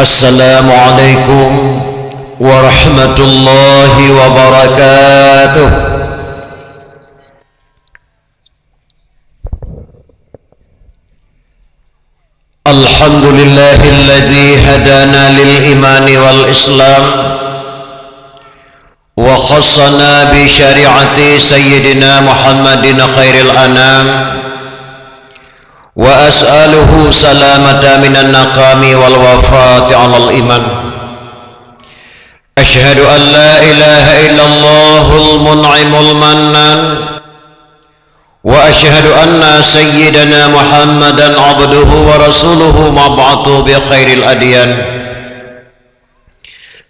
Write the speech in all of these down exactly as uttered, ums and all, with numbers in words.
Assalamualaikum warahmatullahi wabarakatuh. Alhamdulillahilladzi hadana lil imani wal islam wa khassana bi syari'ati sayyidina Muhammadin khairil anam, wa as'aluhu salamata minan naqami wal wafati alal iman. Asyhadu an la ilaha illallahul mun'imul mannan, wa asyhadu anna sayyidana Muhammadan abduhu wa rasuluhu mab'atsu bi khairil adyan.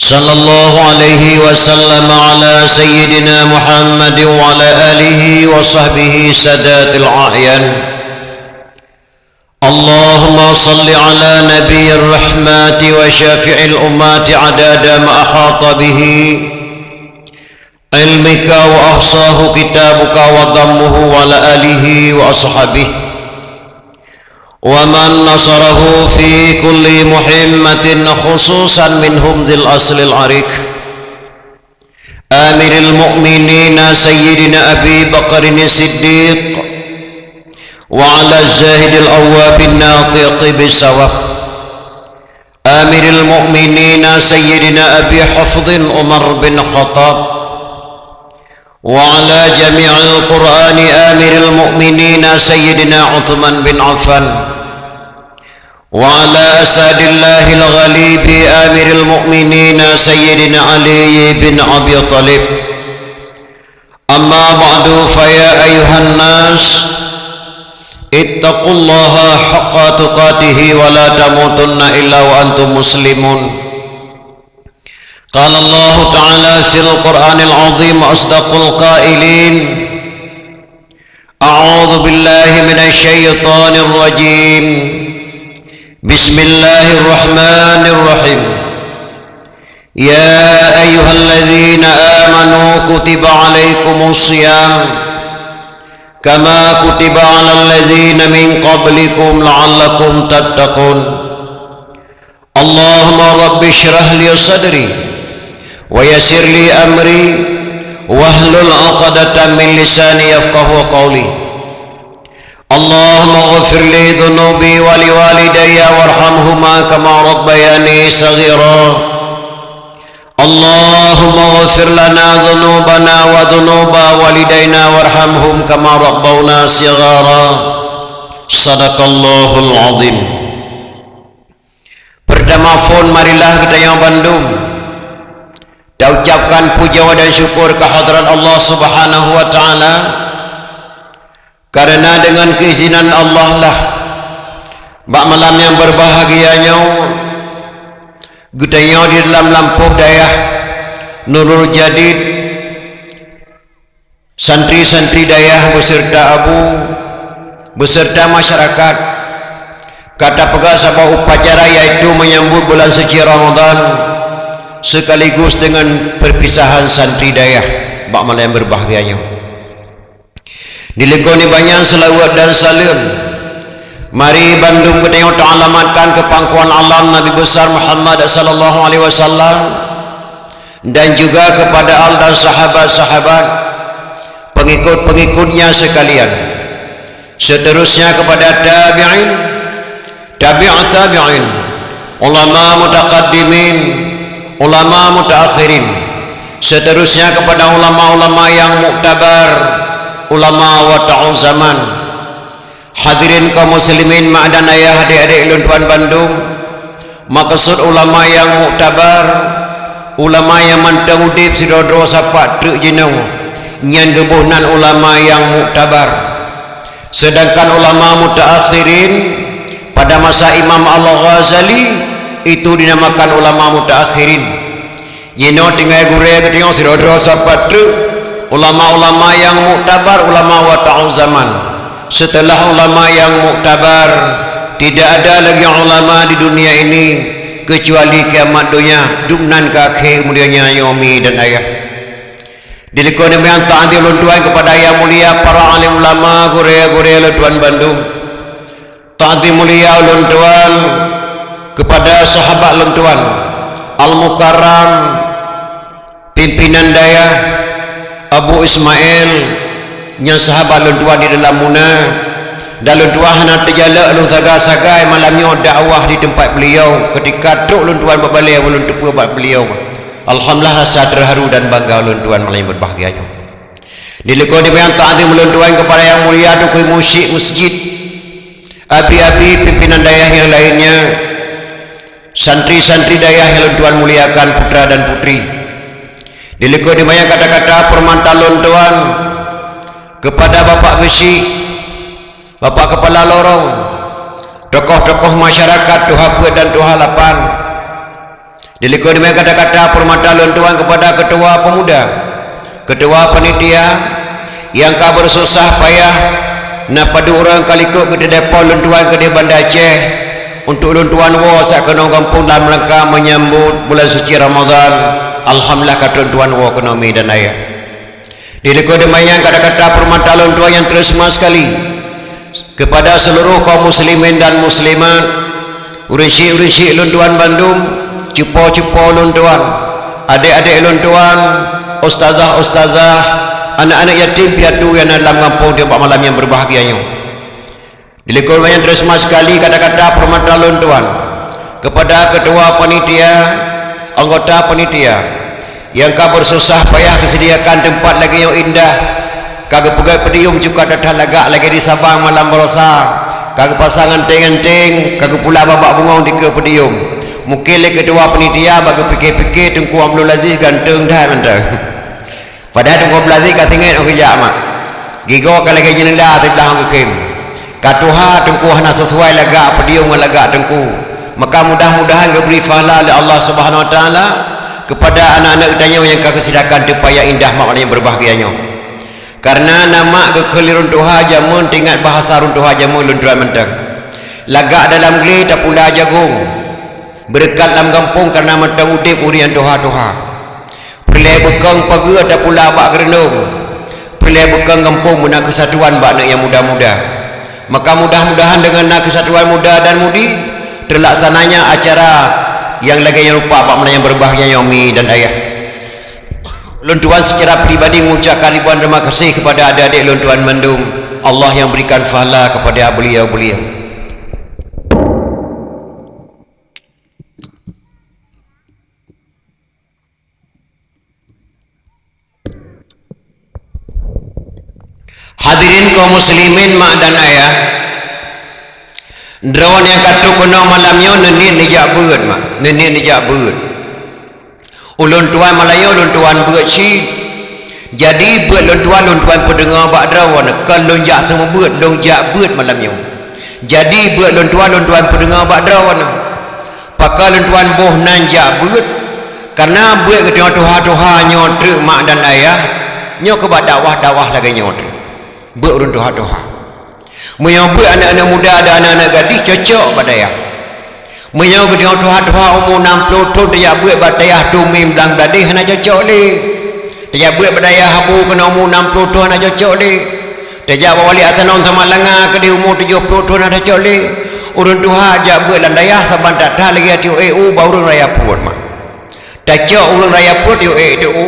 Sallallahu alaihi wasallam ala sayyidina Muhammadin wa ala alihi wa sahbihi sadatil a'yan. Allahumma salli ala nabiyyir rahmati wa syafi'il ummati adada ma ahata bihi ilmika wa ahsahu kitabuka wa dhammuhu wa ala alihi wa ashabihi wa man nasarahu fi kulli muhimmatin, khususan minhum dzil aslil arik, Amiril Mukminin Sayyidina Abi Bakrin Siddiq wa ala Zahidil Awwabin Natiqi Bisawab, Amiril Mukminin Sayyidina Abi Hafsin Umar bin Khattab, wa ala jami'il Qur'ani Amiril Mukminin Sayyidina Utsman bin Affan, wa ala asadillahil ghalibi Amiril Mukminin Sayyidina Ali bin Abi Thalib. Amma ba'du, fa ya ayyuhan nas, ittaqullaha haqqa tuqatihi wa la tamutunna illa wa antum muslimun. Qala Allahu ta'ala fil Qur'anil azim, asdaqul qailin. A'udzu billahi minasy syaithanir rajim. Bismillahirrahmanirrahim. Ya ayyuhalladzina amanu kutiba alaikumus shiyam kama kutiba alal ladzina min qablikum la'allakum tattaqun. Allahumma rabbi shrah li sadri wa yassir li amri wahlul 'uqdatam min lisani yafqahu qawli. Allahumma ghfir li dhunubi wa li walidayya warhamhuma kama rabbayani shaghira. Allahumma ghfir lana dhunubana wa dhunuba walidaina warhamhum kama rabbawna shighara. Sadaqallahul azim. Peurtama phon, marilah geutanyoe bandum taucabkan pujoe dan syukur keu hadrat Allah Subhanahu wa Ta'ala, kareuna deungon keuizinan Allah lah, bak malam nyang beubahgia nyoe, geutanyoe di dalam lampôh dayah Nurul Jadid, santri-santri dayah beuseurta abu, beuseurta masyarakat, ka tapeugah saboh upacara, yaitu menyambut bulan suci Ramadan, sekaligus dengan perpisahan santri dayah bak malam beubahgia nyoe. Dilikot nibak nyan seulaweuet dan saleuem, mari bandum geutanyoe taalamatkan keu pangkuan alam Nabi Besar Muhammad sallallahu alaihi wasallam, dan juga kepada al dan sahabat-sahabat, pengikut-pengikutnya sekalian. Seterusnya kepada tabi'in, tabi'ut tabi'in, ulama mutaqaddimin, ulama mutaakhirin. Seterusnya kepada ulama-ulama yang muktabar, ulama wata'u zaman. Hadirin kaum muslimin, mak dan ayah, adik-adik lôn tuan bandum, maksud ulama nyang muktabar, ulama nyang mantong udeb sidroe-droe sapat treuk jinoe, nyan geuboh nan ulama nyang muktabar. Sedangkan ulama mutaakhirin, pada masa Imam Al-Ghazali, itu dinamakan ulama mutaakhirin. Jinoe tinggai gurée geutanyoe sidroe-droe sapat treuk, ulama-ulama nyang muktabar, ulama wata'u zaman. Setelah ulama nyang muktabar, tidak ada lagi ulama di dunia ini kecuali kiamat donya, dum nan ka akhé keumudian nyan, umi dan ayah. Dilikot nibak nyan, ta'zim lôn tuan kepada yang mulia para alim ulama, gurée-gurée lôn tuan bandum. Ta'zim mulia ulôn tuan Kepada sahabat lôn tuan, Al-Mukarram, pimpinan dayah, Abu Ismail, nyang sahabat lôn tuan di dalam muna, dan lôn tuan hana teujalak lôn sagai-sagai malam nyoe dakwah di teumpat beliau, ketika trok lôn tuan bak balée ulôn teupeue bak beliau. Alhamdulillah, rasa terharu dan bangga lôn tuan malam nyang berbahagia nyoe. Di likot dimanyang takzim ulôn tuan kepada yang mulia Teungku Musyik Masjid, abi-abi pimpinan dayah yang lainnya, santri-santri dayah yang lôn tuan muliakan, putra dan putri. Di likot dimanyang kata-kata peurmata lôn tuan kepada Bapak Geusyik, Bapak Kepala Lorong, tokoh-tokoh masyarakat, tuha peuet dan tuha lapan. Di likot dimanyang kata-kata peurmata lôn tuan kepada ketua pemuda, ketua panitia, nyang ka bersusah payah, na padub ureuëng ka likot geuteudepo lôn tuan keudeh Banda Aceh, untuk lôn tuan woe sakeunong gampông dalam rangka menyambut bulan suci Ramadan. Alhamdulillah, ka lôn tuan woe keunoe mi dan ayah. Di likot dimanyang kata-kata peurmata lôn tuan nyang teuseumah sekali kepada seluruh kaum muslimin dan muslimat, ureuëng syik-ureuëng syik lôn tuan bandum, cupo-cupo lôn tuan, adék-adék lôn tuan, ustazah-ustazah, anak-anak yatim piatu nyang na dalam gampông di bak malam nyang berbahagia nyoe. Di likot dimanyang teuseumah sekali kata-kata peurmata lôn tuan kepada ketua panitia, anggota panitia, nyang ka bersusah payah geusediakan teumpat lagée nyoe indah, ka geupeugét podium cuka that-that lagak lagée di Sabang malam barosa, ka geupasang anting-anting, ka geupula babah bungong dikeue podium. Mungken lé ketua panitia bak geupike-pike Teungku Abdul Aziz ganteng that mantong. Padahai Teungku Abdul Aziz ka singet óh geujak mak. Gigoe ka lagée jeunela siblah óh geukhém. Ka tuha Teungku hana sesuai lagak podium ngon lagak Teungku. Maka mudah-mudahan geubri pahala lé Allah Subhanahu Wa Taala kepada anak-anak geutanyoe nyang ka geusediakan teumpat nyang indah mak nyang berbahagia nyoe. Karena na mak geukheun lé ureuëng tuha jameun, teuingat bahasa ureuëng tuha jameun lôn tuan mantong. Lagak dalam glé tapula jagong. Beureukat lam gampông karena mantong udeb ureuëng nyang tuha-tuha. Peureulée beukong pageue tapula bak geureunong. Peureulée beukong gampông beuna keusatuan bak aneuk nyang muda-muda. Maka mudah-mudahan deungon na keusatuan muda dan mudi, teulaksananya acara nyang lagée nyoe rupa bak malam nyang berbahagia nyoe mi dan ayah. Lôn tuan secara pribadi mengucapkan ribuan terima kasih kepada adik-adik lôn tuan mandum. Allah yang berikan pahala kepada beliau-beliau. Hadirin kaum muslimin mak dan ayah, droeneuh nyang ka trok keunoe malam nyoe neuniet neujak beuet mak, neuniet neujak beuet. Ulôn tuan malam nyoe ulôn tuan beuet cit. Jadi beuet lôn tuan, lôn tuan peudeungoe bak droeneuh, kon lôn jak seumeubeuet, lôn jak beuet malam nyoe. Jadi beuet lôn tuan, lôn tuan peudeungoe bak droeneuh. Pakon lôn tuan boh nan jak beuet? Kareuna beuet geutanyoe tuha-tuha nyoe treuk mak dan ayah, nyoe keuh bak dakwah-dakwah lagée nyoe treuk. Beuet ureuëng tuha-tuha. Meunyoe beuet aneuk-aneuk muda dan aneuk-aneuk gadih cocok bak dayah. Meunyoe geutanyoe tuha-tuha umu nam ploh thon tajak beuet bak dayah Tumin Blang Bladeh hana cocok lé. Tajak beuet bak dayah Abu keunoe umu nam ploh thon hana cocok lé. Tajak bak Wali Asanon Samalanga keudeh umu tujoh ploh thon hana cocok lé. Ureuëng tuha jak beuet lam dayah saban that-that lagée tieb ék u bak ureuëng raya pruet mak. Tacok ureuëng raya pruet yue ék tieb u.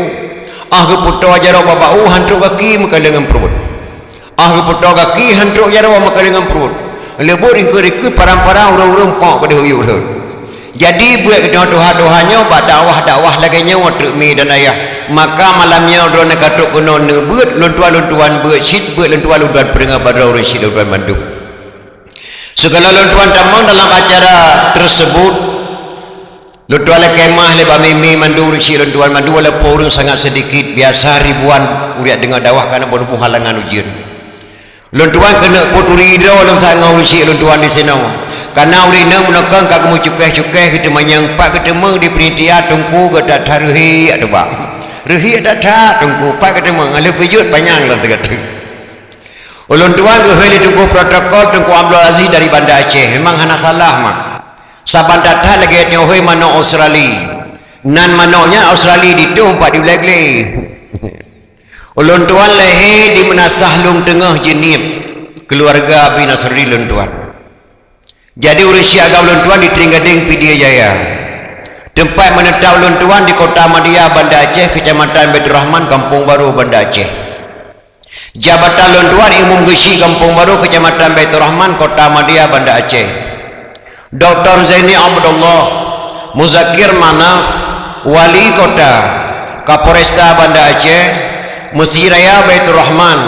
Ah geupeutoe jaroe bak u han trok gaki meukaleng ngon pruet. Ah geupeutoe gaki han trok jaroe meukaleng ngon pruet. Leubeh ringkot-ringkot parang-parang ureuëng-ureuëng pok keudeh u yue lheueh. Jadi beuet geutanyoe tuha-tuha nyoe bak dakwah-dakwah lagée nyoe treuk mi dan ayah. Maka malam nyoe droeneuh ka trok keunoe neubeuet lôn tuan, lôn tuan beuet cit, beuet lôn tuan, lôn tuan peudeungoe bak droe ureuëng cit lôn tuan mandum. Sigohlom lôn tuan tamong dalam acara tersebut, lôn tuan lakée meu'ah lé bak mi-mi mandum ureuëng cit lôn tuan mandum walaupun ureuëng sangat seudikit, biasa ribuan ureuëng deungoe dakwah kareuna bunoe halangan ujeuen. Lôn tuan keuneuk peuturi droe lôn saát ngon ureuëng cit lôn tuan disinoe. Kareuna ureuëng inong meunokong ka geumeucukeh-cukeh geuteumanyong pat geuteumé di panitia teungku geutat-that reuhiek teuba. Reuhiek that-that teungku pat geuteumé ngon lheueh peujeuet panyang lom teugateueng. Ulôn tuan geuhôi lé teungku protokol Teungku Abdul Aziz dari Banda Aceh. Memang hana salah mak. Saban that-that lagée nyoe hôi manok Australi. Nan manok nyan Australi ditueng pat di ulée glé. Ulôn tuan lahé di Meunasah Lhong Teungoh Jeunieb, keuluwarga Abi Nasruddin lôn tuan. Jadi ureuëng syiek agam ulôn tuan di Trienggadeng, Pidie Jaya. Teumpat meuneutap ulôn tuan di Kota Madya, Banda Aceh, Keucamatan Baiturrahman, Gampông Barô, Banda Aceh. Jabatan ulôn tuan Imum Geuchik Gampông Barô, Keucamatan Baiturrahman, Kota Madya, Banda Aceh. Doktor Zaini Abdullah, Muzakir Manaf, Wali Kota, Kapolresta Banda Aceh, Meuseujid Raya Baiturrahman,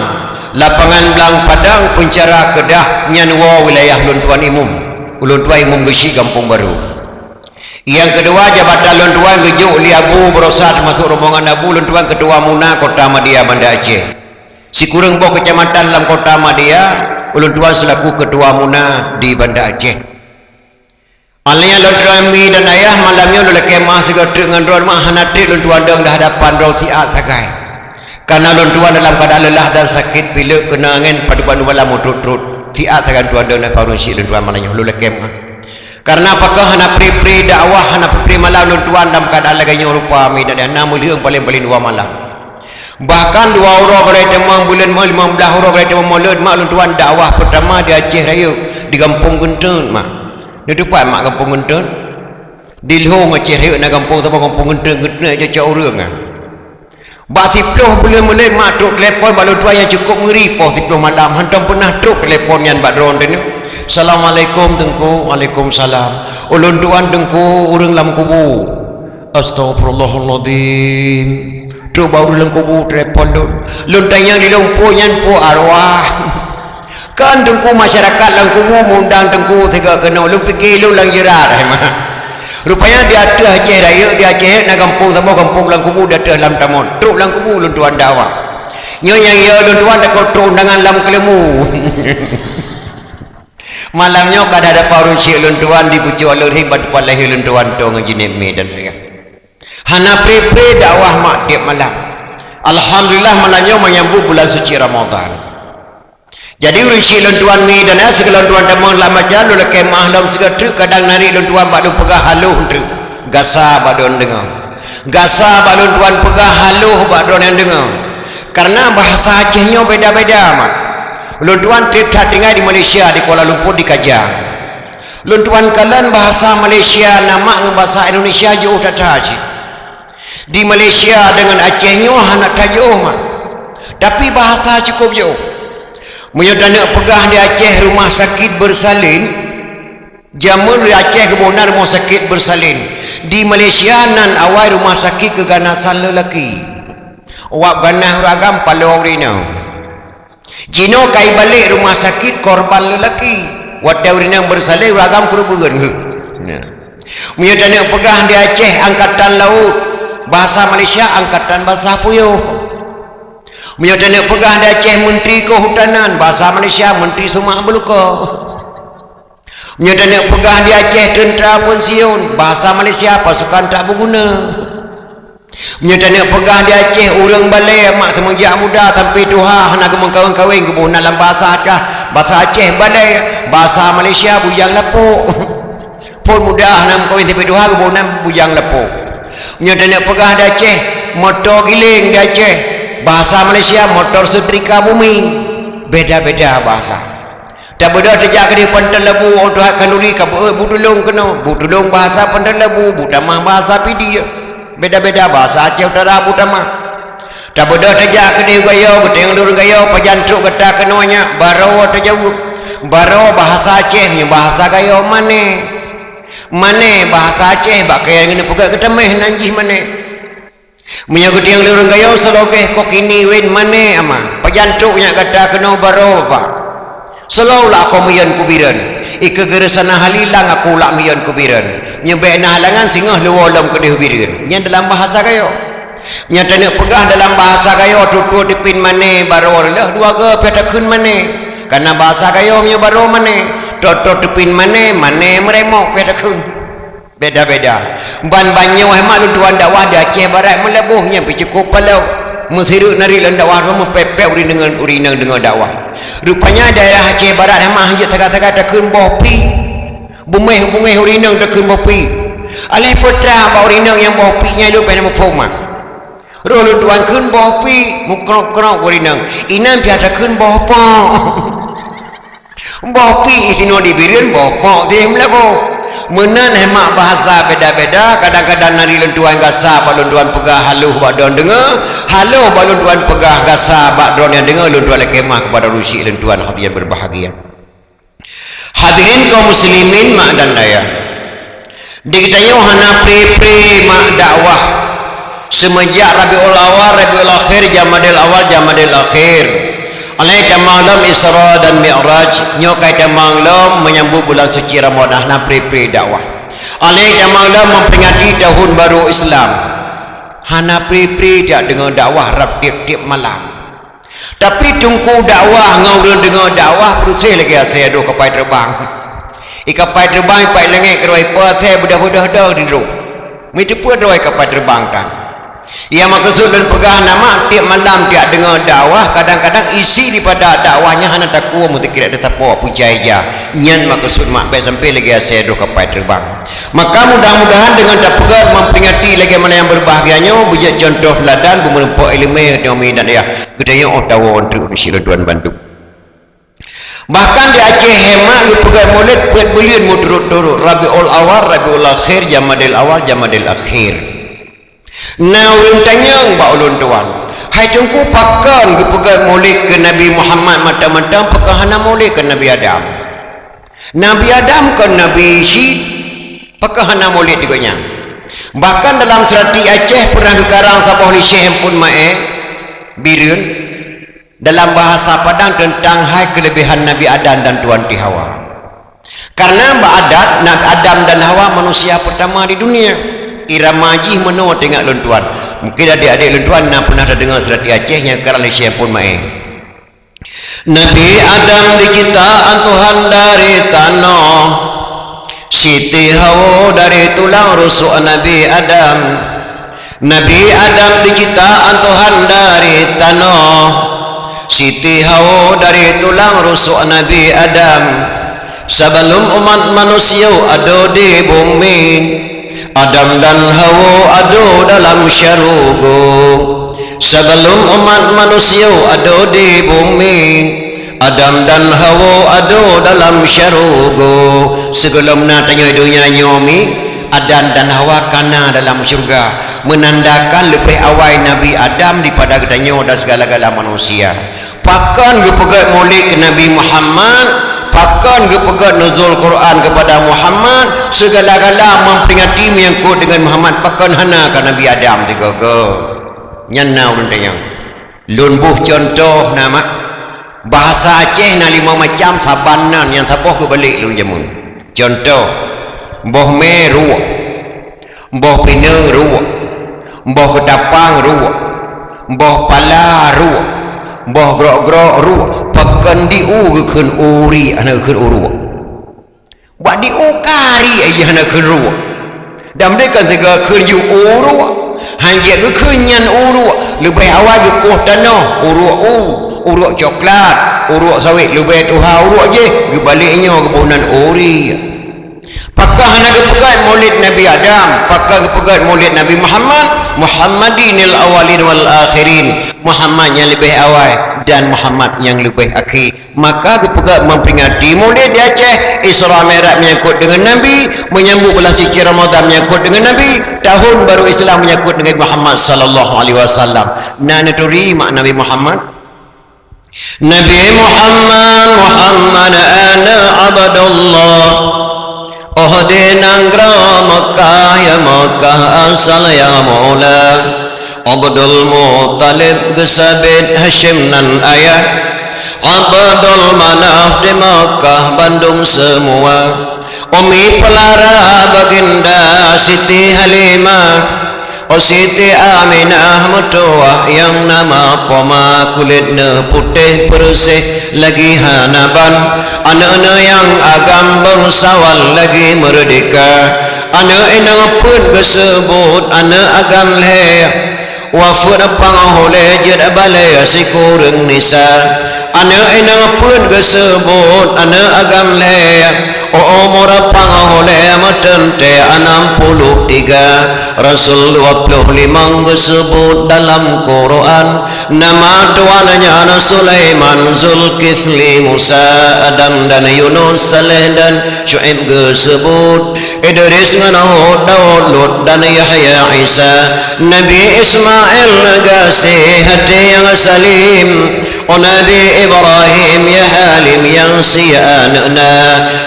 Lapangan Blang Padang, Peuncara Keudah, nyan woe wilayah ulôn tuan Imum. Ulôn tuan Imum Geuchik Gampông Barô. Nyang keudua, jabatan ulôn tuan geujok lé Abu Beurosat, teumasok rombongan Abu, ulôn tuan Keutua MUNA Kota Madya, Banda Aceh. Sikureueng boh keucamatan lam Kota Madya, ulôn tuan seulaku Keutua MUNA di Banda Aceh. Alèh nyan lôn tuan mi dan ayah, malam nyoe lôn lakèe meu'ah sigoe treuk ngon droeneuh, meu'ah hana trép lôn tuan dong di hadapan droe siat sagai. Kareuna lôn tuan dalam keuadaan leulah dan sakét, pilek keunong angén, padub-padub malam meutrôt-trôt. Siat sagai lôn tuan dong di hadapan ureuëng syiek lôn tuan malam nyoe, lôn lakèe meu'ah. Kareuna pakon hana pri-pri dakwah, hana pri-pri malam lôn tuan dalam keuadaan lagèe nyoe rupa mi dan ayah, na meulheueng paleng-paleng dua malam. Bahkan dua uroe keudroe teuma buleuen Maulud, limong blaih uroe keudroe teuma Maulud, mak lôn tuan dakwah peutama di Aceh Rayeuk, di Gampông Geunteuen, mak. Neuteupat mak Gampông Geunteuen? Di Lhong Aceh Rayeuk na gampông saboh, Gampông Geunteuen, Geunteuen cocok ureuëng, ah. Bak siplôh buleuen Maulud, mak trok telepon bak lôn tuan nyang cukôp ngeuri, poh siplôh malam, hantom peunah trok telepon nyan bak droeneuh. "Assalamualaikum, Teungku." "Waalaikumsalam." "Ulôn tuan, Teungku, ureuëng lam kubu." "Astaghfirullahaladzim." Trok bak ureuëng lam kubu telepon lôn. Lôn tanyong di lôn, peue nyan, peue arwah. Kan Teungku, masyarakat lam kubu meuundang Teungku sigoe keunoe. Lôn pike lôn lam jeurat, hai mah. Rupanya di ateueh Aceh Rayeuk, di Aceh Rayeuk na gampông saboh, gampông lam kubu di ateueh lam tamon. Trok lam kubu lôn tuan dakwah. Nyoe nyang yo lôn tuan takot trok undangan lam keuleumu. Malam nyoe ka di hadapan ureuëng syiek lôn tuan, di pucôk lôn hieng bak teumpat lahé lôn tuan, toh ngon jinéb mi dan ayah. Hana pre-pre dakwah mak tiep malam. Alhamdulillah, malam nyoe menyambut bulan suci Ramadan. Jadi ureuëng syiek lôn tuan mi dan ayah, sigohlom lôn tuan tamong lam acara, lôn lakèe meu'ah lom sigoe treuk, kadang na riet lôn tuan bak lôn peugah haloh treuk. Gasa bak droeneuh deungoe. Gasa bak lôn tuan peugah haloh bak droeneuh deungoe. Kareuna bahasa Aceh nyoe beda-beda, mak. Lôn tuan trép that tinggai di Malaysia, di Kuala Lumpur, di Kajang. Lôn tuan kalon bahasa Malaysia na mak ngon bahasa Indonesia jiôh that-that cit. Di Malaysia deungon Aceh nyoe hana that jiôh, mak. Tapi bahasa cukup jiôh. Meunyoe taneuk peugah di Aceh rumah sakit bersalin, Jameun di Aceh geuboh na rumoh sakét beursalin. Di Malaysia nan awai rumoh sakét keuganasan leulaki. Wab ganah ureueng agam paloe ureueng inong. Jinoe ka ibalek rumoh sakét korban leulaki. Watèe ureueng inong beursalin, ureueng agam keureubeuen. Nah. Meunyoe taneuk peugah di Aceh angkatan laôt, bahasa Malaysia angkatan basah puyoh. Meunyoe taneuk peugah di Aceh menteri keuhutanan, bahasa Malaysia menteri sumak beulukoe. Meunyoe taneuk peugah di Aceh teuntra pensiun, bahasa Malaysia pasukan tak berguna. Meunyoe taneuk peugah di Aceh ureueng balèe mak seumeujak muda sampai tuha hana geumeukawen-kawen geuboh na lam bahasa Aceh, bahasa Aceh balèe, bahasa Malaysia bujang lapôk. Phôn muda hana meukawen sampai tuha geuboh na bujang lapôk. Meunyoe taneuk peugah di Aceh moto giléng di Aceh, bahasa Malaysia motor setrika bumi. Beda-beda bahasa. Tabeudôh tajak keudéh Panton Labu, ôn tuha khanduri ka beuet bu tulông keunoe. Bu tulông bahasa Panton Labu, bu tamah bahasa Pidie. Beda-beda bahasa Aceh Utara bu tamah. Tabeudôh tajak keudéh Gayo, geutanyong lôn Gayo, pajan trok gata keunoe nyak, baroe tajaweueb. Baroe bahasa Aceh, nyoe bahasa Gayo mané. Mané bahasa Aceh, bak kayèe ngon peugah geutamèh nan jih mané. Meunyoe geutanyong lôn Gayo, seulogèh kok ini wen mané ama. Pajan trok nyak gata keunoe baroe Bapak. Seulaweulah akoe miyôn kubireuen. Ikeue geureusana halilang aku lak miyôn kubireuen. Nyoe bèk na halangan singoh luwoe lom keudéh bireuen. Nyan dalam bahasa Gayo. Nyan taneuk peugah dalam bahasa Gayo, tutoe teupin mané baroe reuloh dua goe piah takheun mané. Kareuna bahasa Gayo meunyoe baroe mané, tutoe teupin mané, mané meuremok piah takheun. Beda-beda. Ban-ban nyoe mak lôn tuan dakwah di Aceh Barat meulaboh nyan pih cukôp palong. Meusireuk nari lôn dakwah rhom meupèp-pèp ureueng deungon, ureueng inong deungon dakwah. Rupanya daerah Aceh Barat hana hanjeuet sagai-sagai takheun boh pi. Beungéh-beungéh ureueng inong takheun boh pi. Aléh peue teuma bak ureueng inong nyang boh pi nyan lôn pih hana muphom mak. Roh lôn tuan kheun boh pi, meukrok-krok ureueng inong. Inan pih takheun boh pok. Boh pih sinoe di Bireuen, boh pok di Meulaboh. Meunan hemat bahasa beda-beda, kadang-kadang nari lôn tuan gasa bak lôn tuan peugah haloh bak droe deungoe, haloh bak lôn tuan peugah gasa bak droe nyang deungoe, lôn tuan lakée meu'ah keupada ureuëng syik lôn tuan hadirin berbahagia. Hadirin kaum muslimin mak dan ayah. Di geutanyoe hana pri-pri mak dakwah. Seumeujak Rabiul Awal, Rabiul Akhir, Jamadil Awal, Jamadil Akhir. Alai tamong lom Isra dan Mi'raj, nyoe kai tamong lom menyambut bulan suci Ramadan, hana pri-pri dakwah. Alai tamong lom memperingati tahun baru Islam. Hana pri-pri jak deungoe dakwah rab tiep-tiep malam. Tapi teungku dakwah ngon ureuëng deungoe dakwah peureséh lagée asée droe kapai teubang. I kapai teubang ipat langét keudroe ipa asée beudoh-beudoh doh di droe. Meuteupeue droe kapai teubang tan. Nyang meukeusut lôn peugah nama tiep malam tiep deungoe dakwah, kadang-kadang isi daripada dakwah nyan hana takue meuteukirek teusapoe pucai ja. Nyan meukeusut mak bèk sampoe lagée asée droe kapai teubang. Maka mudah-mudahan deungon tapeugét memperingati lagée mana nyang berbahagia nyoe beujeuet contoh teuladan beumeureumpok iéleumé geutanyoe mi dan ayah geutanyoe óh tawoe treuk di sileuen tuan bandum. Bahkan di Aceh hemat geupeugét mulod peuet buleuen meuturot-turot, Rabiul Awal, Rabiul Akhir, Jamadil Awal, Jamadil Akhir. Na ureuëng tanyong bak ulôn tuan, hai teungku pakon geupeugét mulod keu Nabi Muhammad mantong-mantong pakon hana mulod keu Nabi Adam? Nabi Adam kon nabi cit, pakon hana mulod di gobnyan? Bahkan dalam seurati Aceh pernah geukarang saboh lé Syekh Ampon Maé, Bireuen, dalam bahasa Padang tentang hai kelebihan Nabi Adam dan Tuan Ti Hawa. Karena bak adat, Nabi Adam dan Hawa manusia pertama di dunia. Irama jih meunoe teuingat lôn tuan. Mungkin adik-adik lôn tuan na pernah tadeungoe seurati Aceh nyang karang lé Syekh Ampon Maé. Nabi Adam diciptaan Tuhan dari tanoh, Siti Hawa dari tulang rusuk Nabi Adam. Nabi Adam diciptaan Tuhan dari tanoh, Siti Hawa dari tulang rusuk Nabi Adam. Sebelum umat manusia ada di bumi, Adam dan Hawa ada dalam syurga. Sebelum umat manusia ada di bumi, Adam dan Hawa ada dalam syurga. Sigohlom na tanyoe donya nyoe mi, Adam dan Hawa kana dalam syurga, menandakan leubeh awai Nabi Adam daripada geutanyoe dan segala-gala manusia. Pakon geupeugét mulod keu Nabi Muhammad, pakon geupeugét nuzul Quran kepada Muhammad, segala-gala memperingati menyangkut dengan Muhammad, pakon hana keu Nabi Adam sigoe-goe? Nyan na ulôn tanyong. Lôn boh contoh na mak. Bahasa Aceh na limong macam, saban nan nyang saboh keubalek lôn jameun. Contoh, boh mé ruek, boh pineung ruek, boh keutapang ruek, boh pala ruek, boh grok-grok ruek, pakon di u geukheun uri hana geukheun uruek. Bak di u kari aja hana kheun ruek. Dan mereka teuga kheun ju uruek. Hanjeuet geukheun nyan uruek. Leubeh awai geukoh tanoh uruek u, uruek coklat, uruek sawét leubeh tuha uruek jih geubalek nyoe geuboh nan uri. Pakon hana geupeugét mulod Nabi Adam, pakon geupeugét mulod Nabi Muhammad, Muhammadinil awalin wal akhirin. Muhammad nyang leubeh awai dan Muhammad nyang leubeh akhé. Maka geupeugah memperingati mulod di Aceh, Isra Mi'raj menyangkut dengan Nabi, menyambut bulan suci Ramadan menyangkut dengan Nabi, tahun baru Islam menyangkut dengan Muhammad sallallahu alaihi wasallam. Na neuturi mak Nabi Muhammad? Nabi Muhammad, Muhammad aneuk Abdullah. Oh di nanggroe Mekah, ya Mekah asal ya Maula. Abdul Muttalib geusabiet Hasyim nan ayah. Abdul Manaf di Mekah bandum seumua. Umi peulara baginda Siti Halimah. Oh Siti Aminah meutuwah nyang nama poma, kulét neuh putéh peureuseh lagi hana ban. Aneuk neuh nyang agam bangsawan lagi meurdeka. Aneuk inong peuet geuseubut aneuk agam lhée. Wafeuet pang hulée jeuet balée sikureueng nisa. Aneuk inong peuet geuseubut aneuk agam lhée. Umur pangah lhèe meuteuntèe anam puluh tiga, Rasul dua puluh limong geuseubut dalam Quran. Nama tuan nyan Sulaiman, Zulkifli, Musa, Adam dan Yunus, Saleh dan Syu'aib geuseubut, Idris ngon Hud, Daud, Lut dan Yahya, Isa, Nabi Ismail gaséh até nyang salim, oh Nabi Ibrahim ya halim nyang sie aneuk na,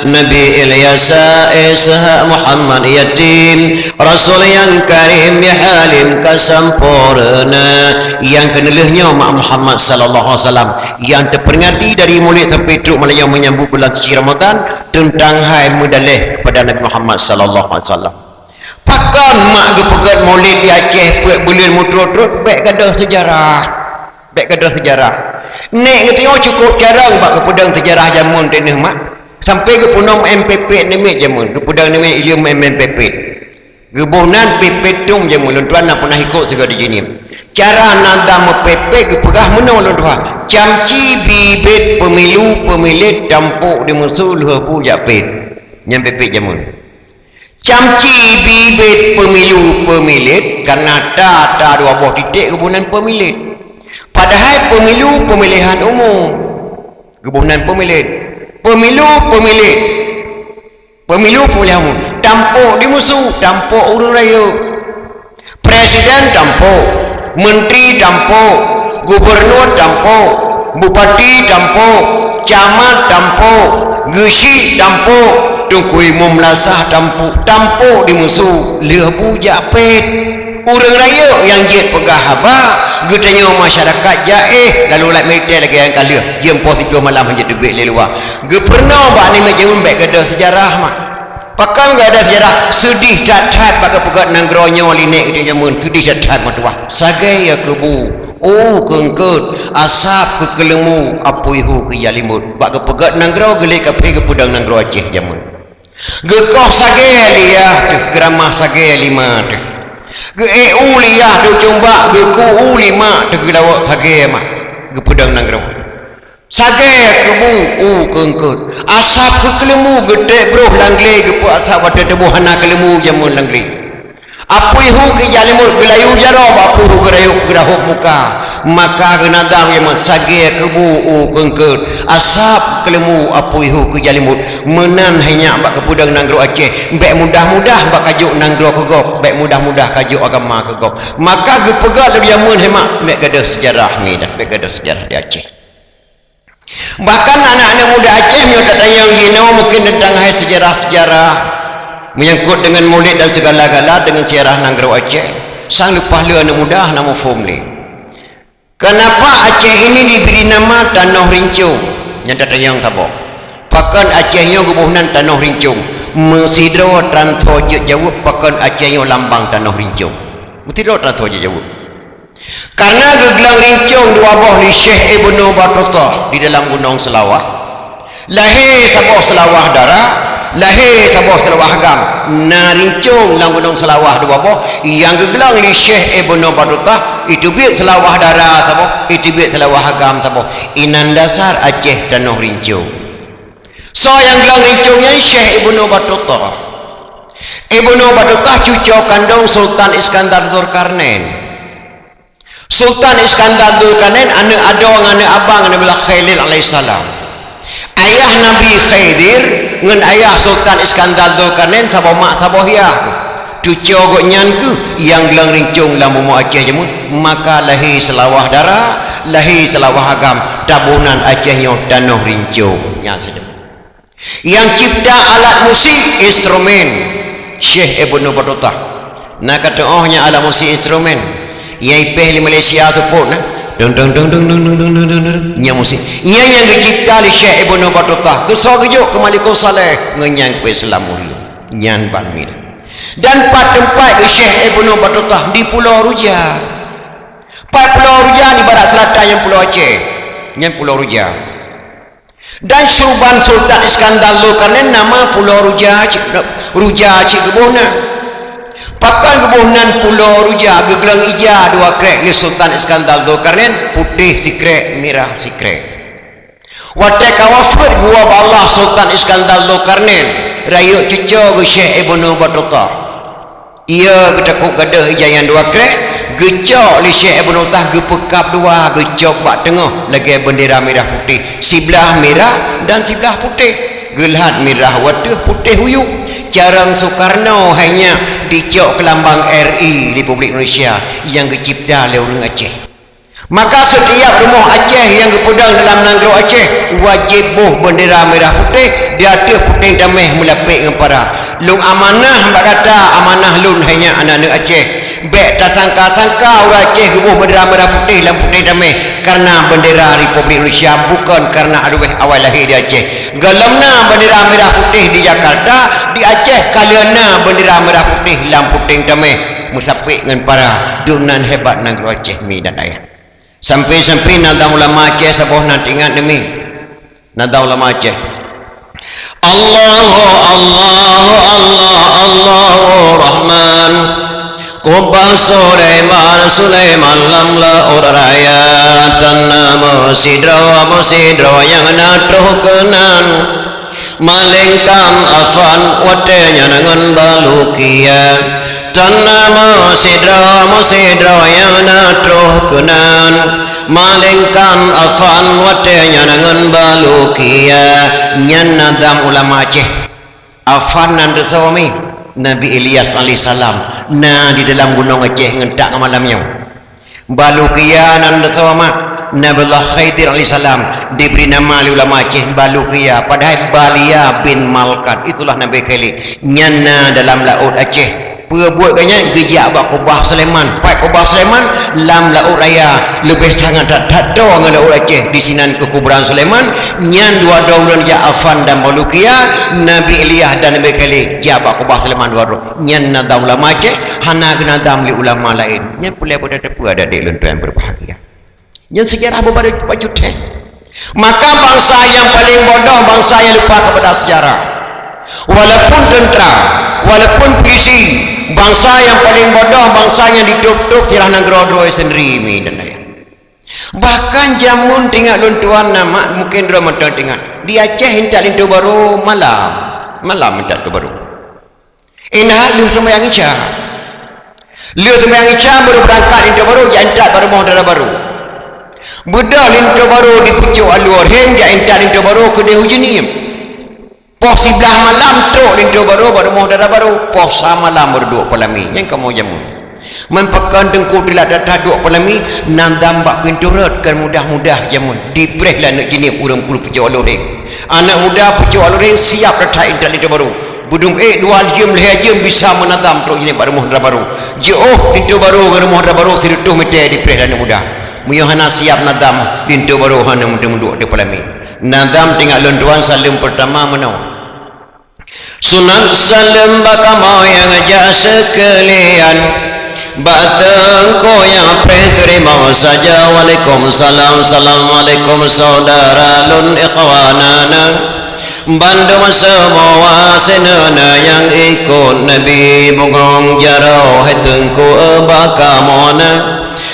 Nabi Ilyasa, Ishak, Muhammad yatim, Rasul nyang karim ya halim ka sampoereuna. Nyang keuneulheueh nyoe mak Muhammad sallallahu alaihi wasallam nyang teuperingati dari Maulid sampai trok malam nyoe menyambut bulan suci Ramadan teuntang hai meudaleh kepada Nabi Muhammad sallallahu alaihi wasallam. Pakon mak geupeugét Maulid di Aceh peuet buleuen meutrok-trok? Bèk gadôh seujarah. Bèk gadôh seujarah. Nèk geutanyoe cukôp carông bak geupeudong seujarah jameun teuh mak. Sampai geupeunoh M P P namiet jameun, geupeudong namiet ileuem M P P. Geuboh nan pepet tung jameun lôn tuan na peunah ikôt sigoe di Jeunieb. Cara nadam meupepet geupeugah meunoe lôn tuan, camci bibet pemilu pemilet tampok di musu lheueh bu jak pet. Nyan pepet jameun. Camci bibet pemilu pemilet, karena ta, ta dua boh titek geuboh nan pemilet. Padahai pemilu pemilihan umum geuboh nan pemilet. Pemilu pemilet. Pemilu pemilihan umum, tampok di musu, tampok ureuëng rayeuk. Presiden tampok, menteri tampok, gubernur tampok, bupati tampok, camat tampok, geuchik tampok, teungku imum meunasah tampok, tampok di musu, lheueh bu jak pet. Ureuëng rayeuk nyang jeuet peugah haba, geutanyoe masyarakat jaéh, lalu lat militè lagèe nyang ka lheueh, jeuem poh siplôh malam han jeuet teubiet lé luwa. Geupeurunoe bak namiet jameun bèk gadôh seujarah mak. Pakon gadôh seujarah? Seudeh that-that bak geupeugét nanggroe nyoe lé nèk geutanyoe jameun, seudeh that-that meutuah. Sagai ya keubu, u keungkeut, asab keu keuleumbu, apui hu keu jalimut. Bak geupeugét nanggroe geulet kaphé geupeudong nanggroe Aceh jameun. Geukoh sagai liyah teuh, geuramah sagai lima teuh. Geuék u liyah teuh cumbak, geuku u lima teuh geulawok sagai mak. Geupeudong nanggroe. Sagai keubu u keungkeut, asab keu keuleumbu geutek broh lam glé geupeu asab watèe tuboh hana keuleumbu jameun lam glé. Apui hu keu jalimut geulayu jaroe bak apui hu geurayeuk geurahôb muka. Maka geunadam jameun sagai keubu u keungkeut, asab keuleumbu apui hu keu jalimut. Meunan hai nyak bak geupeudong nanggroe Aceh, bèk mudah-mudah bak kajok nanggroe keu gob, bèk mudah-mudah kajok agama keu gob. Maka geupeugah lé jameun hai mak, bèk gadôh seujarah ngieng dah, bèk gadôh seujarah di Aceh. Bahkan aneuk-aneuk muda Aceh nyoe tatanyong jinoe mungkin teuntang hai seujarah-seujarah menyangkut dengan Maulid dan segala-gala dengan sejarah nanggroe Aceh. Sang leupah lé aneuk muda hana muphom lé. Kenapa Aceh ini diberi nama Tanoh Rincong? Nyan tatanyong saboh. Pakon Aceh nyoe geuboh nan Tanoh Rincong? Meusidroe tranto jeuet jaweueb pakon Aceh nyoe lambang Tanoh Rincong. Meusidroe tranto jeuet jaweueb. Karena geuglong rincong dua boh lé Syekh Ibnu Batutah di dalam Gunong Seulawah. Lahé saboh Seulawah Dara, lahé saboh Seulawah Agam. Na rincong lam Gunong Seulawah dua boh, nyang geuglong lé Syekh Ibnu Batutah, iteubiet Seulawah Dara saboh, iteubiet Seulawah Agam saboh. Inan dasar Aceh Tanoh Rincong. Soe nyang glong rincong nyan? Syekh Ibnu Batutah. Ibnu Batutah cuco kandong Sultan Iskandar Zulkarnain. Sultan Iskandar Zulkarnain aneuk adoe ngon aneuk abang Nabiullah Khidir alaihissalam. Ayah Nabi Khidir ngon ayah Sultan Iskandar Zulkarnain saboh mak saboh yah. Cuco gobnyan kheueh nyang glong rincong lam bumoe Aceh jameun, maka lahé Seulawah Dara, lahé Seulawah Agam, taboh nan Aceh nyoe Tanoh Rincong. Nyan saja. Nyang cipta alat musik, instrumen, Syekh Ibnu Batutah. Na ka tuoh nyan alat musik instrumen. Nyang ipèh lé Malaysia tu pun, nah. Dong, dong, dong. Nyan musik. Nyan nyang geucipta lé Syekh Ibnu Batutah. Geusoe geujok keu Malikul Saleh ngon nyang keu Islam Mulia. Nyan ban mi. Dan pat teumpat geuh Syekh Ibnu Batutah di Pulo Ruja. Pat Pulo Ruja di barat selatan nyang Pulo Aceh. Nyan Pulo Ruja. Dan suban Sultan Iskandar Zulkarnain nama Pulo Ruja cit, Ruja cit geuboh nan. Pakon geuboh nan Pulo Ruja, geuglong ija dua krek lé Sultan Iskandar Zulkarnain, putéh sikrek, mirah sikrek. Watée ka wafeuet geuwoe bak Allah Sultan Iskandar Zulkarnain, rayeuk cucoe geuh Syekh Ibnu Batutah. Iya geutakot gadôh ija nyang dua krek, geucok lé Syekh Ibnu Batutah geupeukab dua, geucok bak teungoh lagée bendera mirah putéh, siblah mirah dan siblah putéh. Geulhat mirah u ateueh, putéh u yup. Carông Sukarno hai nyan dicok keu lambang R I Republik Indonesia nyang geucipta lé ureuëng Aceh. Maka setiap rumoh Aceh nyang geupeudong dalam nanggroe Aceh wajéb boh bendera mirah putéh di ateueh puténg tameh meulapék ngon para. Lôn amanah bak gata, amanah lôn hai nyan aneuëk Aceh. Bék tasangka-sangka ureuëng Aceh geuboh bendera mirah putéh lam puténg tameh kareuna bendera Republik Indonesia, bukon kareuna awai lahé di Aceh. Gohlom na bendera mirah putéh di Jakarta, di Aceh ka lheueh na bendera mirah putéh lam puténg tameh meulapék ngon para. Dum nan hebat nanggroe Aceh, mi dan ayah. Sampai-sampai nazam ulama Aceh saboh na teuingat neumi. Nazam ulama Aceh. Allahu, Allahu, Allah, Allahu Rahman. Qubba Sulaiman, Sulaiman lam laôt raya. Tan na meusidroe, meusidroe nyang na troh keunan. Malaingkan Afan watée nyan ngon Balukia. Tan na meusidroe, meusidroe nyang na troh keunan. Malaingkan Afan watée nyan ngon Balukia. Nyan nazam ulama Aceh. Afan nan teusoe mi, Nabi Ilyas alaihissalam na di dalam gunong Aceh ngon that ngon malam nyoe. Balukia nan teusoe mak, Nabiullah Khidir alaihissalam dibri nama lé ulama Aceh Balukia, padahai Balia bin Malkan, itulah Nabi Khalid. Nyan na dalam laôt Aceh. Peue buet geuh nyan? Geujak bak kubah Sulaiman. Pat kubah Sulaiman? Lam laôt raya. Leubeh sangat that-that droe ngon laôt Aceh. Disinan keukuburan Sulaiman. Nyan dua droe ureuëng jak Afan dan Balukia, Nabi Ilyas dan Nabi Khalid jak bak kubah Sulaiman dua droe. Nyan nazam ulama Aceh, hana geunazam lé ulama laén. Nyan peue lé buet teupeue adak-adak lôn tuan berbahagia. Nyan sejarah beubacut-bacut teh. Maka bansa nyang paling bodoh, bansa nyang lupa kepada sejarah. Walaupun tentara, walaupun polisi, bansa nyang paling bodoh, bansa nyang ditôb-tôb sirah nanggroe droe sendiri, mi dan ayah. Bahkan jameun teuingat lôn tuan na mak, mungken droe mantong teuingat. Di Aceh intat linto barô malam. Malam intat linto barô. Intat lheueh seumayang Isya. Lheueh seumayang Isya baru beurangkat linto barô jak intat bak rumoh dara barô. Beudôh linto barô di pucôk alue rheng jak intat linto barô keudeh u Jeunieb. Poh siblaih malam trok linto barô bak rumoh dara barô, poh sa malam baru duek peulami. Nyan kamoe jameun. Man pakon teungku teulat that-that duek peulami, nazam bak pintoe rot kon mudah-mudah jameun. Dipreh lé aneuk Jeunieb ureuëng peucok alue rheng. Aneuk muda peucok alue rheng siap that-that intat linto barô. Beudôh ék dua jeuem lhée jeuem bisa meunazam trok Jeunieb bak rumoh dara barô. Jiôh linto barô ngon rumoh dara barô sireutôh meter dipreh lé aneuk muda. Meunyoe hana siap nazam, linto barô hana meuteumé duek di peulami. Nazam teuingat lôn tuan saleuem peurtama meunoe. Sunat saleuem bak kamoe nyang jak seukeulian. Bak teungku nyang preh teurimong saja. Waalaikumsalam, assalamualaikum saudara lôn ikhwanana. Bandum seumua sineuna nyang ikot Nabi bungong jaroe hai teungku bak kamoe na.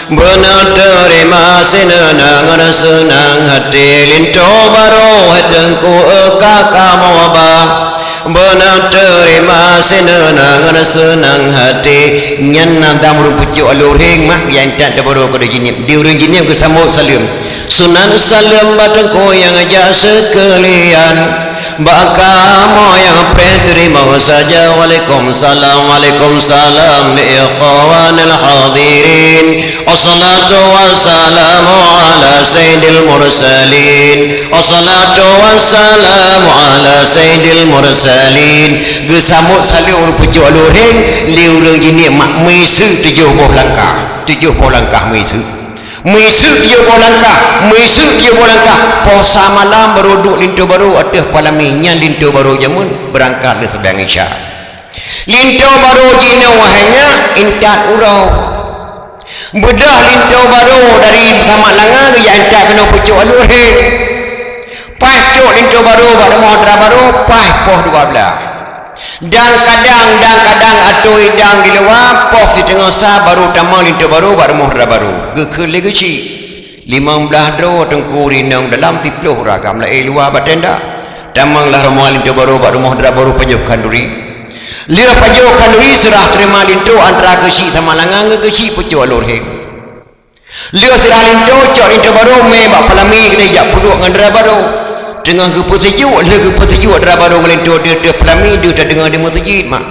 Beuna teurima sineuna ngon seunang hati linto barô hai teungku ka kamoe ba. Beuna teurima sineuna ngon seunang hati. Nyan na dam ureuëng pucôk alue rheng mak nyang intat linto barô keudeh Jeunieb. Di ureuëng Jeunieb geusambot saleuem. Sunat saleuem bak teungku nyang jak seukeulian. Bak kamoe nyang preh teurimong saja. Waalaikumsalam, waalaikumsalam li ikhwanil hadirin. Wassalatu wassalamu ala sayyidil mursalin. Wassalatu wassalamu ala sayyidil mursalin. Geusambot saleuem ureuëng pucôk alue rheng lé ureuëng Jeunieb mak meuiseuk tujoh boh langkah. Tujoh boh langkah meuiseuk. Meuiseuk tujoh boh langkah, meuiseuk tujoh boh langkah. Poh sa malam baru duek linto barô ateueh peulami, nyan linto barô jameun beurangkat lheueh seumayang Isya. Linto barô jinoe hai nyan intat uroe. Beudôh linto barô dari Samak Langa geujak intat keunoe pucôk alue rheng. Paih trok linto barô bak rumoh dara barô, paih poh dua blaih. Dan kadang, dan kadang atô idang di luwa, poh siteungoh sa baru tamong linto barô bak rumoh dara barô. Geukheun lé geuchik. Limong blaih droe teungku rinong dalam, siplôh ureueng agam laén luwa bak tenda. Tamong lah rombongan linto barô bak rumoh dara barô pajoh khanduri. Lheueh pajoh khanduri seurah teurima linto antara keuchik Samalanga ngon keuchik Pucok Alurheng. Lheueh seurah linto, cok linto barô mé bak Palami keudéh jak peuduek ngon dara barô. Teungoh geupeusijuek, lheueh geupeusijuek dara barô ngon linto di ateueh Palami, deuh tadeungoe di meuseujid, mak.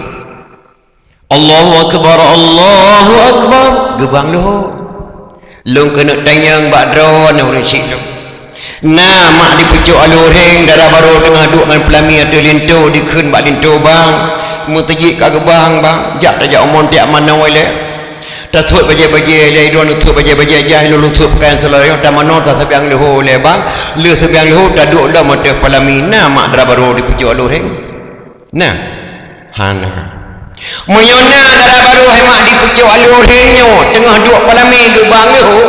Allahu Akbar, Allahu Akbar. Geubang leuhô. Lôn keuneuk tanyong bak droeneuh ureueng chik lôn. Na mak di Pucok Alurheng, dara barô teungoh duek ngon Palami ateueh linto, dikheun bak linto, "Bang, meuseujid ka geubang, Bang. Jak tajak u Montiak manoe lé. Tasuet bajée-bajée lé, droeneuh suet bajée-bajée, jak lôn suet peukayan seularoe, tamanoe taseubiang leuhô lé, Bang. Lheueh seubiang leuhô taduek lom ateueh Palami." Na mak dara barô di Pucok Alurheng? Na? Hana. Meunyoe na dara barô hai mak di Pucok Alurheng nyoe teungoh duek Palami geubang leuhô,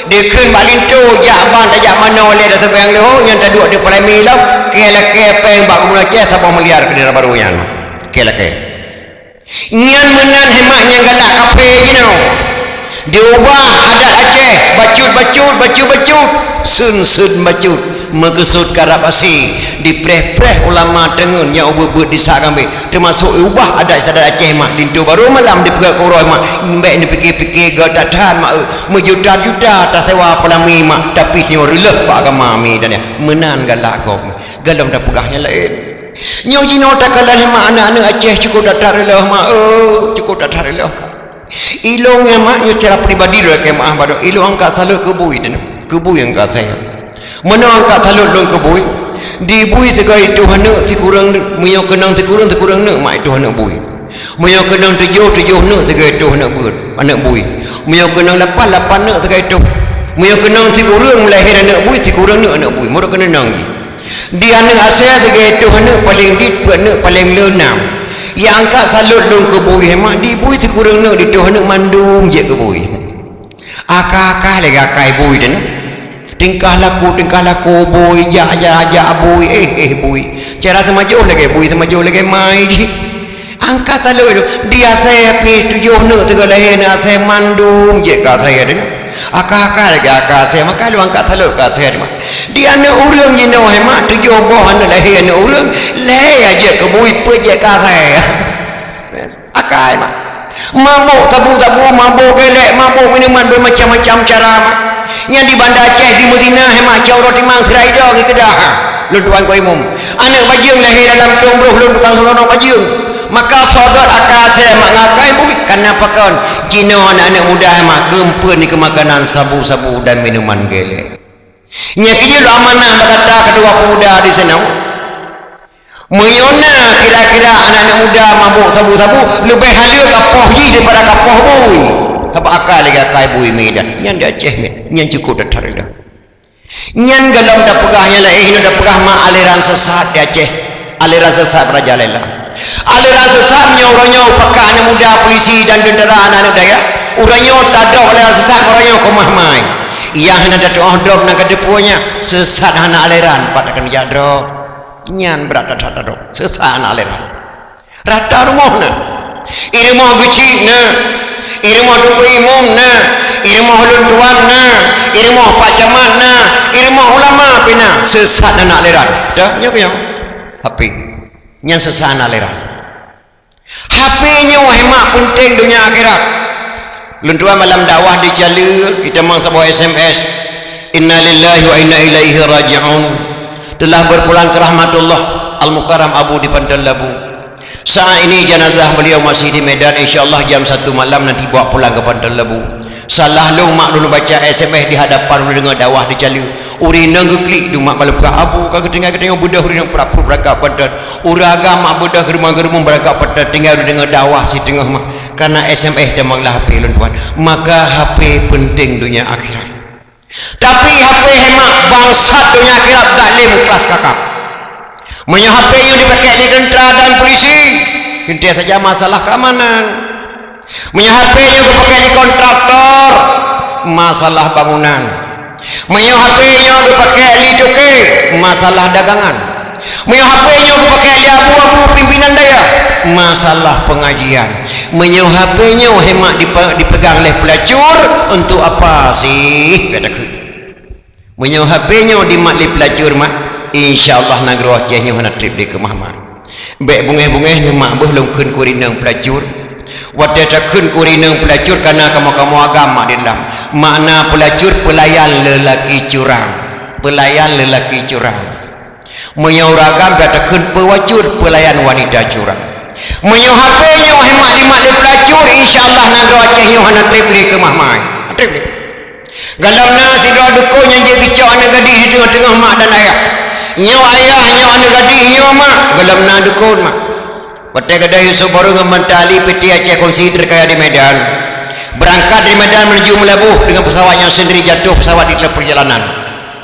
dikheun bak linto, "Jak bang, tajak manoe lé, taseubiang leuhô," nyan taduek di Palami lom, keu lakée péng bak gubunur Aceh saboh miliar keu dara barô nyan. Keu lakée. Nyan meunan hai mak nyang galak kaphé jinoe. Diubah adat Aceh, bacut-bacut, bacut-bacut, seun-seun bacut, meukeusut karab asé, dipreh-preh ulama teungeun nyang ubeuet-beuet di Sak Gambée, teumasok ubah adat istiadat Aceh mak, linto barô malam dipeugah keu uroe mak, bèk neupike-pike gata that mak, meujuta-juta tasewa Palami mak, tapi nyoe reuloh bak agama mi dan nyan. Meunan galak gob, galom tapeugah nyang laén. Nyoe jinoe takalon hai mak, aneuk-aneuk Aceh cukôp that-that reuloh mak, eu, cukôp that-that reuloh ka. Ilôn nyan mak, nyoe secara pribadi lôn lakée meu'ah bak droe, ilôn angkat salot keu bui teuh, keu bui angkat salot. Meunoe angkat salot lôn keu bui, di bui sigoe itôh aneuk sikureueng, meunyoe keunong sikureueng, sikureueng neuk mak itôh aneuk bui. Meunyoe keunong tujoh, tujoh neuk sigoe itôh aneuk beuet, aneuk bui. Meunyoe keunong lapan, lapan neuk sigoe itôh. Meunyoe keunong sikureueng meulahé aneuk bui, sikureueng neuk aneuk bui. Meurok keunong jih. Di aneuk asèe sigoe itôh aneuk paleng dit, peuet aneuk paleng le nam. Nyang angkat salot lôn keu bui hai mak, di bui sikureueng neuk, di itôh aneuk mandum jeuet keu bui. Akai-akai lagèe akai bui teuh nyoe. Tingkah laku, tingkah laku bui, jak, jak, jak bui, éh, éh bui. Cara seumajoh lagèe bui, seumajoh lagèe mai jih. Angkat salot lôn, di asèe pih tujoh neuk sigoe lahé aneuk asèe mandum jeuet keu asèe teuh nyoe. Akai-akai lagèe akai asèe, maka lôn angkat salot keu asèe teuh mak. Di aneuk ureueng jinoe hai mak, tujoh boh aneuk lahé aneuk ureueng, lhèe jeuet keu bui, peuet jeuet keu asèe. Akai mak. Mabôk sabu-sabu, mabôk geulék, mabôk minuman bermacam-macam cara mak. Nyang di Banda Aceh di Madinah hai mak, cok uroe timang sira ido geukeudeh. Lôn tuan keu imum. Aneuk bajeueng lahé dalam tueng broh lôn tukang seulonong bajeueng. Maka sogôt akai asèe mak ngon akai bui, kana pakon. Jinoe aneuk-aneuk muda hai mak, keupeue nikeue makanan sabu-sabu dan minuman geulék. Nyan keuh jeuet lôn amanah bak gata keudua peumuda di sinoe. Meunyoe na kira-kira aneuk-aneuk muda mabôk sabu-sabu, leubeh haleue kapoh jih daripada kapoh bui. Sabab akai lagèe akai bui mi dan nyan di Aceh nyan, nyan cukôp that-that reuloh. Nyan golom tapeugah nyang laén, hinoe tapeugah mak aliran sesat di Aceh. Aliran sesat merajalela. Aliran sesat meunyoe uroe nyoe pakat aneuk muda, polisi dan tentara, aneuk-aneuk dayah, uroe nyoe tadrop aliran sesat, uroe nyoe keumah mai. Nyang hana tatu'oh drop na ka teupeue nyan, sesat hana aliran, pat takheun jak drop. Nyan brat that-that drop, sesat hana aliran. Rata rumoh na. I rumoh geuchik na. I rumoh teungku imum na. I rumoh lôn tuan na. I rumoh pak camat na. I rumoh ulama pih na. Sesat hana aliran. Dah, nyoe keuh nyoe. Hapé. Nyan sesat hana aliran. Hapé nyoe hai mak peunteng donya akhirat. Lôn tuan malam dakwah di Caleue, itamong saboh S M S. Innalillahi wa inna ilaihi raji'un. Telah berpulang ke rahmatullah, Al-Mukarram Abu di Panton Labu. Saat ini jenazah beliau masih di Medan, insya Allah jam satu malam nanti bawa pulang ke Panton Labu. Salah lôn mak, lôn baca S M S di hadapan, lôn deungoe dakwah di Caleue. Ureueng inong geuklik, duek mak, bak lôn peugah, "Abu, ka geutinggai, geutinggai beudôh ureueng inong peurap beurangkat Panton." Ureueng agam mak beudôh geurumoh-geurumoh beurangkat Panton, tinggai ureueng deungoe dakwah siteungoh mak. Karena S M S dan manglah H P lôn tuan. Maka H P peunteng donya akhirat. Tapi H P hai mak, bangsat donya akhirat, zalim kelas kakap. Meunyoe H P nyoe dipakai lé tentara dan polisi, henteu saja masalah keamanan. Meunyoe H P nyoe geupakai lé kontraktor, masalah bangunan. Meunyoe H P nyoe geupakai lé toke, masalah dagangan. Meunyoe H P nyoe geupakai lé abu-abu pimpinan dayah, masalah pengajian. Meunyoe H P nyoe hai mak dipe-, dipegang lé pelacur, untuk apa sih? Kata ku. Meunyoe hapé nyoe dimat lé peulacur, mak, insya Allah nanggroe Aceh nyoe hana treb lé keumah, mak. Bék beungéh-beungéh nyoe, mak, beuh lôn kheun keu ureueng inong peulacur. Watée takheun keu ureueng inong peulacur, kana kamoe-kamoe agam, mak, di dalam. Makna peulacur, peulayan lelaki curang. Peulayan lelaki curang. Meunyoe ureueng agam ka takheun peulacur, peulayan wanita curang. Meunyoe hapé nyoe, hai mak, dimat lé peulacur, insya Allah nanggroe Aceh nyoe hana treb lé keumah, mak. Hana treb lé. Gohlom na sidroe dukon nyang jeuet geucok aneuk gadih di teungoh-teungoh mak dan ayah. Nyoe ayah, nyoe aneuk gadih, nyoe mak. Gohlom na dukon, mak. Watée gadôh Yusuf Barun ngon Banta Ali, P T Aceh Kongsi teukaya di Medan. Beurangkat dari Medan menuju Meulaboh dengan pesawat nyang sendiri, jatuh pesawat di tengah perjalanan.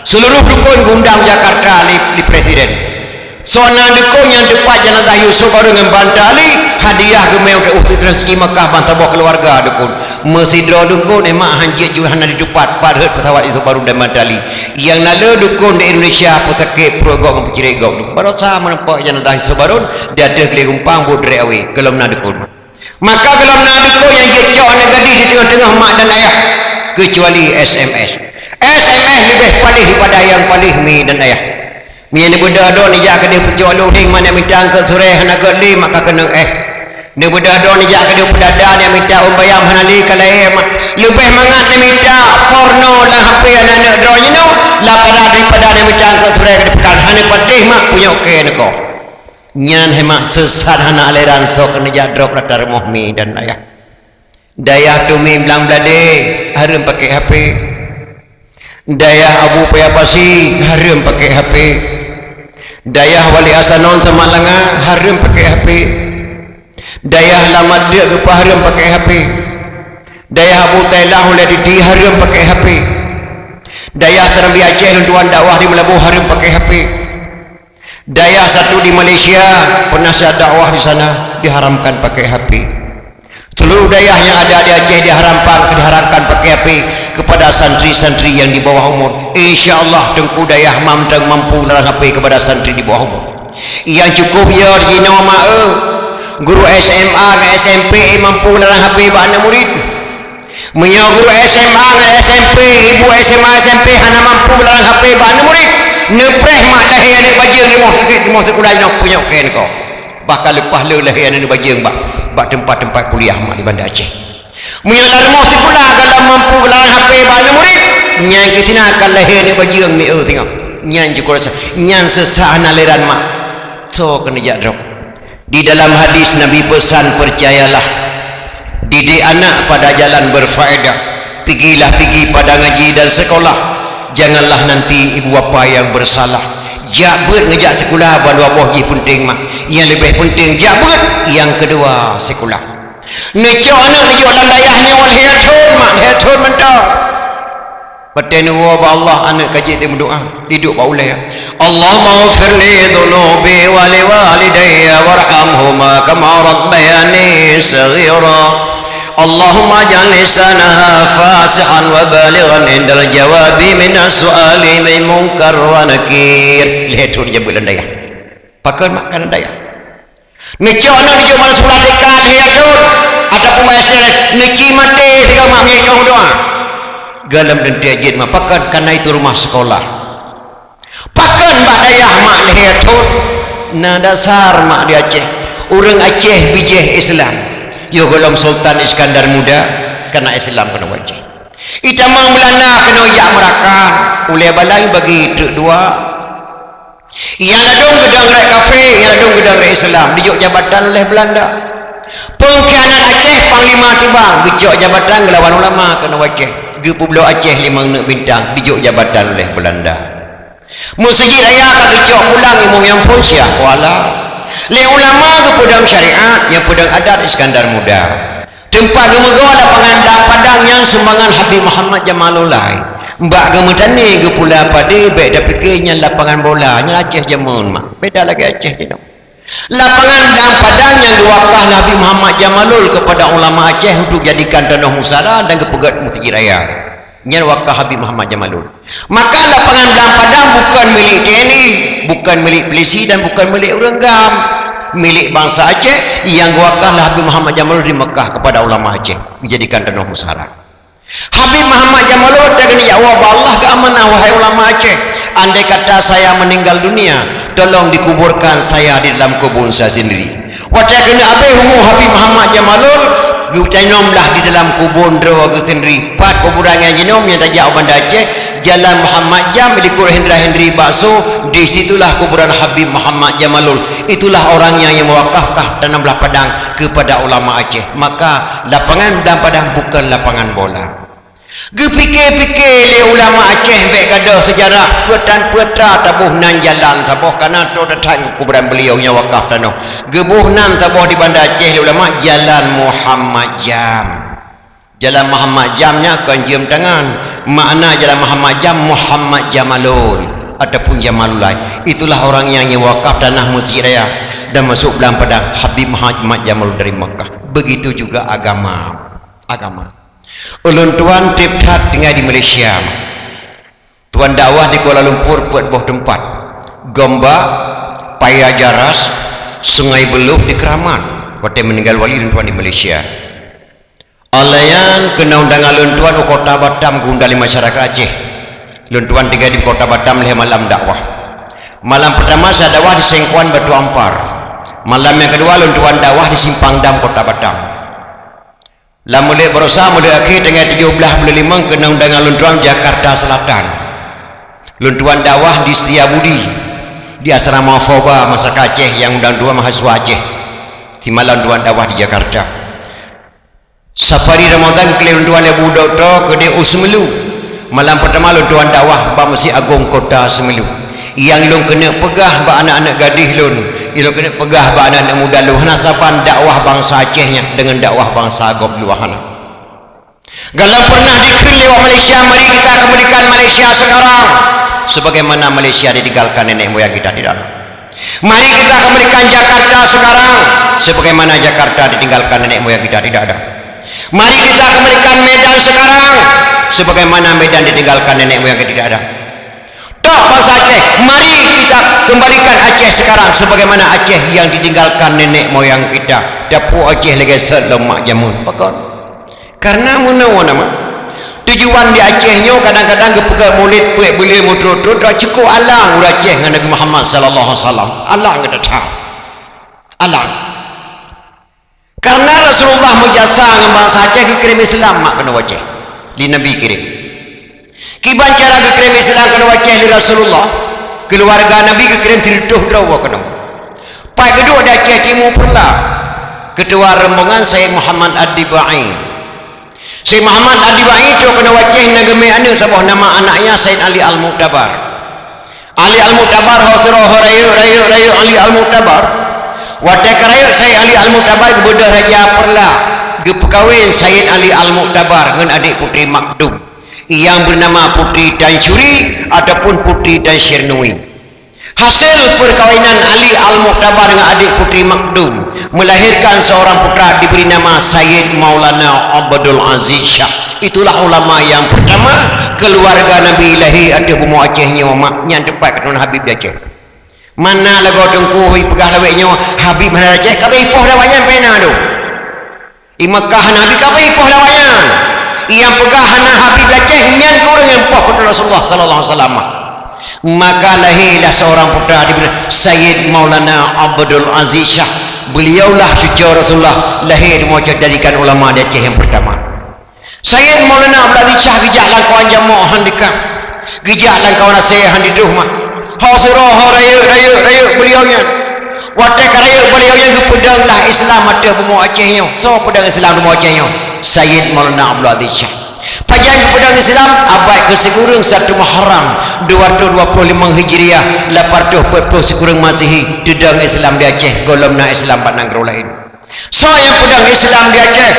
Seluruh dukon geuundang Jakarta lé, lé presiden. Soe na dukon nyang teupat jenazah Yusuf Barun ngon Banta Ali, hadiah geumé untuk, untuk rezeki Mekah ban saboh keuluwarga dukon. Meusidroe dukon, eh mak, han jeuet ju hana jitupat, pat rhot pesawat Yusuf Barun dan Banta Ali. Nyang na le dukon di Indonesia, peusakét pruet gob ngon peucirét gob. Baroesa meureumpok jenazah Yusuf Barun di ateueh glé gumpang, buet direk awé, gohlom na dukon. Maka gohlom na dukon nyang jeuet cok aneuk gadih di teungoh-teungoh mak dan ayah, keucuali S M S. S M S leubeh paléh daripada nyang paléh mi dan ayah. Meunyoe neubeudôh droe neujak keudeh peucok lôn, mak, neumita eungkôt surée hana göt lé, mak, ka keuneuk éh. Neubeudôh droe neujak keudeh peudada, neumita ôn bayam hana lé, ka lahé, mak. Leubeh mangat neumita porno lam H P aneuk-aneuk droe jinoe, daripada, daripada neumita eungkôt surée keudeh peukan, hana patéh, mak, punyok kée neuko. Nyan, hai mak, seusat hana aleran, soe keuneuk jak drop rata rumoh mi dan ayah. Dayah Tumi Blang Bladé hareuem pakék H P. Dayah Abu Paya Pasi hareuem pakék H P. Dayah Wali Asanon Samalanga hareuem pakék H P. Dayah Lamat Deuk Geupah hareuem pakék H P. Dayah Abu Thailand Ulée Diti hareuem pakék H P. Dayah Serambi Aceh Lôn Tuan Dakwah di Meulaboh hareuem pakék H P. Dayah satu di Malaysia, peunasihat dakwah di sana, diharamkan pakai H P. Seluruh dayah yang ada di Aceh diharamkan, diharamkan pakai H P kepada santri-santri yang di bawah umur. Insya Allah, Teungku Dayah Mam-, mampu melarang H P kepada santri di bawah umur. Yang cukup ya di jinoe ma, eh, guru S M A ngon S M P mampu melarang H P bak aneuk murid. Meunyoe guru S M A ngon S M P, ibu S M A S M P hana mampu melarang H P bak aneuk murid, neupreh mak lahé aneuk bajeueng di moh sakét, di moh sikula jinoe punyok kén ko. Bahkan leupah le lahé aneuk bajeueng bak, bak teumpat-teumpat kuliah mak di Banda Aceh. Meunyoe lam rumoh sikula galom mampu melarang H P bak aneuk murid, nyan keutina akan lahé aneuk bajeueng mi eu singoh. Nyan jukul rasa, nyan sesah hana leran mak. Soe keuneuk jak drop? Di dalam hadis Nabi pesan, "Percayalah, didik anak pada jalan berfaedah, pigilah pigi pada ngaji dan sekolah, janganlah nanti ibu bapa yang bersalah." Jak beuet ngeujak sikula ban dua boh jih peunteng mak. Nyang leubeh peunteng jak beuet, nyang keudua sikula. Neucok aneuk neujok lam dayah nyoe lhèe thon mak, lhèe thon mantong. Watèe neuwoe bak Allah, aneuk ka jeuet meudoa, iduek bak ulèe. Allahumma ghfir li dzunubi wa li walidayya warhamhuma kama rabbayani shaghira. Allahumma ij'al lisanaha fasihan wa balighan indal jawabi minas su'ali min munkar wa nakir. Lhèe thon jabeuet lam dayah. Pakon mak ka lam dayah. Neucok aneuk neujok bak sikula T K lhèe thon, ataupun bak S D, neuci maté sigoe mak meunyoe cong doa. Galom teuntèe jeuet mak, pakon? Karena itu rumah sekolah. Pakon bak dayah mak lhèe thon? Na dasar mak di Aceh. Ureueng Aceh bijèh Islam. Yoh gohlom Sultan Iskandar Muda, kana Islam keunoe Aceh. Itamong Beulanda keunoe jak meurakan, ulèe balang bagi treuk dua. Nyang ladôm geudong rot kafé, nyang ladôm geudong rot Islam, dijok jabatan oleh Beulanda. Peungkhianat Aceh, Panglima Tibang, geucok jabatan geulawan ulama keunoe Aceh. Geupeubloe Aceh limong neuk bintang, dijok jabatan oleh Beulanda. Meuseujid raya ka geucok pulang Imum Nyang Phôn Syiah Kuala. Lé ulama geupeudong syariat, nyang peudong adat Iskandar Muda. Teumpat geumeugoe lapangan Blang Padang nyan sumbangan Habib Muhammad Jamalullahi. Bak geumeutani geupula padé, bèk tapike nyan lapangan bola, nyan Aceh jameun mak. Beda lagèe Aceh jinoe. Lapangan Blang Padang nyang geuwakaf lé Habib Muhammad Jamalul kepada ulama Aceh untuk jadikan tanoh musala dan geupeugèt meuseujid raya. Nyan wakaf Habib Muhammad Jamalul. Maka lapangan Blang Padang bukon milék T N I, bukon milék polisi dan bukon milék ureueng GAM. Milék bansa Aceh nyang geuwakaf lé Habib Muhammad Jamalul di Mekah kepada ulama Aceh, dijadikan tanoh musala. Habib Muhammad Jamalul, watée geujaweueb bak Allah, geuamanah, "Wahai ulama Aceh, andai kata saya meninggal dunia, tolong dikuburkan saya di dalam kubur saya sendiri." Watée keuneuk habéh umu Habib Muhammad Jamalul, geutanyomlah di dalam kubur droe geuh sendiri. Pat kuburan nyang jinom nyang tajak u Banda Aceh, Jalan Muhammad Jam, likot Hendra Hendri Bakso, di situlah kuburan Habib Muhammad Jamalul. Itulah orang yang, yang mewakafkan tanah Blang Padang kepada ulama Aceh. Maka lapangan Blang Padang bukan lapangan bola. Geupike-pike lé ulama Aceh bék gadôh seujarah, peutan-peutra taboh nan jalan saboh, kana trok datang kuburan beliau nyang wakaf tanoh. Geuboh nan saboh di Banda Aceh lé ulama, Jalan Muhammad Jam. Jalan Muhammad Jam nyan kon jeuem tangan. Makna Jalan Muhammad Jam, Muhammad Jamalul ataupun Jamalulai. Itulah orang yang, yang wakaf tanah Mesjid Raya dan masuk Blang Padang, Habib Muhammad Jamalul dari Makkah. Begitu juga agama. Agama. Ulôn tuan treb that tinggai di Malaysia. Tuan dakwah di Kuala Lumpur peuet boh teumpat. Gombak, Paya Jaras, Sungai Beluh, di Keramat. Watée meuninggai wali lôn tuan di Malaysia. Alayan keunong undangan lôn tuan u Kota Batam geuundang lé masyarakat Aceh. Lôn tuan tinggai di Kota Batam lhée malam dakwah. Malam peurtama saya dakwah di Sengkuan Batu Ampar. Malam nyang keudua lôn tuan dakwah di Simpang Dam Kota Batam. Lam mulod baroesa, mulod akhé, tanggai tujoh blaih buleuen limong keunong undangan lôn tuan Jakarta Selatan. Lôn tuan dakwah di Setiabudi, di asrama Foba masyarakat Aceh nyang undang dua mahasiswa Aceh. Simalam tuan dakwah di Jakarta. Safari Ramadan geukirém lôn tuan lé Bu Dokto keudéh u Seumelu. Malam peurtama lôn tuan dakwah bak Meuseujid Agong Kota Seumelu. Nyang lôn keuneuk peugah bak aneuk-aneuk gadéh lôn, nyang lôn keuneuk peugah bak aneuk-aneuk muda lôn, hana saban dakwah bansa Aceh nyan deungon dakwah bansa gob luwa hana. Kalau pernah dikheun lewat Malaysia, mari kita kembalikan Malaysia sekarang sebagaimana Malaysia ditinggalkan nenek moyang kita tidak ada. Mari kita kembalikan Jakarta sekarang sebagaimana Jakarta ditinggalkan nenek moyang kita tidak ada. Mari kita kembalikan Medan sekarang sebagaimana Medan ditinggalkan nenek moyang kita tidak ada. Tok bansa Aceh, mari kita kembalikan Aceh sekarang sebagaimana Aceh yang ditinggalkan nenek moyang kita. Dapu Aceh lagée sot lom mak jameun. Pakon? Karena meunoe nama. Tujuan di Aceh nyoe kadang-kadang geupeugah mulod peuet buleuen meutrok-trok, cukôp alang ureuëng Aceh ngon Nabi Muhammad sallallahu alaihi wasallam. Alang geuh that. Alang. Karena Rasulullah meujasa ngon bansa Aceh geukirém Islam mak keunoe u Aceh. Lé Nabi kirém. Kiban cara geukirém Islam keunoe u Aceh lé Rasulullah, keuluwarga Nabi geukirém sireutôh droe keunoe. Pat geuduek di Aceh Timu Peureulak, keutua rombongan Said Muhammad Ad-Dibai. Said Muhammad Ad-Dibai trok keunoe u Aceh na geumé aneuëk saboh, nama anaknya Said Ali Al-Mu'tabar. Ali Al-Mu'tabar ho sidroe ho rayeuk, rayeuk, rayeuk Ali Al-Mu'tabar. Watée ka rayeuk Said Ali Al-Mu'tabar geubeudôh Raja Peureulak, geupeukawen Said Ali Al-Mu'tabar ngon adék Putri Makdum, nyang beunama Putri Tansuri ataupun Putri Tansyirnui. Hasil perkawinan Ali Al-Mu'tabar dengan adik Putri Makdum melahirkan seorang putra diberi nama Sayyid Maulana Abdul Aziz Syah. Itulah ulama yang pertama keluarga Nabi lahir ateueh bumoe Aceh nyoe, mak, nyan teumpat keunoe Habib di Aceh. Mana lagoe teungku peugah lawét nyoe Habib hana di Aceh, ka beuipoh lawét nyan pena tu. Di Mekah Nabi ka beuipoh lawét nyan. Nyang peugah hana Habib di Aceh, nyan keu ureuëng nyang poh keu Rasulullah sallallahu alaihi wasallam. Maka lahirlah seorang putra diberi Sayyid Maulana Abdul Aziz Syah. Beliaulah cucu Rasulullah, lahir di Aceh, jadikan ulama di Aceh yang pertama. Sayyid Maulana Abdul Aziz Syah geujak lam kawan jamoe han deuka. Geujak lam kawan asée han didroh mah. Ho sidroe ho rayeuk, rayeuk, rayeuk beliau nyan. Watée ka rayeuk beliau nyan geupeudong lah Islam ateueh bumoe Aceh nyoe. Soe peudong Islam bumoe Aceh nyoe? Sayyid Maulana Abdul Aziz Syah. Pajan geupeudong Islam? Abad keu sikureueng satu Muharram dua ratus dua puluh lima Hijriah, lapan ratus empat puluh sikureueng Masehi, teudong Islam di Aceh, gohlom na Islam bak nanggroe laén. Soe nyang peudong Islam di Aceh?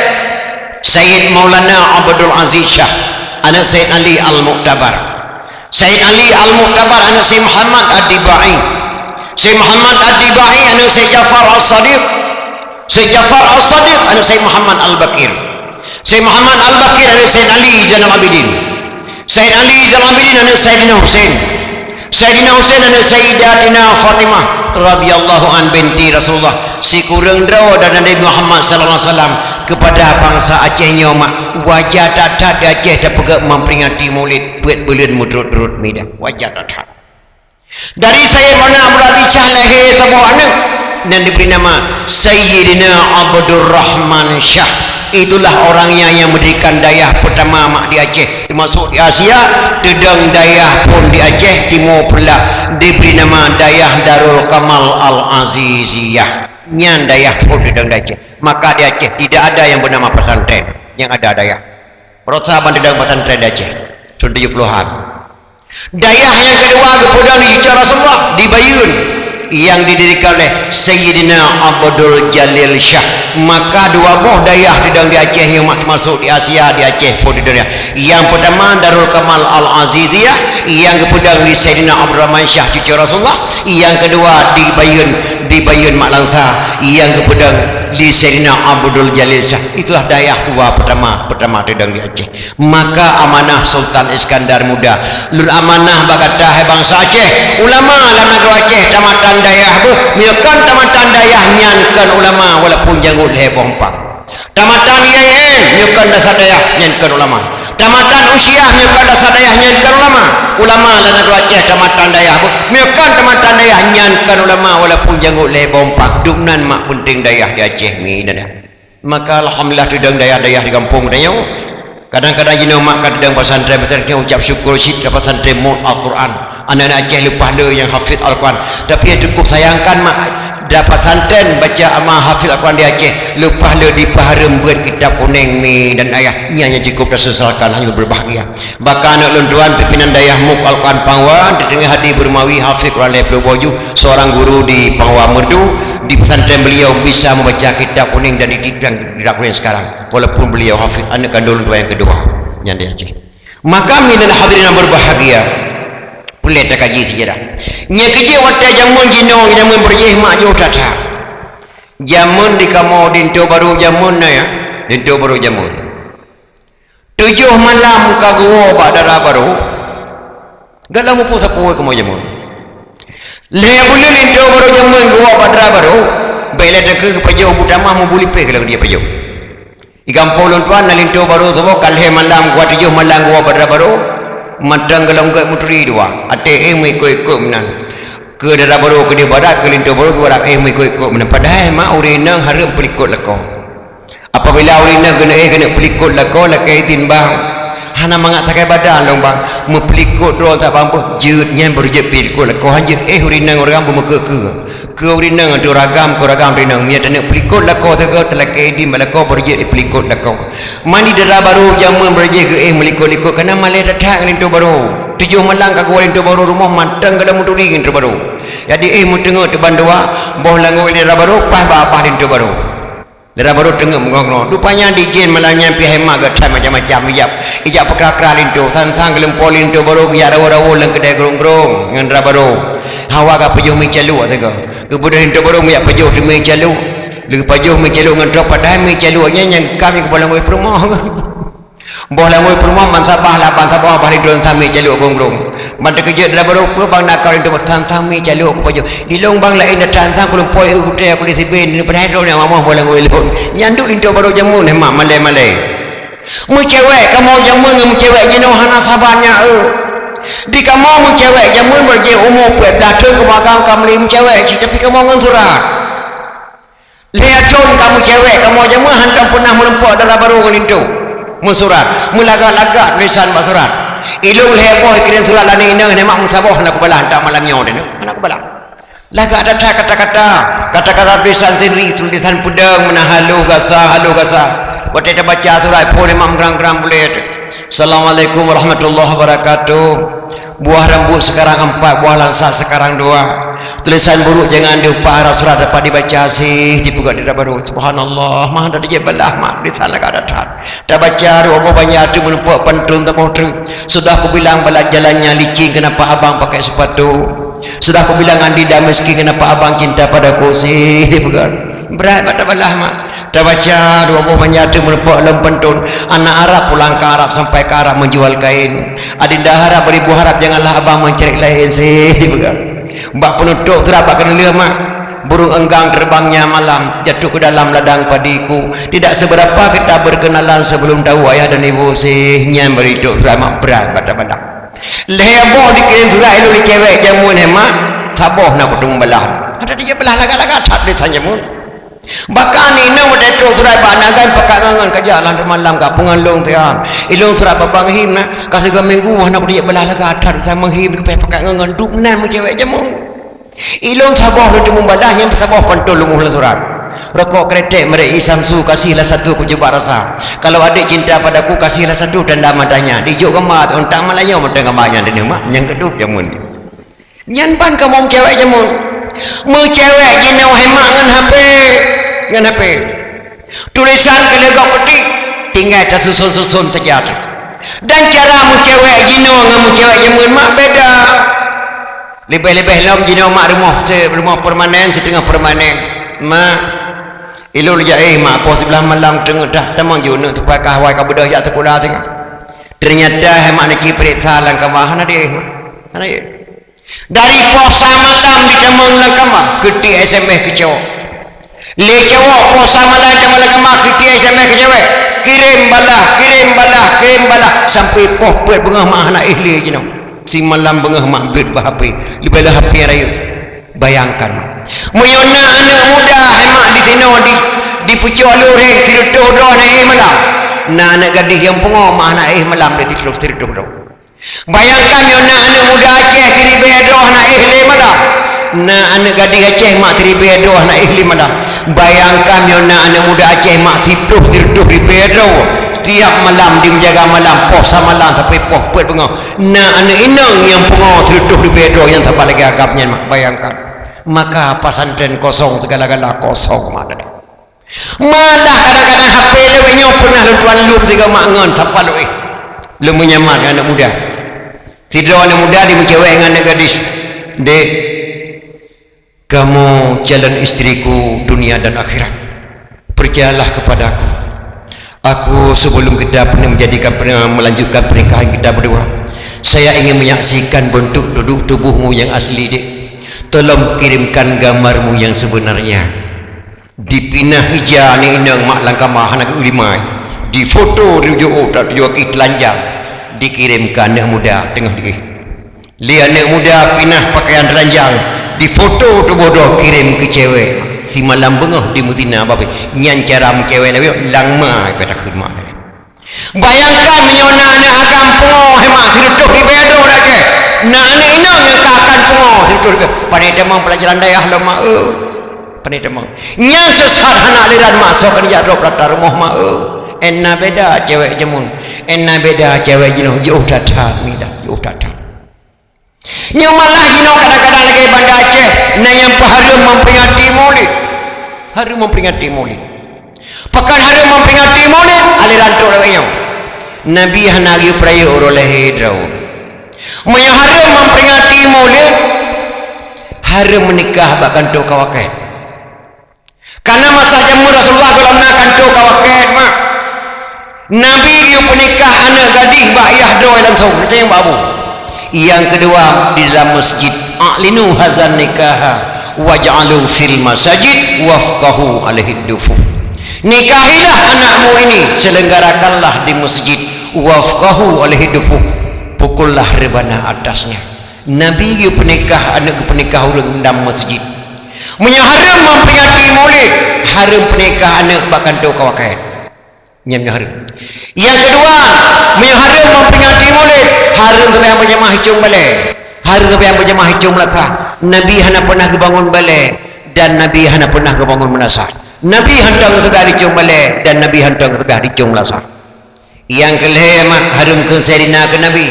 Sayyid Maulana Abdul Aziz Syah, aneuk Sayyid Ali Al-Mu'tabar. Sayyid Ali Al-Mu'tabar aneuk Sayyid Muhammad Ad-Dibai. Sayyid Muhammad Ad-Dibai aneuk Sayyid Ja'far As-Sadiq. Sayyid Ja'far As-Sadiq aneuk Sayyid Muhammad Al-Baqir. Sayyid Muhammad Al-Baqir aneuk Sayyid Ali Zainal Abidin. Sayyid Ali Zainal Abidin aneuk Sayyidina Husain. Sayyidina Husain aneuk Sayyidatina Fatimah radhiyallahu an binti Rasulullah. Sikureueng droe dan Nabi Muhammad sallallahu alaihi wasallam. Keupada bansa Aceh nyoe mak, wajar that-that di Aceh tapeugah memperingati Maulid peuet buleuen meuturot-turot mi dah. Wajar that-that. Dari Sayyid Maulana Abdul Aziz Syah lahé saboh aneuk dan diberi nama Sayyidina Abdul Rahman Syah. Itulah orang yang, yang mendirikan dayah pertama mak di Aceh, termasuk di Asia, teudong dayah phon di Aceh Timur Peureulak, diberi nama Dayah Darul Kamal Al-Aziziyah. Nyan dayah phon teudong di Aceh. Maka di Aceh tidak ada yang bernama pesantren, yang ada dayah. Rot saban teudong pesantren di Aceh, tahun tujuh puluhan. Dayah nyang keudua geupeudong di cucu Rasulullah di Bayeuen, yang didirikan oleh Sayyidina Abdul Jalil Syah. Maka dua boh dayah teudong di Aceh nyang mak termasuk di Asia, di Aceh pun di dunia. Yang pertama Darul Kamal Al-Aziziyah, yang geupeudong di Sayyidina Abdul Rahman Syah cucu Rasulullah. Yang kedua di Bayeuen, di Bayeuen Mak Langsa, yang geupeudong di Sayyidina Abdul Jalil Syah. Itulah dayah dua pertama, pertama teudong di Aceh. Maka amanah Sultan Iskandar Muda, lôn amanah bak gata hai bansa Aceh, ulama lam nanggroe Aceh, tamatan dayah beuh, meunyoe kon tamatan dayah nyan kon ulama walaupun janggut lhèe boh umpang. Tamatan I A I N meunyoe kon dasar dayah nyan kon ulama. Tamatan Unsyiah meunyoe kon dasar dayah nyan kon ulama. Ulama lam nanggroe Aceh tamatan dayah beuh, meunyoe kon tamatan dayah nyan kon ulama walaupun janggut lhèe boh umpang. Dum nan mak peunteng dayah di Aceh mi dah. Maka alhamdulillah teudong dayah-dayah di gampông tanyoe. Kadang-kadang jinoe mak ka teudong pesantren, pesantren ucap syukur cit ka pesantren muet Al-Quran. Aneuk-aneuk Aceh leupah le nyang hafiz Al-Quran. Tapi nyang cukup sayangkan mak, dah pesantren baca ama hafiz Al-Quran di Aceh, leupah le dipahareuem beuet kitab kuneng mi dan ayah. Nyan nyang cukup tasesalkan, hana berbahagia. Baka aneuk lôn tuan, pimpinan dayah muet Al-Quran Pangwa, di teungoh hadir Burmawi, hafiz Quran lhèe ploh boh juh, seorang guru di Pangwa Merdu, di pesantren beliau bisa membaca kitab kuneng dan dititipkan di Rakhine sekarang. Walaupun beliau hafiz, aneuk kandung lôn tuan nyang kedua. Nyan di Aceh. Maka, minal hadirin yang berbahagia, peureulèe takaji seujarah. Nyang keujeuet watèe jameun jinoe, jameun beurajih mak jôh that-that. Jameun di kamoe di Linto Barô jameun na ya, Linto Barô jameun. Tujoh malam ka geuwoe bak dara barô, galak muphom sapeue kamoe jameun. Lhèe buleuen Linto Barô jameun geuwoe bak dara barô, bèk lé takheun geupajoh bu tamah, meubu lipéh ka lheueh geupajoh. Di gampông lôn tuan na Linto Barô saboh, ka lhèe malam geuwoe, tujoh malam geuwoe bak dara barô, mantong gohlom gèt meuturi dua, até éh meuikot-ikot meunan. Keu dara barô keudéh barat, keu Linto Barô keudéh barat, éh meuikot-ikot meunan. Padahai mak ureueng inong hareuem peulikot lakoe. Apabila ureueng inong keuneuk éh keuneuk peulikot lakoe lakèe idin bang, hana mangat sagai badan lôn bang, meupeulikot droe saban beuh jeuet nyan baru jeuet peulikot lakoe, han jeuet éh ureueng inong ureueng beumeukeu-keu. Keu ureueng inong atu ragam, keu ragam ureueng inong, meunyo taneuk peulikot lakoe sigoe talakèe idin bak lakoe baru jeuet peulikot lakoe. Mandi dara barô jameun baru jeuet geuéh meulikot-likot, kana malèe that-that ngon Linto Barô. Tujoh malam ka geuwoe Linto Barô rumoh mantong gohlom meuturi ngon Linto Barô. Jadi éh meuteungeut teuh bandua, boh langôt dara barô paih bak babah Linto Barô. Dara barô teungeut meungoh-ngoh. Rupanya di jén malam nyan pih hai mak geuh that macam-macam ijak, ijak peukra-kra linto, sang-sang geulumpo linto barô geujak rawon-rawon lam keudè grong-grong ngon dara barô. Hawa ka pajoh mi caluek sigoe. Geubeudôh linto barô meujak pajoh mi caluek. Lheueh pajoh mi caluek ngon trok, padahai mi caluek nyan nyang ka mi keubalangoi peurumoh. Boh langôt peurumoh ban sabah lah, ban sabah bah linto, sang-sang mi caluek grong-grong. Ban teukeujot dara barô, "Peue bang na kau linto?" "Sang-sang mi caluek kupajoh." "Di lôn bang laén that-that, sang kulumpo eu gutèe kulét sibèe, padahai droeneuh mamoh boh langôt lôn." Nyan duek linto barô jameun, hai mak, malèe-malèe. Meucewek kamoe jameun ngon meucewek jinoe hana saban nyan, eu. Di kamoe meucewek jameun baru jih umu peuet blah thon, kamoe agam ka meuli meucewek cit, tapi kamoe ngon surat. Lhèe thon ka meucewek, kamoe jameun hantom peunah meureumpok dara barô ngon linto. Meusurat, meulagak-lagak tulisan bak surat. Ilôn lhèe boh kirém surat lé aneuk inong, nyan mak meusaboh hana kubalah, hantom malam nyoe teuh hana kubalah. Lagak that-that kata-kata, kata-kata tulisan sendiri, tulisan peudong meunan halôh gasa, halôh gasa. Watèe tabaca surat phon nyan mak meurang-rang buleue teuh. "Assalamualaikum warahmatullahi wabarakatuh. Buah rambut sekarang empat, buah langsat sekarang dua. Tulisan buruk jangan diupah, surat dapat dibaca sih," dipeugah dara barô. Subhanallah, mah dah dijak balah, mak, di sana ka ada that. Tabaca dua boh banyak tu menumpuk pantun taboh tu. "Sudah kubilang balat jalannya licin, kenapa abang pakai sepatu? Sudah kubilang andi dah miskin, kenapa abang cinta padaku sih?" Bukan. Berat bak tabalah, mak. Tabaca dua boh banyak tu menumpuk lom pantun. Anak Arab pulang ke Arab, sampai ke Arab menjual kain. Adinda harap beribu harap, janganlah abang mencari lain sih. Bukan. Bak penutup surat bak keuneulheueh, mak. Burung enggang terbangnya malam, jatuh ke dalam ladang padiku. Tidak seberapa kita berkenalan sebelum tahu ayah dan ibu sih, nyan baru itu drama berat bata-bata. Lhèe boh dikirém surat ilôn lé cewek jameun, he mak, saboh na kuteumé balaih. Ada dijak balaih lagak-lagak that lé san jameun. Bahkan inong watèe trok surat bak aneuk agam pakat ngon-ngon ka jak lam malam ka peungon lôn tian. Ilôn surat bak Bang Him na, ka sigoe minggu hana kudijak balaih lagak that lé san Bang Him, pakat ngon-ngon dum nan meucewek jameun. Ilôn saboh lôn teumé balaih nyang saboh pantôn lôn muh lam surat. Rokok kretek merek Isamsu, kasihlah satu ku jubah rasa. Kalau adik cinta padaku, kasihlah satu tanda matanya. Dijok gamba, unta Malayu mantong gamba nyan di mak, nyang keudum jameun. Nyan ban kamoe meucewek jameun. Meucewek jinoe he mak ngon H P. Ngon H P. Tulisan keu lé gob peutik, tinggai tasuson-suson saja tu. Dan cara meucewek jinoe ngon meucewek jameun mak beda. Leubeh-leubeh lom jinoe mak rumoh se-, rumoh permanen, siteungoh permanen. Mak, ilôn jak, eh, mak, poh siblaih malam teungoh dah tamong ju neuk tupai ka awai ka beudôh jak sikula singoh. Ternyata he mak neuci peuriksa lam kama hana deh, mak. Hana deh. Dari poh sa malam jitamong lam kama, keutik S M S keu cowok. Lé cowok poh sa malam jitamong lam kama, keutik S M S keu cewek. Kirém balaih, kirém balaih, kirém balaih, sampai poh peuet beungoh mak hana éh lé jinoe. Simalam beungoh mak beuet bak H P, leubeh lé H P rayeuk. Bayangkan, meunyoe na aneuk muda he mak disinoe di, dipeucok lé ureueng sireutôh droe hana éh malam, na aneuk gadih nyang pungo mak hana éh malam lé sireutôh, sireutôh droe. Bayangkan, meunyoe na aneuk muda Aceh siribèe droe hana éh lé malam. Na aneuk gadih Aceh mak siribèe droe hana éh lé malam. Bayangkan, meunyoe na aneuk muda Aceh mak siplôh sireutôh ribèe droe. Tiap malam dimeujaga malam, poh sa malam sampai poh peuet beungoh. Na aneuk inong nyang pungo sireutôh ribèe droe nyang saban lagèe agam nyan mak. Bayangkan. Maka pesantren kosong, segala-gala kosong mak tadi. Malah kadang-kadang H P lewat nyoe pernah lôn tuan lôn sigoe mak ngon sapa lôn éh. Lôn meunyaman ngon aneuk muda. Sidroe aneuk muda dimeucewek ngon aneuk gadis. Dek, kamu calon istriku dunia dan akhirat. Percayalah kepadaku. Aku sebelum kita pernah menjadikan pernah melanjutkan pernikahan kita berdua, saya ingin menyaksikan bentuk duduk tubuhmu yang asli, Dek. Tolong kirimkan gambarmu yang sebenarnya. Dipinah ija aneuk inong mak lam kama hana geulimai. Difoto di ujoe that tujoh kaki telanjang. Dikirim keu aneuk muda teungoh diéh. Lé aneuk muda pinah pakaian telanjang, difoto tuboh droe kirim keu cewek. Simalam beungoh dimeutina babeh. Nyan cara meucewek lagèe nyan, langma ibadah khidmat. Bayangkan meunyoe na aneuk agam pungo, he mak, sireutôh ribèe droe dak kèe. Na aneuk inong nyang ka akan pungo, sireutôh ribèe. Pane tamong pelajaran dayah lom mak, eh. Pane tamong. Nyang sesat hana aliran mak, soe keuneuk jak droe peulata rumoh mak, eh. Ena beda cewek jameun. Ena beda cewek jinoe, jiôh that-that, mi dah, jiôh that-that. Nyoe malah jinoe kadang-kadang lagèe Banda Aceh, na nyang peuhareuem memperingati Maulid. Hareuem memperingati Maulid. Pakon hareuem memperingati Maulid, aliran trok lagèe nyoe. Nabi hana geuyue peurayeuk uroe lahé droe. Meunyoe hareuem memperingati Maulid, hareuem meunikah bak kantô K W K. Karena masa jameun Rasulullah gohlom na kantô K W K mak. Nabi geupeunikah aneuk gadih bak yah droe langsung, teuntang bak abu. Yang kedua, di dalam masjid. "A'linu hazan nikaha waj'alu fil masajid wafqahu alaihi dufuf." Nikahilah anakmu ini, selenggarakanlah di masjid. "Wafqahu alaihi dufuf." Pukullah rebana atasnya. Nabi geupeunikah aneuk geupeunikah ureueng dalam masjid. Meunyoe hareuem memperingati Maulid, hareuem peunikah aneuk bak kantô K W K. Nyan meunyoe hareuem. Yang kedua, meunyoe hareuem memperingati Maulid, hareuem sampoe berjamaah di Cong Balè. Hareuem sampoe berjamaah di Cong Meunasah. Nabi hana pernah geubangun balè dan Nabi hana pernah geubangun meunasah. Nabi hantom geuseubah di Cong Balè dan Nabi hantom geuseubah di Cong Meunasah. Yang keulhèe mak, hareuem kheun Saidina keu Nabi.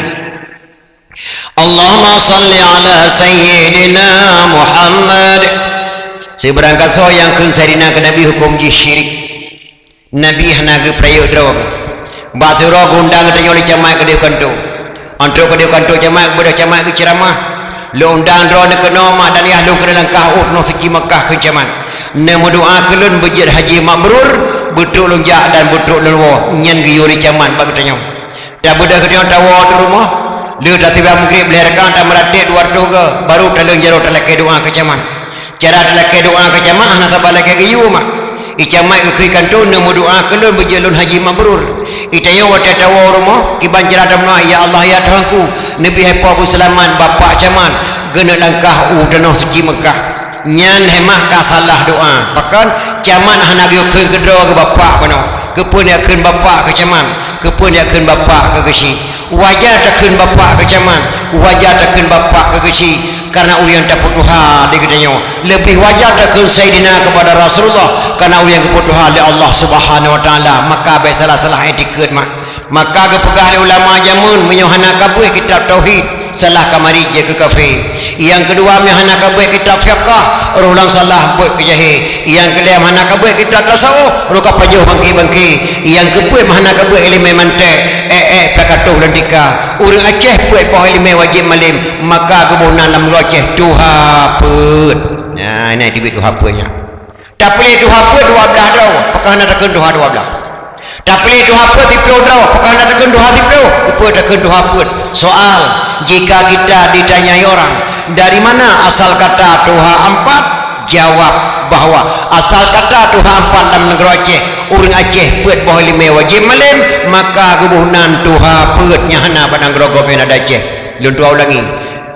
Allahumma salli ala Sayyidina Muhammad. Sibarang kasoe nyang kheun Saidina keu Nabi, huköm jih syirik. Nabi hana geupeurayeuk droe. Bak siuroe geuundang geutanyoe lé camat keudéh kantô. Entrôk keudéh kantô camat, geubeudôh camat geuceuramah. Lôn undang droeneuh keunoe mak dan yah lôn keuneuk langkah u tanoh suci Makkah kheun camat. Neumeudoa keu lôn beujeuet haji mabrur, beutrok lôn jak dan beutrok lôn woe. Nyan geuyue lé camat bak geutanyoe. Tabeudôh geutanyoe tawoe u rumoh, lheueh taseumbahyang Maghrib lhèe rakaat, tameuratéb dua reutôh goe, baru taleueng jaroe talakèe doa keu camat. Cara talakée doa keu camat hana saban lakée geuyue mak. Icamat geukheun kantô neumeudoa keu lôn beujeuet lôn haji mabrur. Itanyoe watée tawoe rumoh, kiban cara tameudoa, "Ya Allah, ya Tuhanku, neubi hai Po beuseulamat bapak camat geuneuk langkah u tanoh suci Meukah." Nyan hemah ka salah doa. Pakon? Camat hana geuyue kheun keudroe keu bapak bunoe. Keupeue neujak kheun bapak keu camat? Keupeue neujak kheun bapak keu geuchik? Wajar takheun bapak keu camat, wajar takheun bapak keu geuchik, karena ureuëng tapeutuha lé geutanyoe. Leubeh wajar takheun Saidina keupada Rasulullah, karena ureuëng geupeutuha lé Allah Subhanahu Wa Taala. Maka bék salah-salah itikeuet mak. Maka geupeugah lé ulama jameun, meunyoe hana kabeuet kitab tauhid, salah ka marit jeuet keu kafé. Nyang keudua, meunyoe hana kabeuet kitab fiqah, roh lam salah buet keu jahé. Nyang keulhèe, hana kabeuet kitab tasawuf, roh ka pajoh bangké-bangké. Nyang keupeuet, hana kabeuet iéleumé mantek, ék-ék pih ka toh lam tika. Ureuëng Aceh peuet boh iéleumé wajéb malém, maka geuboh nan lam droe Aceh tuha peuet. Nah, nyan teubiet tuha peuet nyan. Tapiléh tuha peuet dua blaih droe, pakon hana takheun tuha dua blaih? Tapiléh tuha peuet siplôh droe, pakon hana takheun tuha siplôh? Keupeue takheun tuha peuet? Soal, jika kita ditanyai orang, "Dari mana asal kata tuha ampat?" Jawab bahwa asal kata tuha ampat lam nanggroe Aceh, ureuëng Aceh peuet boh iéleumé wajéb malém, maka geuboh nan tuha peuet nyang hana bak nanggroe gob nyang na di Aceh. Lôn tuha ulangi.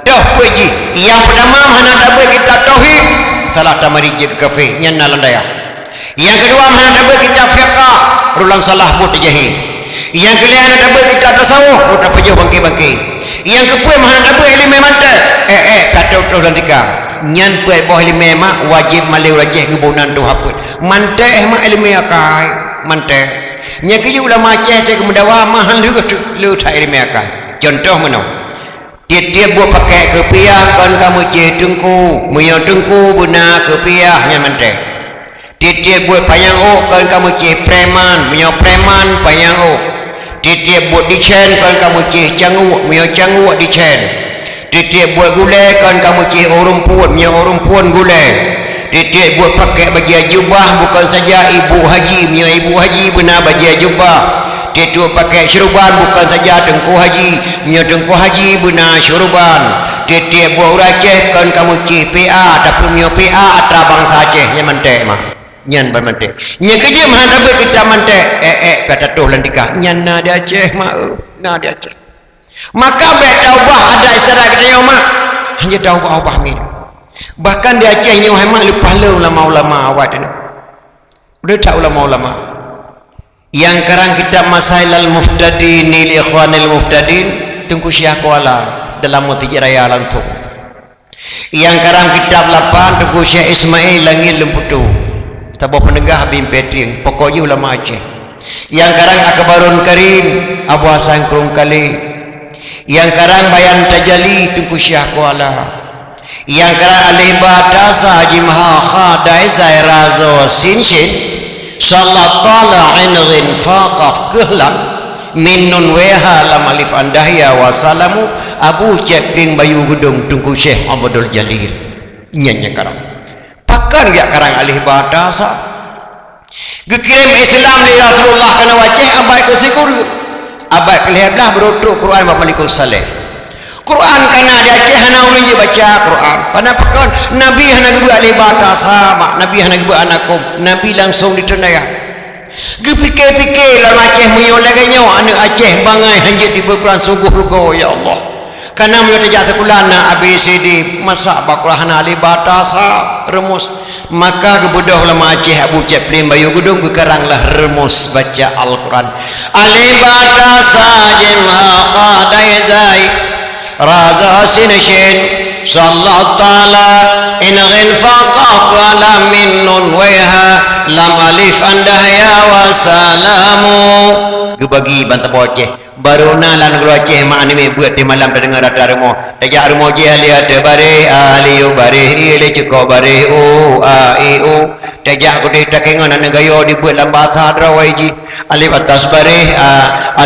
Toh peuet jih, nyang peutama hana tabeuet kitab tauhid, salah tamarit jeuet keu kafé, nyan na lam dayah. Nyang keudua hana tabeuet kitab fiqah, roh lam salah buet keu jahé. Nyang keulhèe hana tabeuet kitab tasawuf, roh tapajoh bangké-bangké. Nyang keupeuet hana tabeuet iéleumé mantek, ék-ék ka toh-toh lam tika. Nyan peuet boh iéleumé mak wajéb malém ureuëng Aceh geuboh nan tuha peuet. Mantek mak iéleumé akai, mantek. Nyang keujeuet ulama Aceh teuh geumeudawa mah han lheueh teuh, lheueh that iéleumé akai. Cuntoh meunoe. Tieb-tieb buet pakék keupiah kon ka meucéh teungku, meunyoe teungku beuna keupiah nyan mantek. Tieb-tieb buet panyang ôk kon ka meucéh preman, meunyoe preman panyang ôk. Tieb-tieb buet dicen kon ka meucéh canguek, meunyoe canguek dicen. Tieb-tieb buet gulée kon ka meucéh ureuëng phon, meunyoe ureuëng phon gulée. Tieb-tieb buet pakék bajée jubah bukon saja ibu haji, meunyoe ibu haji beuna bajée jubah. Tieb-tieb pakék syeuruban bukon saja teungku haji, meunyoe teungku haji beuna syeuruban. Tieb-tieb buet ureuëng Aceh kon ka meucéh P A, tapi meunyoe P A atra bansa Aceh, nyan mantek mak. Nyan ban mantek. Nyang keujeuet hana tabeuet kitab mantek, ék-ék ka tatoh lam tika. Nyan na di Aceh mak, na di Aceh. Maka bék taubah adat istiadat geutanyoe mak. Hana taubah-ubah min. Bahkan di Aceh nyoe hai mak leupah lé ulama-ulama awai teuh. Udah that ulama-ulama. Nyang karang kitab Masailal Muhtadin li Ikhwanil Muhtadin, Teungku Syekh Kuala dalam Masjid Raya Langkong. Nyang karang kitab lapan Teungku Syekh Ismail Langit Leumputô. Saboh peuneugah Abim Petrieng, pokok jih ulama Aceh. Nyang karang Akbarun Karim Abu Hasan Krueng Kalé. Nyang karang Bayan Tajali Teungku Syekh Kuala. Nyang karang alif ba ta sa jim ha kha dai zai ra zo sin shin. Sallallahu ta'ala in ghin fa qaf keuh lam. Min nun waiha lam alif an dahya wa salamu, Abu Cék Pling Bayu Geudong Teungku Syekh Abdul Jalil. Nyan nyang karang. Pakon geujak karang alif ba ta sa? Geukirém Islam lé Rasulullah keunoe u Aceh abad keusikureueng. Abad keulhèe blaih beurôh trok Quran bak Malikus Saleh. Quran ka na di Aceh hana ureueng jibaca Quran. Pana pakon? Nabi hana geubeuet alif ba ta sa mak, Nabi hana geubeuet ana kôm, Nabi langsông di teunaya. Geupike-pike lam Aceh meunyoe lagèe nyoe aneuk Aceh bangai hanjeuet dibeuet Quran sunggoh rugoe ya Allah. Kana meunyoe tajak sikula na A B C D, masa bak Quran hana alif ba ta sa rumus. Maka geubeudôh ulama Aceh Abu Cék Pling Bayu Geudong geukarang lah rumus baca Al-Quran. Alif ba ta sa jim ha kha dai zai. Ra za sin shin, sallallahu ta'ala, in ghin fa qaf wa lam mim nun waiha, lam alif an dahya wa salamu. Geubagi ban saboh Aceh. Baru na lam nanggroe Aceh mak aneuk miet beuet di malam tadeungoe rata rumoh. Tajak rumoh jih alih ateueh baréh, alih u baréh, i alih cukôp baréh, u, a, i, u. Tajak keudéh takengon aneuk gayo dibeuet lam basa droe jih. Alif atas baréh, a,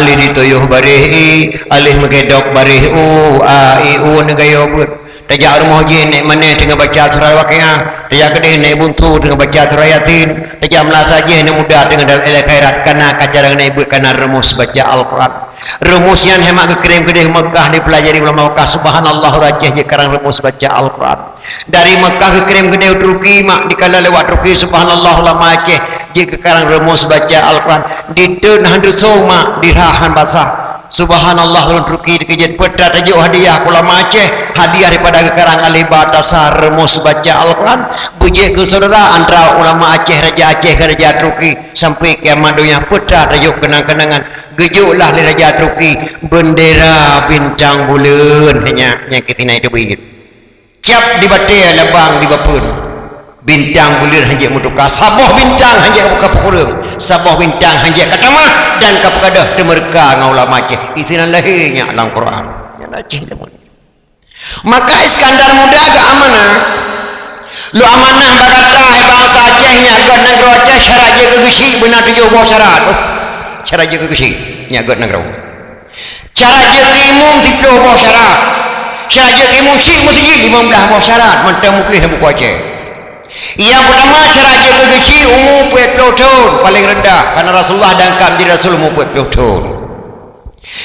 alih di tuyoh baréh, i, alih meukedok baréh, u, a, i, u, aneuk gayo beuet. Tajak rumoh jih nèk manèh teungoh baca surah Al-Waqiah, tajak keudeh nèk bunsu teungoh baca surah Yasin, tajak meulasah jih nèk muda teungoh dalam ilèe khairat, kana ka carông nèk beuet kana rumus baca Al-Quran. Rumus nyan hana geukirém keudeh Mekah dipeulajari ulama Mekah, subhanallah, ureueng Aceh jikarang rumus baca Al-Quran. Dari Mekah geukirém keudeh Turki, mak, dikala lewat Turki, subhanallah, ulama Aceh jikarang rumus baca Al-Quran. Di teun han teusong, mak, di rhah han basah. Subhanallah, ureueng Turki dikeujeuet, peue teuma tajok hadiah keu ulama Aceh, hadiah daripada geukarang alif ba ta sa rumus baca Al-Quran, beujeuet keu syedara antara ulama Aceh, raja Aceh ngon raja Turki, sampai kiamat donya, peue teuma tajok keunang-keunangan. Geujok lah lé raja Turki bendera bintang buleuen, nyan, nyang keutina itu beuingat. Cap di batée, labang di bapeuen. Bintang buleuen han jeuet meutuka, saboh bintang han jeuet ka peukureueng, saboh bintang han jeuet ka tamah dan ka peugadôh teumeureuka ngon ulama Aceh. Isinan lahé nyan lam Quran. Nyan Aceh lam. Maka Iskandar Muda geuamanah. Lôn amanah bak gata, hai bansa Aceh, nyak göt nanggroe Aceh, syarat jeuet keu geuchik beuna tujoh boh syarat. Oh, syarat jeuet keu geuchik, nyak göt nanggroe. Syarat jeuet keu imum siplôh boh syarat. Syarat jeuet keu imum chik meuseujid limong blaih boh syarat, mantong meutuléh lam buku Aceh. Nyang peutama, syarat jeuet keu geuchik umu peuet plôh thon, paleng reundah, karna Rasulullah dan ka menjadi rasul umu peuet plôh thon.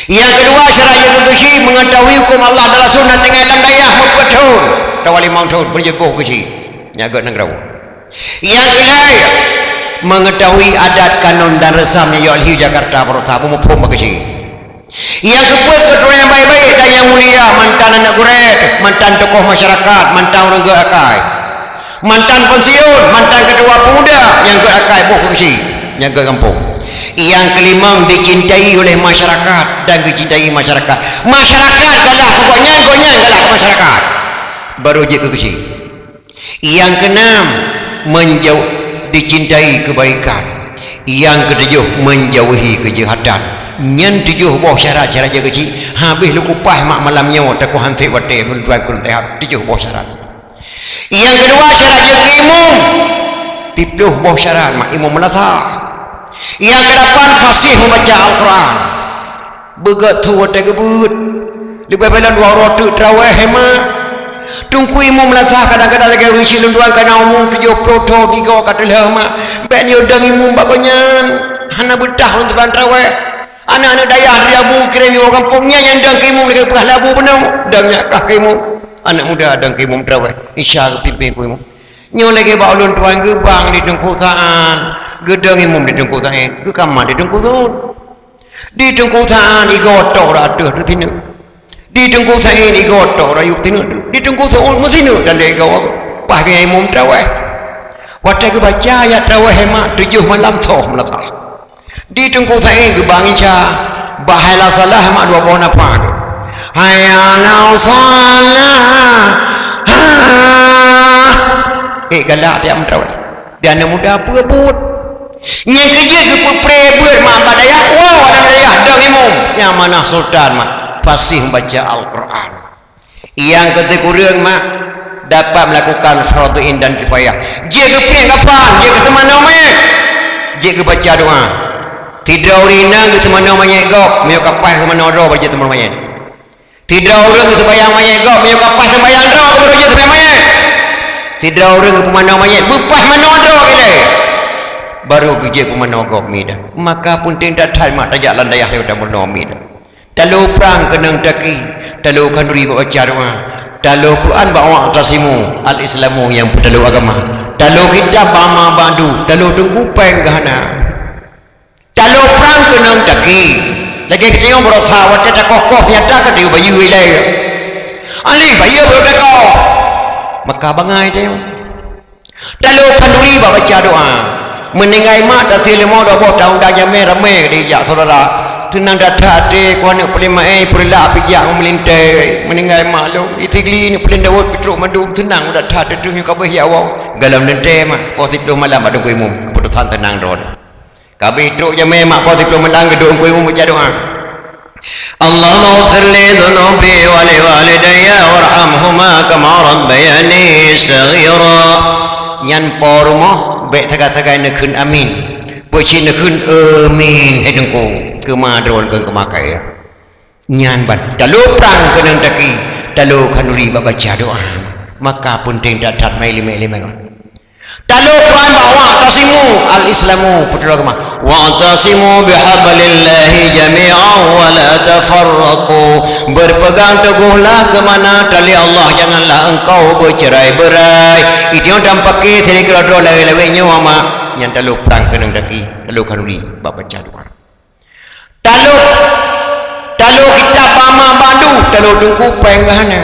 Nyang keudua, syarat jeuet keu geuchik meungeutahui huköm Allah dan Rasul na tinggai lam dayah meupeuet thon, atawa limong thon, beujeuet boh geuchik. Nyak göt nanggroe. Nyang keulhèe, meungeutahui adat, kanun dan reusam nyang yôh lheueh Jakarta baroesa, beumuphom bak geuchik. Nyang keupeuet, keuturonan nyang baik-baik dan nyang mulia, mantan aneuk gurèe, mantan tokoh masyarakat, mantan ureueng göt akai, mantan pensiun, mantan ketua pemuda, nyang göt akai boh keu geuchik, nyang göt gampông. Nyang keulimong, dicintai oleh masyarakat dan geucintai masyarakat. Masyarakat galak keu gobnyan, gobnyan galak keu masyarakat. Baru jeuet keu geuchik. Nyang keunam, menjauh, dicintai kebaikan. Nyang keutujôh, menjauhi keujahatan. Nyan tujôh boh syarat-syarat jeuet keu geuchik. Habéh lôn kupaih mak malam nyoe, takot han sép watèe, lôn tuan kureueng teuhab. Tujôh boh syarat. Nyang keudua, syarat jeuet keu imum. Siplôh boh syarat, mak, imum meulasah. Nyang keulapan, fasih membaca Al-Quran. Beugöt su watèe geubeuet. Leubeh bela dua uroe teuk traweh, he mak. Teungku imum meulasah kadang-kadang lagèe ureueng chik lôn tuan ka na umu tujôh plôh thon, tiga ka teulheueh, mak. Bèk neuyue dong imum bak gobnyan. Hana beutah lôn tuan traweh. Aneuk-aneuk dayah di Abu kirém nyoe gampông nyan nyang dong keu imum lagèe peugah lé Abu bunoe. Dong nyak kah keu imum. Aneuk muda dong keu imum traweh. Isya geupimpén keu imum. Nyoe lagèe bak ulôn tuan geubang di Teungku Saan. Geudong imum di Teungku Saan. Geukama di Teungku Saan. Di Teungku Saan igoe tok rot ateueh tu sineuk. Di Teungku Saan igoe tok rot yup sineuk tu. Di Teungku Saan meusineuk dan lé igoe. Paih geuh imum traweh. Watèe geubaca ayat traweh, he mak, tujôh malam soh meulasah. Di Teungku Saan geubang isya, bak hayya 'alas shalah mak dua boh nafah. Hayya 'alas shalah. Ha. Eh, galak tiep meuteue. Di aneuk muda peue buet. Nyang keujeuet geupeupreh buet mak bak dayah, wow, aneuk dayah dong imum. Nyang manah sultan mak, fasih membaca Al-Quran. Nyang keuteuk kureueng mak dapat melakukan fardhu ain dan kifayah. Jeuet geupiet kapan, jeuet geuseumanoe manyét, jeuet geubaca doa. Sidroe ureueng inong geuseumanoe manyét gob, meunyoe ka paih seumanoe droe baru jeuet seumanoe manyét. Sidroe ureueng geuseumbahyang manyét gob, meunyoe ka paih seumbahyang droe baru jeuet seumanoe manyét. Sidroe ureueng geupeumanoe manyét, beupaih manoe droe ilèe, baru geujeuet peumanoe gob midan. Maka peunteng that-that mak tajak lam dayah lé utameurunoe midan. Talo prang keunong taki, talo khanduri bak baca doa, talo Quran bak wa'tasimu, al-Islamu nyang peutalo agama, talo kitab bak amma ba'du, talo teungku péng geuhana. Talo prang keunong taki, lagèe geutanyoe baroesa watèe takoh-koh seunjata ka tayue bayeue ilèe. Alèh bayeue baru takoh, maka bangai tanyoe. Talo khanduri bak baca doa. Meuninggai mak, tasie leumo dua boh taun dan jamé ramé geudijak syedara. Teunang that-that até ku aneuk Puléng Maé, Peureulak pih jak ngon meulintèe. Meuninggai mak lôn, Isigli, aneuk Puléng Daud, pih trok mandum, teunang that-that até, teuh nyoe ka abéh jak woe. Goh lom lintèe mak, poh siplôh malam bak Teungku Imum, keuputosan teunang droeneuh. Ka abéh trok jamé mak, poh siplôh malam geudong Teungku Imum baca doa. Allahumma ighfir li dzunubi wa li walidayya warhamhuma kama rabbayani shaghira. Nyan po rumoh, bèk sagai-sagai neukheun amin. Peucit neukheun amin, hai Teungku. Keuma droe keu keuma kaya. Nyan ban. Talo prang keunong taki, Talo khanuri bak baca doa. Maka peunteng that-that mai ileumèe-ileumèe. Talo Quran bak wa'tasimu, al-Islamu, peutrok agama. "Wa'tasimu bihablillahi jami'an wa la tafarraqu." Berpegang teguhlah keumana tali Allah, janganlah engkau bercerai-berai. Itu nyang tapaké sini keudroe-droe lawét-lawét nyoe, mak. Nyang talo prang keunong daki, talo khanuri bak baca doa. Talo, talo kitab bak mak bak du, talo teungku péng geuh hana.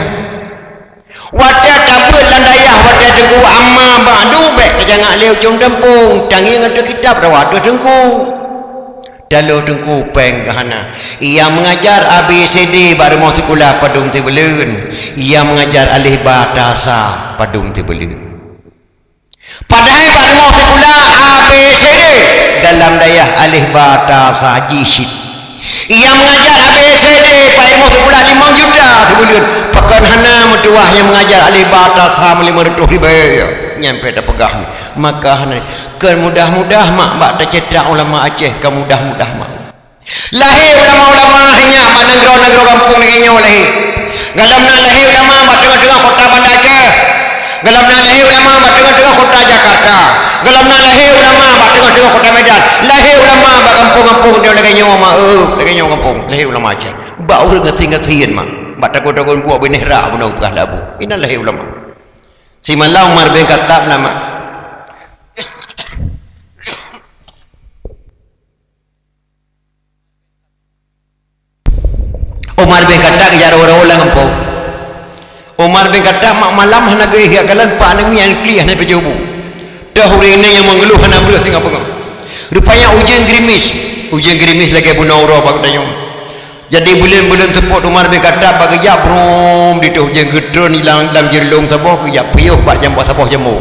Watèe tabeuet lam dayah, watèe teungku ama bak du, bèk tajangak lé ujong gampông, tangieng ateueh kitab, rawa ateueh teungku. Talo teungku péng geuh hana. Ia mengajar A B C D bak rumoh sikula padum sibuleuen. Ia mengajar alif ba ta sa padum sibuleuen. Padahai bak rumoh sikula A B C D dalam dayah alif ba ta sa ji cit. Ia mengajar A B C D bak rumoh sikula limong juta sibuleuen. Pakon hana meutuah nyang mengajar alif ba ta sa meulimong reutôh ribèe nyan pih tapeugah. Maka hana, kon mudah-mudah mak bak tacetak ulama Aceh, kon mudah-mudah mak. Lahé ulama-ulama nyan bak nanggroe-nanggroe gampông lagèe nyoe lahé. Gohlom na lahé ulama bak teungoh-teungoh kota Banda Aceh. Gohlom na lahé ulama bak teungoh-teungoh kota Jakarta. Gohlom na lahé ulama bak teungoh-teungoh kota Medan. Lahé ulama bak gampông-gampông nyoe lagèe nyoe, mak, eh, lagèe nyoe gampông. Lahé ulama Aceh. Bak ureueng gasien-gasien, mak. Bak takot-takot buet binéh rak bunoe peugah labu. Inan lahé ulama. Simalam Umar bin Khattab na, mak. Umar bin Khattab geujak rawah-rawah lam gampông. Umar bin Khattab mak malam hana geuéh jak kalon, pak aneuk miet klik hana pajoh bu. Toh ureueng inong nyang meugeuluh hana breuh singoh peungeuh. Rupanya ujeuen gerimis. Ujeuen gerimis lagèe bunoe uroe bak geutanyoe. Jadi buleuen-buleuen seupôt Umar bin Khattab bak geujak brum, di toh ujeuen geutreun lam, lam jeulong saboh, geujak piôh bak jambo saboh jambo.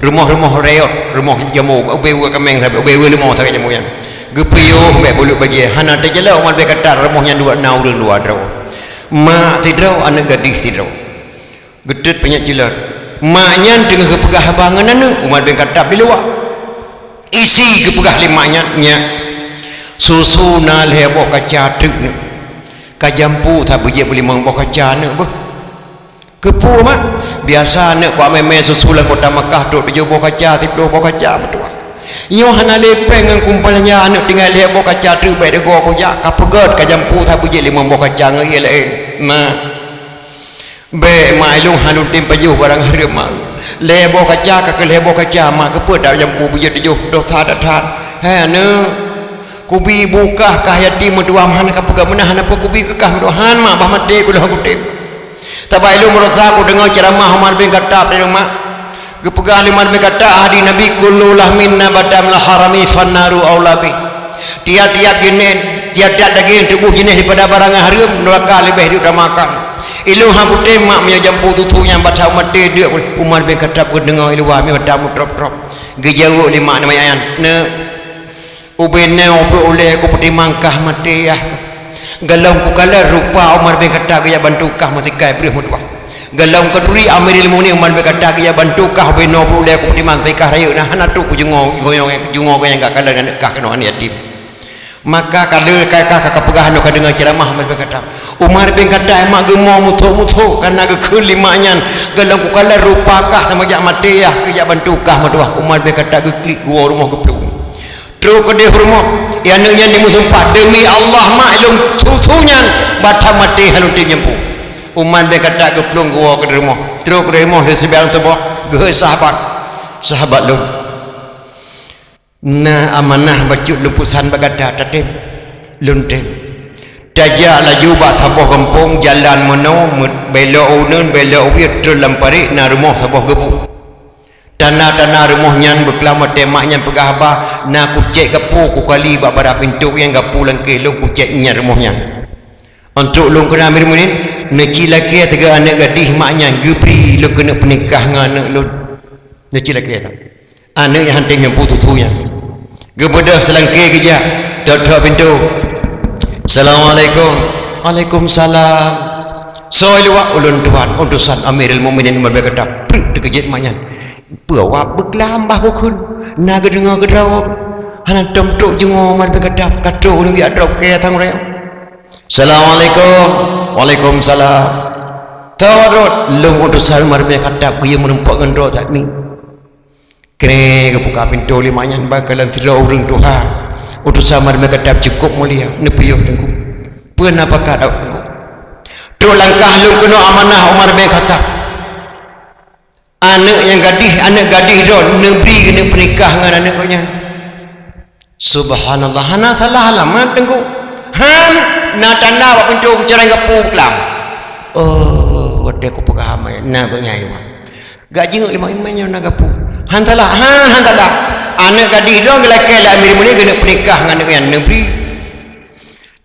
Rumoh-rumoh rayot, rumoh jambo, ubé-ubé kaméng sabe, ubé-ubé leumo sabe jambo nyan. Geupiôh bèk buleuen bajèe, hana teujeulaih Umar bin Khattab rumoh nyan dua na ureueng dua droe. Mak sidroe, aneuk gadih sidroe. Geutot panyöt cilot. Mak nyan teungoh geupeugah haba ngon aneuk, Umar bin Khattab di luwa. Isi geupeugah lé mak nyan, "Nyak, susu na lhèe boh kaca teuk nyoe. Ka jampu that beujeuet beulimong boh kaca aneuk beuh." "Keupeue, mak?" "Biasa aneuk kujak mè-mè susu lam kota Makkah trok tujoh boh kaca, siplôh boh kaca meutuah. Nyoe hana lé pèng ngon kumpanya, aneuk tinggai lhèe boh kaca teuk bèk teugoe kujak, ka peugöt ka jampu that beujeuet limong boh kaca ngon ié laén. Mak, bèk, mak, ilôn hana lôn tem pajoh barang hareuem, mak. Lhèe boh kaca ka keu lhèe boh kaca, mak, keupeue tajampu beujeuet tujoh, dosa that-that. Hai aneuk, kubi bu kah, kah yatim meutuah, hana kapeugah meunan, hana peue kubi keu kah meutuah, han, mak, bah maté kulôn kutem." Sabab ilôn meurasa kudeungoe ceuramah Umar bin Khattab di rumoh. Geupeugah lé Umar bin Khattab, hadih Nabi, "Kullu lahmin nabata minal harami fannaru aula bih." Tiap-tiap jinéh, tiap-tiap dagéng tuboh jinéh daripada barang nyang hareuem, neuraka leubeh diutamakan. Ilôn han kutem, mak, meunyoe jampu susu nyan bak that maté deuk. Umar bin Khattab geudeungoe i luwa, mata meutrôp-trôp. Geujaweueb lé mak nyan, "Neuk, ubé nyoe brôk ulèe kupeutimang kah maté yah. Gohlom kukalon rupa Umar bin Khattab geujak bantu kah meusikai breuh meutuah. Gohlom kuturi Amirul Mukminin Umar bin Khattab geujak bantu kah, ubé nyoe brôk ulèe kupeutimang, tapi kah rayeuk na hana trok kujungoe, jungoe, jungoe nyang ka kalon aneuk kah keunoe aneuk yatim." Maka ka lheueh ka, ka, ka peugah nyoe ka deungoe ceuramah Umar bin Khattab. Umar bin Khattab mak geumo muthok-muthok, kareuna geukheun lé mak nyan, "Gohlom kukalon rupa kah sama jak maté yah, geujak bantu kah meutuah." Umar bin Khattab geuklik geuwoe rumoh geuplueng. Trok keudeh rumoh, aneuk nyan jimeusumpah, "Deumi Allah, mak, ilôn susu nyan bak that maté hana lôn tem jampu." Umar bin Khattab geuplueng geuwoe keudeh rumoh. Trok keudeh rumoh lé sibarang saboh, geuhôi sahabat, "Sahabat lôn, na amanah bacut lôn peusan bak gata, tatem?" "Lôn tem." Tajak laju bak saboh gampông, jalan meunoe, meu-, belok uneuen, belok ubit, trôn lam parit, na rumoh saboh geubu. Tanda-tanda rumoh nyan beuklam watèe mak nyan peugah haba, "Na kucèk gapu kukali bak bara pintô nyang gapu langkée lôn, kucèk nyan rumoh nyan." Ôn trok lôn keunan Amirul Mukminin, neuci lakèe teuga aneuk gadih mak nyan geubri lôn keuneuk peunikah ngon aneuk lôn. Neuci lakèe that. Aneuk nyang han tem jampu susu nyan. Geubeudôh seulangké geujak, tok-tok pintô. "Assalamualaikum." "Waalaikumsalam." "Soe i luwa?" "Ulôn tuan, utosan Amirul Mukminin Umar bin Khattab." Prik teukeujot mak nyan. "Peue awak beuklam bah bukon? Na geudeungoe keudroe. Hana tom trok jungoe Umar bin Khattab, ka trok ureueng jak drob kèe tang ureueng." "Assalamualaikum." "Waalaikumsalam." Tho rot, lôn utosan Umar bin Khattab geuyue meurumpok ngon droe that mi. Kre geubuka pintoe lé mak nyan, ba kalon sidroe ureuëng tuha. Utosan Umar bin Khattab cukup mulia, neupiôh Teungku. Peue na pakat awak Teungku? Trok langkah lôn keunoe amanah Umar bin Khattab. Aneuëk nyang gadih, aneuëk gadih droe neubri keuneuk peunikah ngon aneuëk gobnyan. Subhanallah, hana salah alamat Teungku. Han, na tanda bak pintoe geucurang gapu klam. Oh, watée kupeugah hama, na gobnyan. Gak jingok lima iman nyoe na gapu. Han salah, han, han salah. Aneuëk gadih droe geulakée lé Amirul Mukminin keuneuk peunikah ngon aneuëk nyan neubri.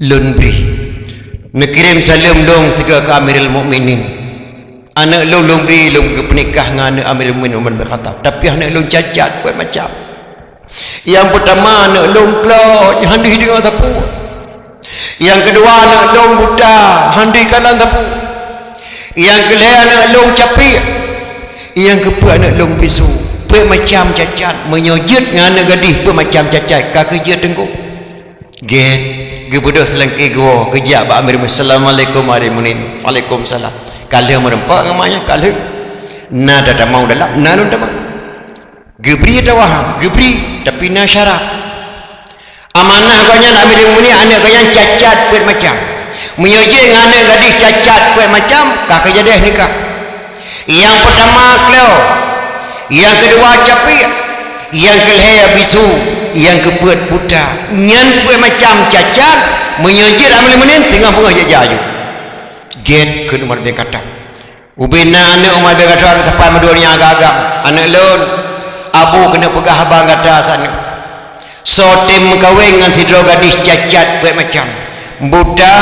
Lôn bri. Neukirém saleuem lôn sigoe keu Amirul Mukminin. Aneuëk lôn, lôn bri, lôn geupeunikah ngon aneuëk Amirul Mukminin Umar bin Khattab. Tapi aneuëk lôn cacat buet macam. Nyang peutama aneuëk lôn klok, han deuh deungoe sapeue. Nyang keudua aneuëk lôn buta, han deuh kalon sapeue. Nyang keulhée aneuëk lôn capiek. Nyang keupeuet aneuëk lôn bisu. Buet macam cacat, meunyoe jeuet ngon aneuëk gadih buet macam cacat, ka keu jeuet Teungku. Gét, geubeudôh seulangké geuwoe, geujak bak Amirul Mukminin, "Assalamualaikum, Amirul Mukminin." "Waalaikumsalam." Ka lheueh meurumpok ngon mak nyan, ka lheueh. Na tatamong dalam, na lôn tamong. Geubri atawa han? Geubri, tapi na syarat. Amanah gobnyan Amirul Mukminin, aneuëk gobnyan cacat buet macam. Meunyoe jeuet ngon aneuëk gadih cacat buet macam, ka keu jadeh nikah. Nyang peutama klok, nyang keudua capiek, nyang keulhée bisu, nyang keupeuet buta. Nyan buet macam cacat, meunyoe jeuet Amirul Mukminin teungoh beungoh jak jaju. Gét kheun Umar bin Khattab. Ubena aneuëk Umar bin Khattab geuteupeu meudua nyang agam-agam. Aneuëk lôn, abu keuneuk peugah haba gata saneuk. Soe tem meukawen ngon sidroe gadih cacat buet macam. Buta,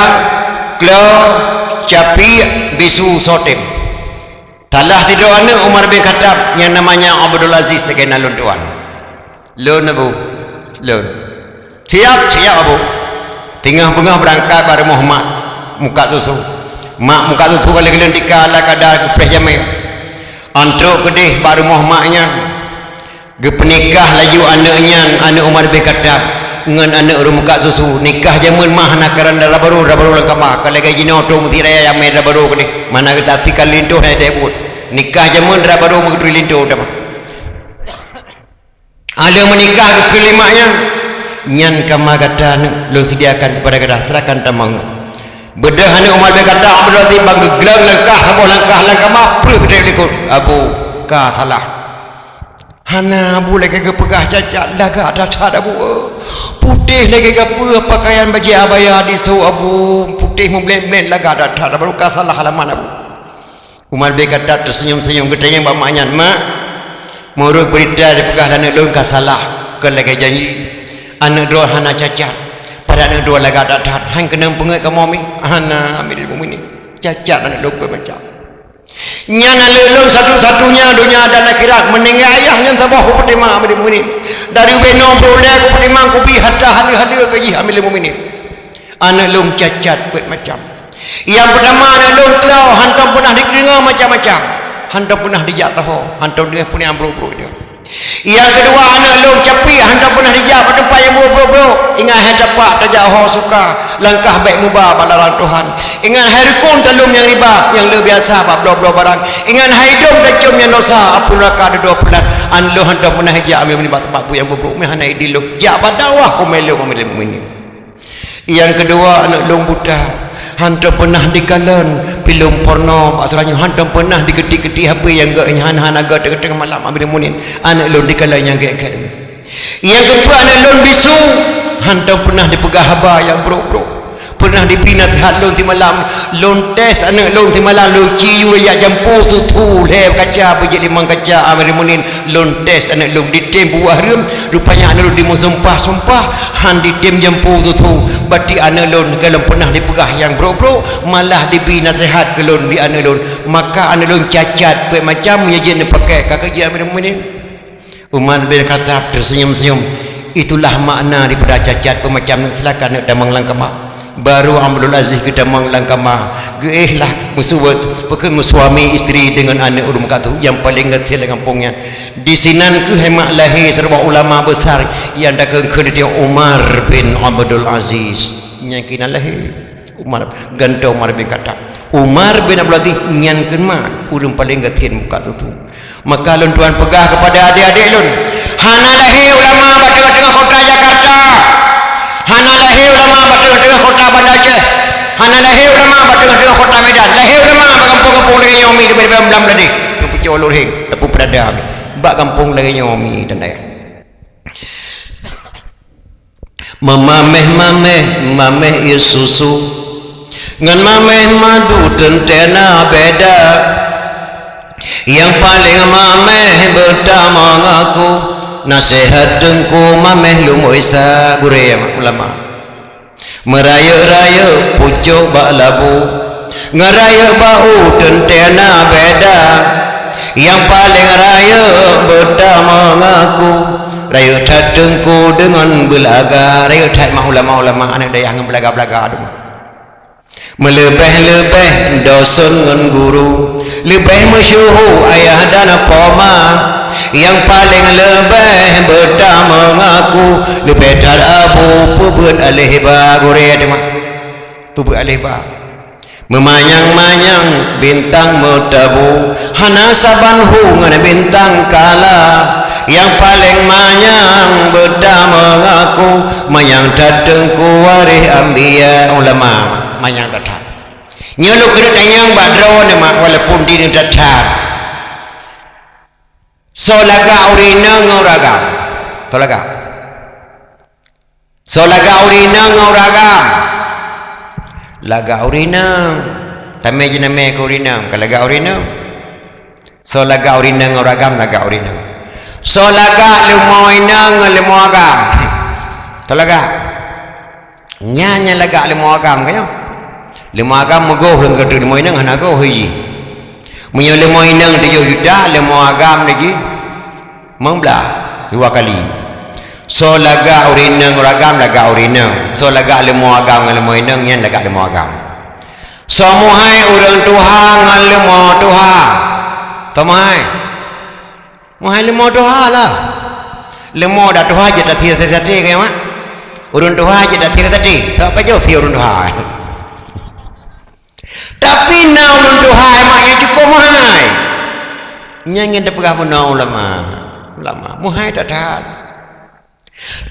klok, capiek, bisu, soe tem. Salah sidroe aneuëk Umar bin Khattab nyang namanya Abdul Aziz lagée nan lôn tuan. Lôn abu. Lôn. Siap, siap abu. Teungoh beungoh beurangkat bak rumoh mak muka susu. Mak muka susu ka lheueh lôn tika ala kada geupreh jamé. Antrok keudeh bak rumoh mak nyan. Geupeunikah laju aneuëk nyan, aneuëk Umar bin Khattab, ngon aneuëk ureuëng muka susu. Nikah jamén mah hana karan dara barô, dara barô lam kama. Ka lagée jinoe troh meusi raya jamé dara barô keudeh. Mana geuta si ka linto hai deh buet. Nikah jamén dara barô meugeuturi linto teuma. Aleuh meunikah geukheun lé mak nyan, "Nyan kama gata, lôn sediakan kepada gata, silakan tamong." Beudôh aneuëk Umar bin Khattab Abdul Aziz ban geugleueng langkah, saboh langkah lam kama, preueh keudeh likot. Abu, ka salah. Hana abu lagée geupeugah cacat, lagak that-that abu. Putéh lagée gapeue pakaian bajée abaya diso abu, putéh meublét-blét lagak that-that, baru ka salah alamat abu. Umar bin Khattab teusenyum-senyum geutanyong bak mak nyan, "Mak, meunurot beurita jipeugah lé aneuëk lôn ka salah, kon lagée janji. Aneuëk droe hana cacat, padahai aneuëk droe lagak that-that, han keunong peungeut kamoe mi?" "Hana, Amirul Mukminin, cacat aneuëk lôn peuet macam." Nyan aneuëk lôn satu-satunya donya dan akhirat, meuninggai ayah nyan saboh kupeutimang Amirul Mukminin. Dari ubé noe brok lhée kupeutimang kubi hareuta haleue-haleue keu jih Amirul Mukminin. Aneuëk lôn cacat peuet macam. Nyang peutama aneuëk lôn klok hantom peunah jideungoe macam-macam. Hantom peunah jijak teuho, hantom deungoe peue nyang brok-brok nyoe. Nyang keudua, aneuëk lôn capiek hantom peunah jijak bak teumpat nyang brok-brok. Ingat hai tapak tajak ho suka, langkah bék muba bak larang Tuhan. Ingat hai rukon talom nyang riba nyang le biasa bak bloe-bloe barang. Ingat hai idong tacom nyang dosa, apui neuraka dudoe peulat. Aneuëk lôn hantom peunah jijak amé bak teumpat buet nyang brok-brok, meuhana idin lôn. Jak bak dakwah keu mé lôn, keu mé lôn meunan. Nyang keudua, aneuëk lôn buta, hantom peunah jikalon film porno bak seurah nyoe, hantom peunah jikeutik-keutik H P nyang gét nyan, hana-hana gét teungoh-teungoh malam Amirul Mukminin. Aneuëk lôn jikalon nyang gét-gét. Nyang keupeuet, aneuëk lôn bisu, hantom peunah jipeugah haba nyang brok-brok. Peunah jibi naseuhat lôn simalam, lôn tes aneuëk lôn simalam, lôn ciyu jak jampu tuthu lhée kaca, beujeuet limong kaca Amirul Mukminin. Lôn tes aneuëk lôn, jitem buah reuem, rupanya aneuëk lôn jimeusumpah-sumpah, han jitem jampu tuthu. Bati aneuëk lôn, golom peunah jipeugah nyang brok-brok, malah jibi naseuhat keu lôn di aneuëk lôn. Maka aneuëk lôn cacat peuet macam, meunyoe jeuet neupaké, ka keu jeuet Amirul Mukminin. Umar bin Khattab teusenyum-senyum. Itulah makna daripada cacat peuet macam nyan, silakan aneuëk tamong lam kama. Baru Abdul Aziz geutamong lam kama, geuéh lah meusuwat, peukeuh meusuami isteri deungon aneuëk ureuëng muka susu nyang paleng gét lam gampông nyan. Disinan keuh mak lahé saboh ulama besar nyang takheun keu Umar bin Abdul Aziz. Nyang keunan lahé. Umar, gantoe Umar bin Khattab. Umar bin Abdul Aziz nyan keuh mat ureuëng paleng gasien muka tutu. Maka lôn tuan peugah keupada adék-adék lôn, hana lahé ulama bak teungoh-teungoh kota Jakarta. Hana lahé ulama bak teungoh-teungoh kota Banda Aceh. Hana lahé ulama bak teungoh-teungoh kota Medan. Lahé ulama bak gampông-gampông lagée nyoe mi, di Banda Blam Bladeh, di Pucok Lurheng, di Puprada mi. Bak gampông lagée nyoe mi dan dayah. Meumameh-mameh, mameh ie susu, ngon mameh madu teuntée na beda. Nyang paleng mameh beuta meungaku, naseuhat teungku mameh lumboi sa gurée ulama. Meurayeuk-rayeuk pucok bak labu, ngon rayeuk bak u teuntée na beda. Nyang paleng rayeuk beuta meungaku, rayeuk that teungku deungon beulaga, rayeuk that mak ulama-ulama aneuk dayah ngon beulaga-beulaga dum. Meuleubeh-leubeh dosen ngon guru, leubeh meusyeuhu ayah dan poma. Nyang paleng leubeh beuta meungaku, leubeh that abu peubeuet aleh ba gurée teuma. Peubeuet aleh ba. Meumanyang-manyang bintang meutabu, hana saban hu ngon bintang kala. Nyang paleng manyang beuta meungaku, manyang that teungku waréh anbiya ulama. Manyang that-that. Nyoe lôn keuneuk tanyong bak droeneuh mak, walaupun di that-that. Soe lagak ureuëng inong ngon ureuëng agam? Soe lagak? Soe lagak ureuëng inong ngon ureuëng agam? Lagak ureuëng inong. Tamé jeunamé keu ureuëng inong, ka lagak ureuëng inong. Soe lagak ureuëng inong ngon ureuëng agam, lagak ureuëng inong. Soe lagak leumo inong ngon leumo agam? Soe lagak? Nyan nyang lagak leumo agam ka nyoe. Leumo agam meugoh lom keu leumo inong hana goh jih. Meunyoe leumo inong tujoh juta, leumo agam lagi limong blah, dua kali. Soe lagak ureuëng inong ngon ureuëng agam, lagak ureuëng inong. Soe lagak leumo agam ngon leumo inong, nyan lagak leumo agam. Soe muhai ureuëng tuha ngon leumo tuha? Soe muhai? Muhai leumo tuha lah. Leumo dak tuha jeuet tasie saté-saté keu mak. Ureuëng tuha jeuet tasie saté. Soe pajoh sie ureuëng tuha? Tapi na ureuëng tuha mak nyang cukup muhai. Nyan ngon tapeugah bunoe ulama. Ulama muhai that-that.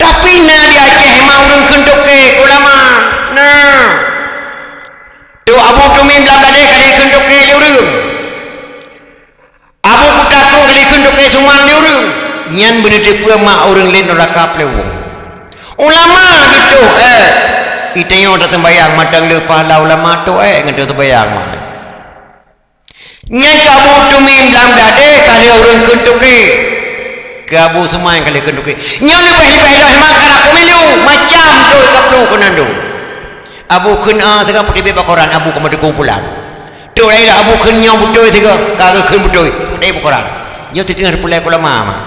Tapi na di Aceh mak ureuëng kheun toke ulama. Na. Tu Abu Tumim lam Bladeh ka lheueh kheun toke lé ureuëng. Abu Kuta Krueng ka lheueh kheun toke suman lé ureuëng. Nyan beuneuteupeu mak ureuëng lét nuraka pleuwong. Ulama geutoh, eh, itanyong tateumbayang mantong le pahala ulama toh, eh, ngon tateumbayang mak. Nyan keu Abu Tumim lam Bladeh ka lheueh ureuëng kheun toke. Keu Abu Suman ka lheueh kheun toke. Nyoe leubeh-leubeh lom mak karab pemilu, macam doi ka peunoh keunan doi. Abu kheun, ah, teuka peutibée bak koran, Abu ka meuteukung pulan. Trok lagée Abu kheun nyoe beutôi teuka, ka geukheun beutôi, peutibée bak koran. Nyoe teudeungoe peureulée ulama mak.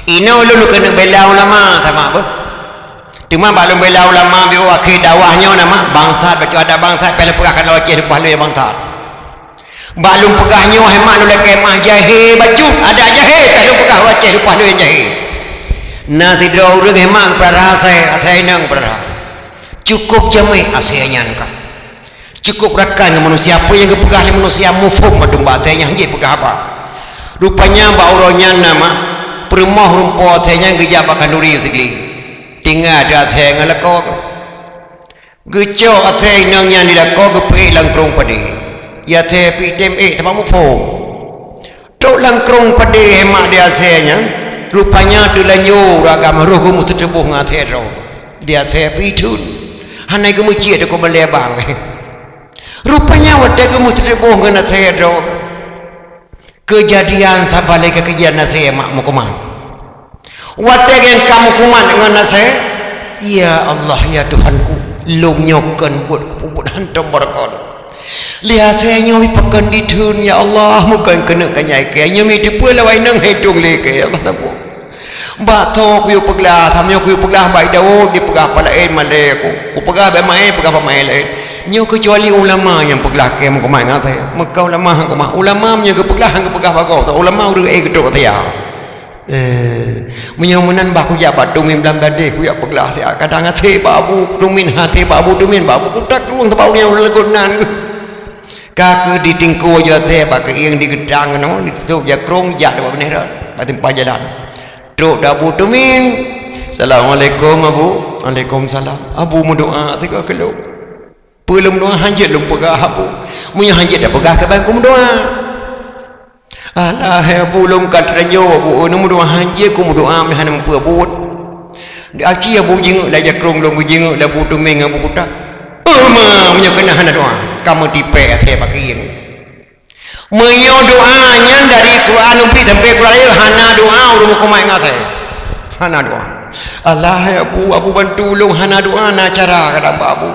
Inoe lôn keuneuk bela ulama sama beuh. Teuma bak lôn bela ulama biôh akhé dakwah nyoe na mak, bangsat bacut adat bangsat, pih lôn peugah keu Aceh leupah lôn nyang bangsat. Bak lôn peugah nyoe hai mak lôn lakée meu'ah jahé bacut, adat jahé, pih lôn peugah Aceh leupah lôn nyang jahé. Na sidroe ureuëng hai mak geupeurara asai, asai inong geupeurara. Cukup jamék asai nyan ka. Cukup rakan ngon manusia, peue nyang geupeugah lé manusia muphom mandum bak asai nyan, han jeuet peugah haba. Rupanya bak uroe nyan na mak, peurumoh rumpok asai nyan geujak bak khanduri sigleng. Tinggai di asai ngon lakoe. Geucok asai inong nyan di lakoe geupeuék lam krông padé. Di asai pih tem ék teuma muphom. Trok lam krông padé hai mak di asai nyan, rupanya teulanjô ureuëng agam roh geumeuseuteuboh ngon asai droe. Di asai pih theun. Hana geumeucit teukô balée bang. Rupanya watée geumeuseuteuboh ngon asai droe. Keujadian saban lé keujadian asai mak meukumat. Watée geuh ka meukumat ngon asai, "Ya Allah, ya Tuhanku, lôn nyoe kon buet kupeubuet hantom beureukon. Lé asai nyoe mipakon ditheun, ya Allah, meugon keuneuk kanyai kée. Nyoe miteupeue lawai nang hai tueng lé kée, ya Allah, na buet." Bak tho kuyue peuglah, tham nyoe kuyue peuglah bak Daud, dipeugah bak laén malée ku. Kupeugah bak maé, peugah bak maé laén. Nyoe keucuali ulama nyang peuglah kée meukumat ngon asai. Meuka ulama han kumat. Ulama meunyoe geupeuglah han geupeugah bak gob, ulama ureuëng ék geutrok keu saya. Eh, meunyoe meunan bah kujak bak Tumin Blang Gadeh, kujak peuglah siat. Kadang até bak Abu Tumin, até bak Abu Tumin, bak Abu Kuta Krueng sabab ureueng nyang legot nan. Ka keuh ditingkue jih até bak keuieng digeutang keunoe, ditôb jakrong, jak bak binéh rot, bak teumpat jalan. Trok di Abu Tumin. "Assalamualaikum, Abu." "Waalaikumsalam." "Abu meudoa sigoe keu lôn." "Peue lôn meudoa?" "Hanjeuet lôn peugah, Abu." "Meunyoe hanjeuet tapeugah, kiban kumeudoa." "Alah, hai Abu, lôn ka teutanyoe, Abu, oh, neumeudoa hanjeuet kumeudoa meuhana meupeue buet." Di aci Abu jingeuk lé jakrong lôn, geujingeuk lé Abu Tumin ngon Abu Kuta. "Oh, ma, meunyoe keunan hana doa, kamoe tipék até bak keuieng." Meunyoe doa nyan dari Quran ubit sampai Quran hana doa, ureueng meukumat ngon asèe. Hana doa. "Alah, hai Abu, Abu bantu ulôn, hana doa, na cara kadang bak Abu."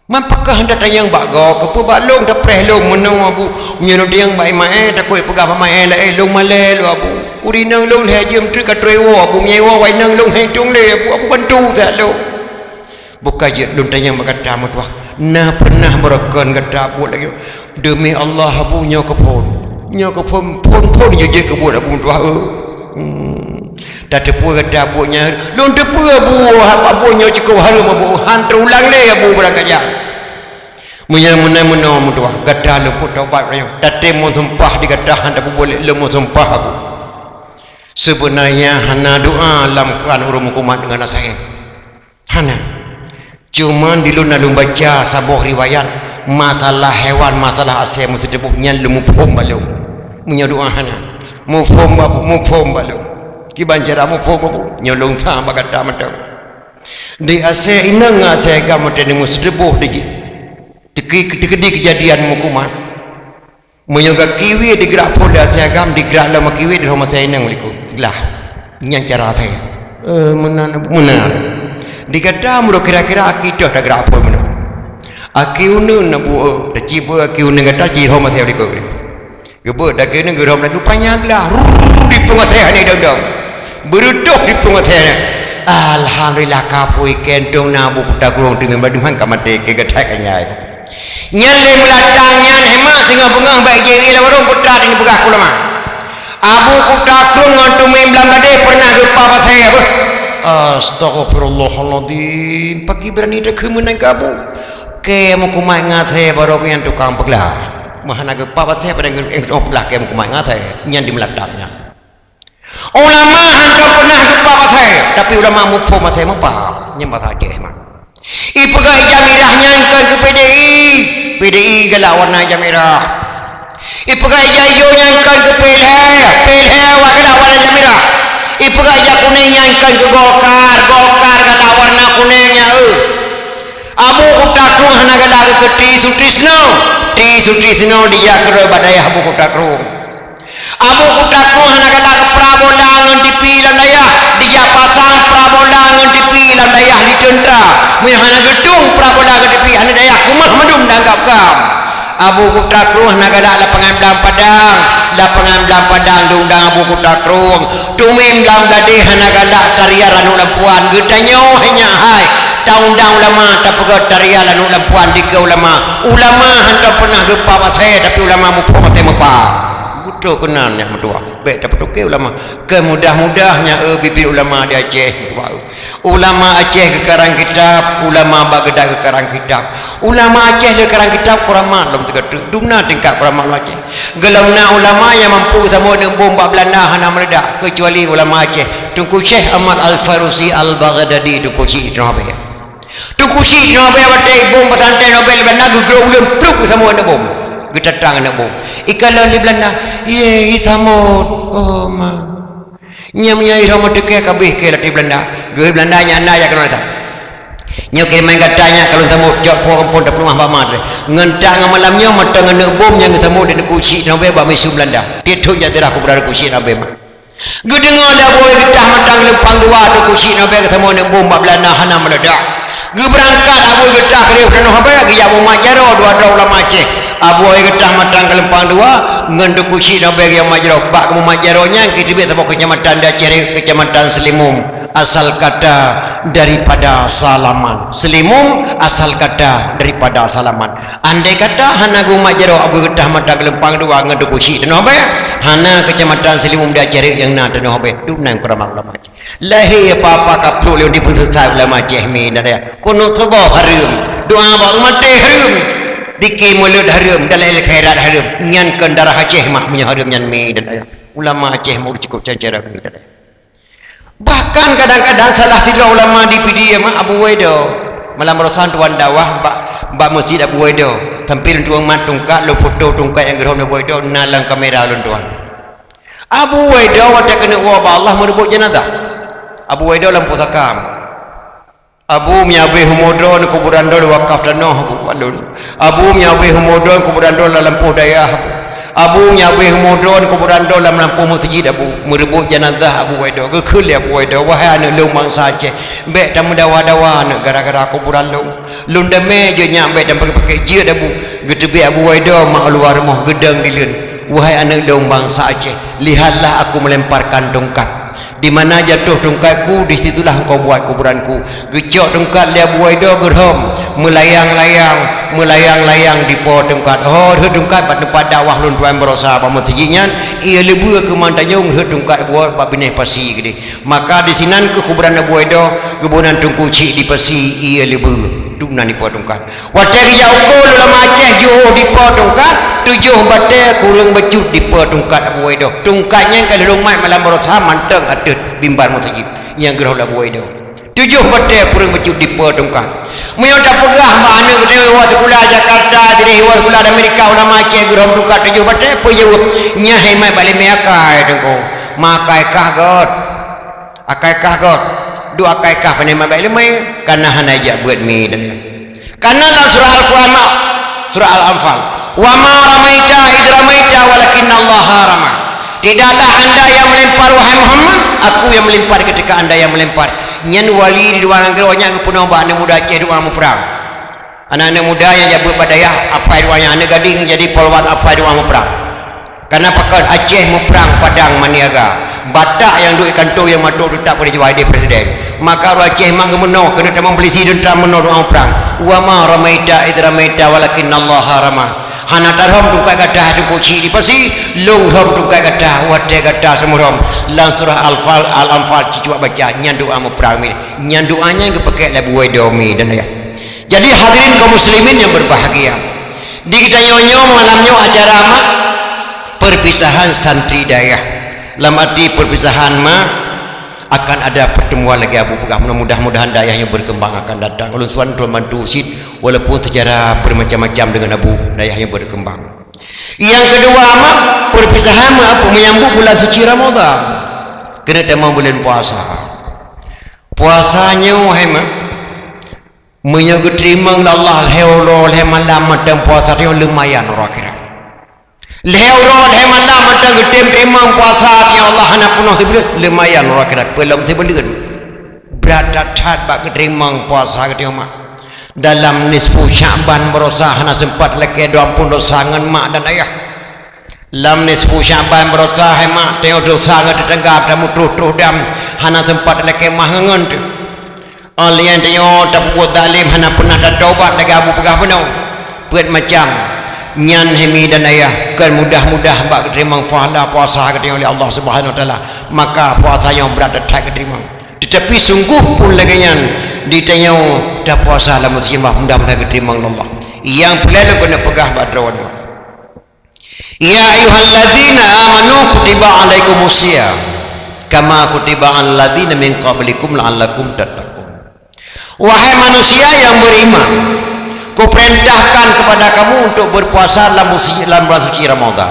"Man pakon hana tatanyong bak gob, keupeue bak lôn tapreh lôn meunoe, Abu? Meunyoe lôn tanyong bak imaé, takot peugah bak imaé laén, lôn malèe lôn, Abu. Ureueng inong lôn lhèe jeuem treuk ka trok iwoe, Abu, meunyoe iwoe wai inong lôn hana itong lé, Abu, Abu bantu that lôn." "Bukon jeuet lôn tanyong bak gata meutuah. Na pernah barokon gata buet lagèe nyoe?" "Deumi Allah, Abu, nyoe keuphon. Nyoe keuphon, phon-phon jeuet keubuet, Abu, meutuah, eh." Hmm. "Tateupeue gata buet nyan?" "Lôn teupeue, Abu, Abu, nyoe cukôp hareuem, Abu. Han teuulang lé, Abu, barangkajan." "Meunyoe meunan meunoe meutuah, gata lôn peutobat nyoe. Tatem meusumpah di gata, han tapeubuet lé, lôn meusumpah, Abu." Seubeunanya hana doa lam Quran ureueng meukumat ngon asèe. Hana. Cuman di lôn na lôn baca saboh riwayat, masalah hewan, masalah asèe meuseuteuboh nyan lôn muphom bak lôn. Meunyoe doa hana. Muphom bak, muphom bak lôn. Kiban cara muphom bak, nyoe lôn sa bak gata mantong. Di asèe inong ngon asèe agam mantong meuseuteuboh di jih. Teuki-, teukeudi keujadian meukumat. Meunyoe gaki wie digrak phon lé asèe agam, digrak lom gaki wie di lhom asèe inong likot. Glah. Nyan cara asèe. Eh, meunan, meunan. Di gata meunurot kira-kira aki toh tagrak phon meunan. Aki uneuen na bu, eh, taciba aki uneuen gata ci lhom asèe likot. Geubeuet dageng nyan geurhom laju panyang glah. Ruu, diplueng asèe hana idong-dong. Beureutoh diplueng asèe nyan. Alhamdulillah, ka pui kentong na Abu Kuta Krueng teungoh badum han ka maté keu gata kanyai. Nyan lé meulatang nyan, hemat singoh beungoh bak jih lam warong putra di peugah ulama. Abu Kuta Krueng ngon Tumin Blang Gadeh pernah geupap asèe beuh. Astaghfirullahaladzim, paki beurani takheun meunan keu Abu. Kèe meukumat ngon asèe barô nyan tukang peuglah. Meuhana geupap asèe padahai geuplah kèe meukumat ngon asèe. Nyan di meulatang nyan. Ulama hantom peunah geupap asèe, tapi ulama muphom asèe meupap. Nyan basa Aceh mah. Ipeugah ija mirah nyan kon keu P D I, P D I galak warna ija mirah. Ipeugah ija ijo nyan kon keu P L H, P L H awak galak warna ija mirah. Ipeugah ija kuneng nyan kon keu Golkar, Golkar galak warna kuneng nyan, eu. Abu Kuta Krueng hana galak keu Tri Sutrisno, Tri Sutrisno dijak keudroe bak dayah Abu Kuta Krueng. Abu Kuta Krueng hana galak keu parabola ngon T V lam dayah, dijak pasang parabola ngon T V lam dayah di teuntra. Meunyoe hana geutueng parabola ngon T V aneuk dayah, keumah mandum dianggap gam. Abu Kuta Krueng hana galak lapangan blang Padang, lapangan blang Padang diundang Abu Kuta Krueng. Tumin Blang Gadeh hana galak tarian ranup lampuan, geutanyoe hai nyak hai, taundang ulama, tapeugöt tarian ranup lampuan dikeue ulama. Ulama hantom peunah geupap asèe, tapi ulama muphom asèe meupap. Beutôi keunan nyak meutuah. Bèk tapeutoke ulama. Keu mudah-mudah nyak, eu, bibit ulama di Aceh. Ulama Aceh geukarang kitab, ulama bak geudak geukarang kitab. Ulama Aceh lé karang kitab kuramat lom teuka teuk. Dum na tingkat kuramat lom Aceh. Gohlom na ulama nyang mampu geusamot aneuk bom bak Beulanda hana meuledak, keucuali ulama Aceh, Teungku Syekh Ahmad Al-Farusi Al-Baghdadi, Teungku Chik Nobel. Teungku Chik Nobel watèe bom pesantren Nobel Beulanda geugrôp ulôn plup geusamot aneuk bom. Geutatang aneuk bom. Ikalon di Beulanda, "Ye, isamot." Oh, ma. Nyan meunyoe irhom meuteuke ka abéh keu latih Beulanda. Geuh Beulanda nyan na jak keunoe that. Nyoe keuh meunan gata nyan ka lôn sambot, cok po gampông tapeuleumah bak mat lé. Ngon that ngon malam nyoe mantong aneuk bom nyang geusamot lé Teungku Chik Nobel bak miseue Beulanda. Tiep thon jak seurah keu Teungku Chik Nobel mat. Geudeungoe lé Abu Geutah Matang Geulumpang Dua Teungku Chik Nobel geusamot aneuk bom bak Beulanda hana meuledak. Geubeurangkat Abu Geutah keudéh tanoh Abee geujak mumat jaroe dua droe ulama Aceh. Abu Geutah Matang Geulumpang Dua ngon Teungku Chik Nobel geujak mumat jaroe. Bak geumumat jaroe nyan geuteubiet saboh keucamatan di Aceh, Keucamatan Seulimum, asal kata daripada salaman. Seulimum asal kata daripada salaman. Andai kata hana geumat jaroe Abu Geutah Matang Geulumpang Dua ngon Teungku Chik tanoh Abee, Hana keucamatan Seulimeum di Aceh rot nyang na tanoh beh, tu nan keuramat ulama Aceh. Lahé apa-apa ka pluek lé di peusisat ulama Aceh mi dan ya. Kunut suboh hareuem, doa bak rumaté hareuem, dikir mulod hareuem, dalil khairat hareuem. Nyan kon darah Aceh mak meunyoe hareuem nyan mi dan ya. Ulama Aceh mau cukup cancara mi dan ya. Bahkan kadang-kadang salah sidroe ulama di Pidie mak Abu Waido. Malam barosan tuan dakwah bak, bak masjid Abu Waido. Sampoe lôn tuan mat tungkat, lôn foto tungkat nyang geurhom Abu Waido na lam kamera lôn tuan. Abu Waido watée keuneuk woe bak Allah meureubot jenazah. Abu Waido lam pusaka. Abu, meunyoe habéh umu droe, kuburan droe wakaf tanoh, Abu, bak lôn. Abu, meunyoe habéh umu droe, kuburan droe lam lampôh dayah, Abu. Abu, meunyoe habéh umu droe, kuburan droe lam lampôh meuseujid, Abu. Meureubot jenazah Abu Waido. Geukheun lé Abu Waido, "Wahai aneuëk lôn bansa Aceh, bék tameudawa-dawa aneuëk gara-gara kuburan lôn. Lôn damé jeuet nyak bék tameupaké-paké jeuet, Abu." Geuteubiet Abu Waido mak luwa rumoh geudong dileuen. "Wahai aneuëk lôn bansa Aceh, lihatlah aku melemparkan tongkat. Di mana jatuh tongkatku, di situlah engkau buat kuburanku." Geucok tongkat lé Abu Waido geurhom, meulayang-layang, meulayang-layang dipo tongkat. Oh, rhot tongkat bak teumpat dakwah lôn tuan barosa bak meuseujid nyan, ie leubue keu mantanyong rhot tongkat buet bak binéh pasi keudeh. Maka disinan keuh kuburan Abu Waido, geuboh nan Teungku Chik di pasi ie leubue. Tu nan dipo tongkat. Watée geujak ukeue ulama Aceh jiôh dipo tongkat, tujoh batée kureueng bacut dipo tongkat Abu Waido. Tongkat nyan ka lheueh mat malam barosa mantong ateueh mimbar meuseujid nyang geurhom lé Abu Waido. Tujoh batée kureueng bacut dipo tongkat. Meunyoe tapeugah bak aneuëk geutanyoe iwoe sikula Jakarta, sideh iwoe sikula di Amerika, ulama Aceh geurhom tongkat tujoh batée, peue jaweueb? Nyan hai mat bak limé akai, Teungku. Makai kah göt. Akai kah göt, duek akai kah pane mat bak iéleumé, kana hana jak beuet mi dan. Kana lam surah Al-Quran mak, surah Al-Anfal, "Wa ma ramaita idh ramaita walakinnallaha rama." Tidaklah anda yang melempar, wahai Muhammad, aku yang melempar ketika anda yang melempar. Nyan wali Ridwan Nanggroe nyan geupeunoh bak aneuëk muda Aceh doa muprang. Aneuëk-aneuëk muda nyang jabeut bak dayah, apai dua nyan, aneuëk gadéng jadi polwan apai dua muprang. Kana pakon Aceh muprang Padang Maniaga. Batak nyang duek di kantô nyang mato teutap keu jiwa ideh presiden. Maka ureuëng Aceh mak geumeunoe keuneuk tamong polisi dan tameunoe doa muprang. "Wa ma ramaita idh ramaita walakinnallaha rama." Hana tarhom tungkat gata hai Teungku Chik di pasi, lôn rhom tungkat gata watée gata seumeurhom. Lam surah Al-Fal, Al-Anfal cicuak baca, nyan doa muprang mi. Nyan doa nyan geupaké lé Abu Waido mi dan ayah. Jadi hadirin kaum muslimin yang berbahagia, di geutanyoe nyoe malam nyoe acara mak perpisahan santri dayah. Lam arti perpisahan mak akan ada pertemuan lagi Abu peugah, mudah-mudahan dayah nyoe berkembang akan datang. Ulôn suan tuan bantu cit walaupun secara bermacam-macam dengan Abu, dayah nyoe berkembang. Yang kedua mak perpisahan mak apa menyambut bulan suci Ramadan. Keuneuk tamong bulan puasa. Puasa nyoe hai mak Meunyoe geuteurimong lé Allah lhée uroe lhée malam mantong puasa tanyoe lumayan uroe akhirat. Lhée uroe lhée malam mantong geutem teurimong puasa tanyoe Allah hana peunoh sibuleuen, lumayan uroe akhirat peulom sibuleuen. Brat that-that bak geuteurimong puasa geutanyoe mak. Dalam nisfu Sya'ban barosa hana seumpat lakée dua ampôn dosa ngon mak dan ayah. Lam nisfu Sya'ban barosa hai mak tanyoe dosa ngon teutangga tameutroh-troh dam hana seumpat lakée mah ngon teuh. Óh lheueh nyan tanyoe tapeubuet zalim hana peunah tatobat lagée Abu peugah bunoe. Peuet macam nyan hai mi dan ayah kon mudah-mudah bak geuteurimong pahala puasa geutanyoe lé Allah Subhanahu Wa Taala. Maka puasa nyoe brat that-that geuteurimong. Teutapi sunggoh pun lagée nyan di tanyoe tapuasa lam meuseujid mudah-mudahan geuteurimong lé Allah. Nyang peureulée lôn keuneuk peugah bak droeneuh. Ya ayyuhalladzina amanu kutiba alaikumus siyam kama kutiba alal ladzina min qablikum la'allakum tattaqun. Wahai manusia yang beriman, kuperintahkan kepada kamu untuk berpuasa dalam musi-, dalam bulan suci Ramadan,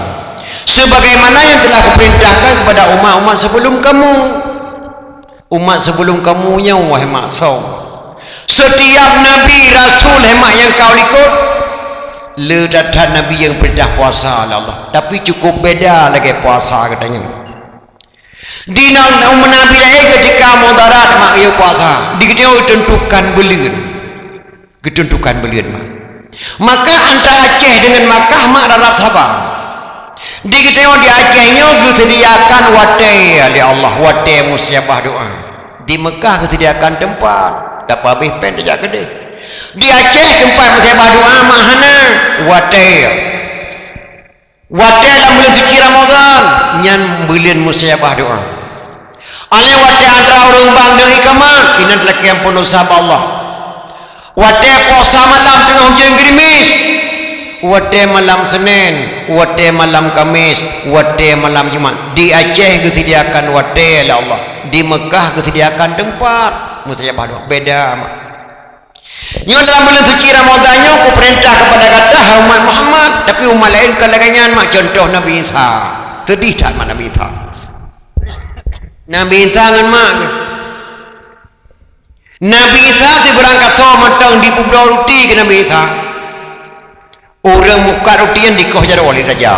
sebagaimana yang telah kuperintahkan kepada umat-umat sebelum kamu. Umat sebelum kamu nyoe, wahai mak, sawm. Setiap nabi rasul hai mak nyang ka u likot, le that-that nabi nyang peurintah puasa lé Allah. Tapi cukup beda lagée puasa geutanyoe. Di na-, umat nabi laén keutika mudarat mak geuyue puasa, di geutanyoe ditentukan buleuen. Geuteuntukan buleuen mak. Maka antara Aceh dengan Makkah mak rarat saba. Di geutanyoe di Aceh nyoe geuseudiakan watée lé Allah, watée mustajabah doa. Di Makkah geuseudiakan teumpat, tapeuhabéh péng tajak keudeh. Di Aceh teumpat mustajabah doa mak hana, watée. Watée lam buleuen suci Ramadhan, nyan buleuen mustajabah doa. Alai watée atra ureuëng bang deungon ikamah, inan lakée amphon dosa bak Allah. Watée puasa malam teungoh hujan geurimés, watée malam Senin, watée malam Kamis, watée malam Jumat, di Aceh geusediakan watée lé Allah, di Meukah geusediakan teumpat mustajabah doa. Beda mak. Nyoe lam buleuen suci Ramadhan nyoe kupeurintah keupada gata, hai umat Muhammad, tapi umat laén ka lagée nyan mak, contoh Nabi Isa. Seudeh that mak Nabi Isa. Nabi Isa ngon mak geuh. Nabi Isa sibarang kasoe mantong jipeubloe ruti keu Nabi Isa. Ureuëng mukat ruti nyan dikoh jaroe lé raja,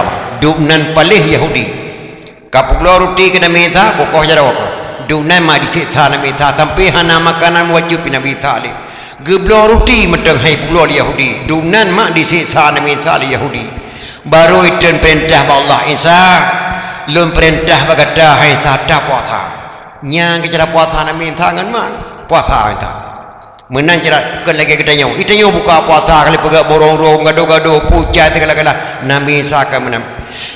dum nan paléh Yahudi. Ka peubloe ruti keu Nabi Isa, kukoh jaroe ka. Dum nan mak diseksa Nabi Isa, sampai hana makanan wajéb Nabi Isa lé. Geubloe ruti mantong hai peubloe lé Yahudi, dum nan mak diseksa Nabi Isa lé Yahudi. Barô iteun peurintah bak Allah, "Isa, lôn peurintah bak gata hai Isa tapuasa." Nyang keu cara puasa Nabi Isa ngon mak, puasa Isa. Meunan cara kon lagée geutanyoe. Geutanyoe buka puasa kali peugah borong-rong, gado-gado, pucai segala-gala. Nabi Isa ka meunan.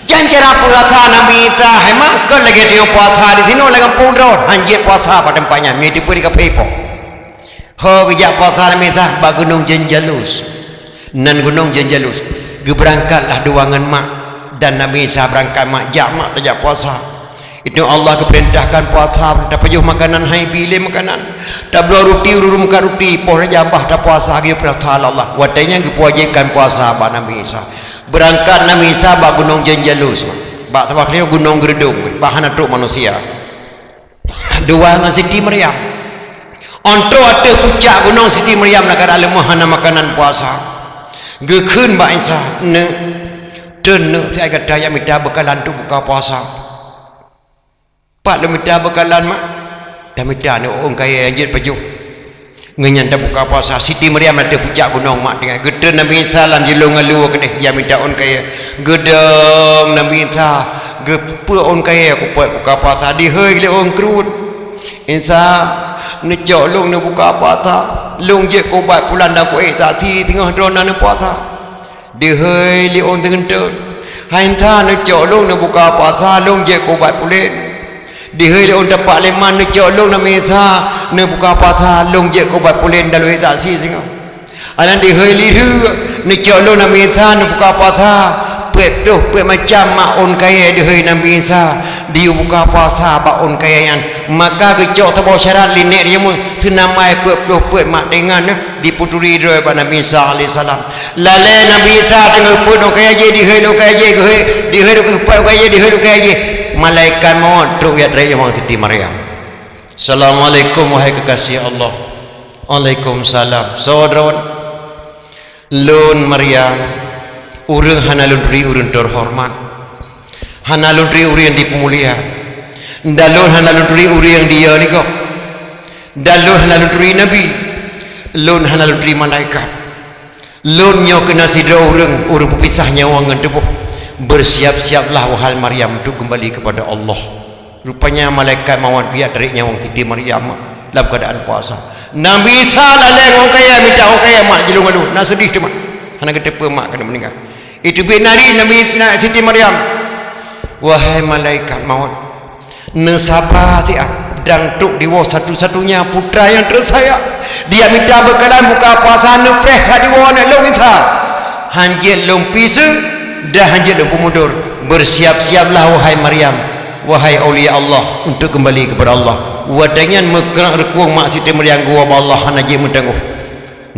Jan cara puasa Nabi Isa hai mak kon lagée tanyoe puasa di sinoe lam gampông droe. Hanjeuet puasa bak teumpat nyan, mi teupeu di kaphé po. Ho geujak puasa Nabi Isa bak gunong Janjalus. Nan gunong Janjalus. Geubeurangkatlah dua ngon mak dan Nabi Isa beurangkat mak jak mak tajak puasa. Itu Allah geupeurintahkan puasa, tapajoh makanan hai bi lé makanan. Tabloe ruti ureuëng mukat ruti, poh raja bah tapuasa geuyue peurasa lé Allah. Watée nyan geupeuwajéb kan puasa bak Nabi Isa. Beurangkat Nabi Isa bak gunong Janjalus, bak saboh kali gunong geureudong, bak hana trok manusia. Dua ngon Siti Maryam. Ôntroe ateueh pucak gunong Siti Maryam na keadaan leumoh hana makanan puasa. Geukheun bak Isa, "Neuk, treun neuk, siat gata jak mita beukalan untuk buka puasa." "Pat lôn mita beukalan mak?" "Tamita neuk ôn kayée hanjeuet pajoh." Ngon nyan tabuka puasa. Siti Maryam ateueh pucak gunong mak tinggai. Geutreun Nabi Isa lam jilong alue keudeh, jak mita ôn kayée. Geudong Nabi Isa, geupeuet ôn kayée, kupeuet buka puasa. Dihôi lé ôn kruet. "Isa, neucok lôn neubuka puasa. Lôn jeuet keu ubat pulan dan kuék saksi teungoh droeneuh neupuasa." Dihôi lé ôn teungeunteuen. "Hai Isa, neucok lôn neubuka puasa, lôn jeuet keu ubat pulen." Dihôi lé ôn tapak leman, "Neucok lôn Nabi Isa neubuka puasa, lôn jeuet keu ubat pulen dan lôn saksi singoh." Anan dihôi lé ôn, "Neucok lôn Nabi Isa neubuka puasa." Peuet ploh peuet macam mak ôn kayée dihôi Nabi Isa, diyue buka puasa bak ôn kayée nyan. Maka geucok saboh syarat lé nèk jameun, seunamai peuet ploh peuet mak dengan, eh, dipeuturi droe bak Nabi Isa alaihissalam. Lalée Nabi Isa teungoh peuet ôn kayée jih, dihôi ôn kayée jih, dihôi, dihôi ôn kayée jih, dihôi ôn kayée jih. Malaikat mawöt trok jak trép nyawöng Siti Maryam. "Assalamualaikum, wahai kekasih Allah." "Waalaikumsalam." "Soe droe?" "Lôn Maryam, ureuëng hana lôn turi ureuëng teuhoreumat. Hana lôn turi ureuëng dipeumulia. Dan lôn hana lôn turi ureuëng diyue lé gob. Dan lôn hana lôn turi nabi. Lôn hana lôn turi malaikat. Lôn nyoe keunan sidroe ureuëng, ureuëng peupisah nyawöng ngon tuboh. Bersiap-siaplah, wahai Maryam, untuk kembali kepada Allah." Rupanya malaikat mawöt geujak tarék nyawöng Siti Maryam lam keuadaan puasa. Nabi Isa lalée ngon ôn kayée, mita ôn kayée mak jilong alue. Na seudeh teuma. Hana geuteupeue mak keuneuk meuninggai. Iteubiet nari Nabi, na Siti Maryam, "Wahai malaikat mawöt, neusaba siat, dan trok diwoe satu-satunya putra nyang tersayang. Dia mita beukalan buka puasa neupreh sa diwoe aneuk lôn Isa. Hanjeuet lôn piseue dan hanjeuet lôn peumundor. Bersiap-siaplah, wahai Maryam, wahai aulia Allah, untuk kembali kepada Allah." Watée nyan meukrak reukong mak Siti Maryam geuwoe bak Allah hana jeuet meuteungoh.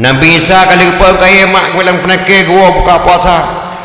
Nabi Isa ka lheueh peuôn kayée mak geuh lam peunakée geuwoe buka puasa.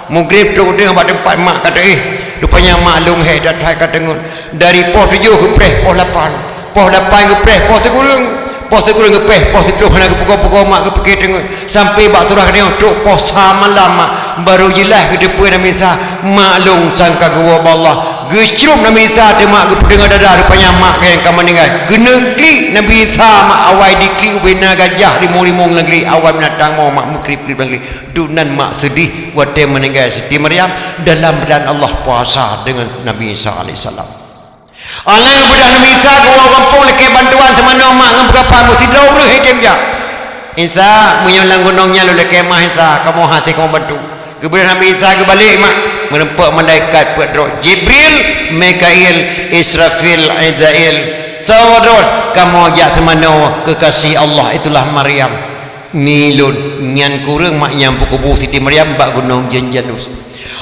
Maghrib trok deuh bak teumpat mak ka teuéh. Rupanya mak lôn hék that hai ka teungeut. Dari poh tujoh geupreh poh lapan. Poh lapan geupreh poh sikureueng. Poh sikureueng geupreh poh siplôh hana geupeugoe-peugoe mak geupike teungeut. Sampai bak surah keudeh trok poh sa malam mak. Barô jeulaih geuteupeue Nabi Isa. Mak lôn sangka geuwoe bak Allah. Geucrop Nabi Isa teuma geupeudeungoe dada, rupanya mak geuh nyang ka meuninggai. Geuneuk klik Nabi Isa mak awai diklik ubena gajah rimong-rimong lam glik awai binatang mo mak meukrip-krip lam glik. Dum nan mak seudeh watée meuninggai Siti Maryam dalam badan Allah puasa deungon Nabi Isa alaihissalam. Alang beudôh Nabi Isa geuwoe gampông lakée bantuan teumanoe mak ngon beurapa meusidroe ureuëng hei tem jak. Isa, meunyoe lam gunong nyan lôn lakée mah Isa, kamoe hase kamoe bantu. Geubeudôh Nabi Isa geubalek mak. Meureumpok malaikat peuet droe, Jibril, Mikail, Israfil, Izail. Saboh droe, kamoe jak seumanoe kekasih Allah, itulah Maryam. Mi lôn, nyan kureueng mak nyang peukubu Siti Maryam bak gunong Janjalus.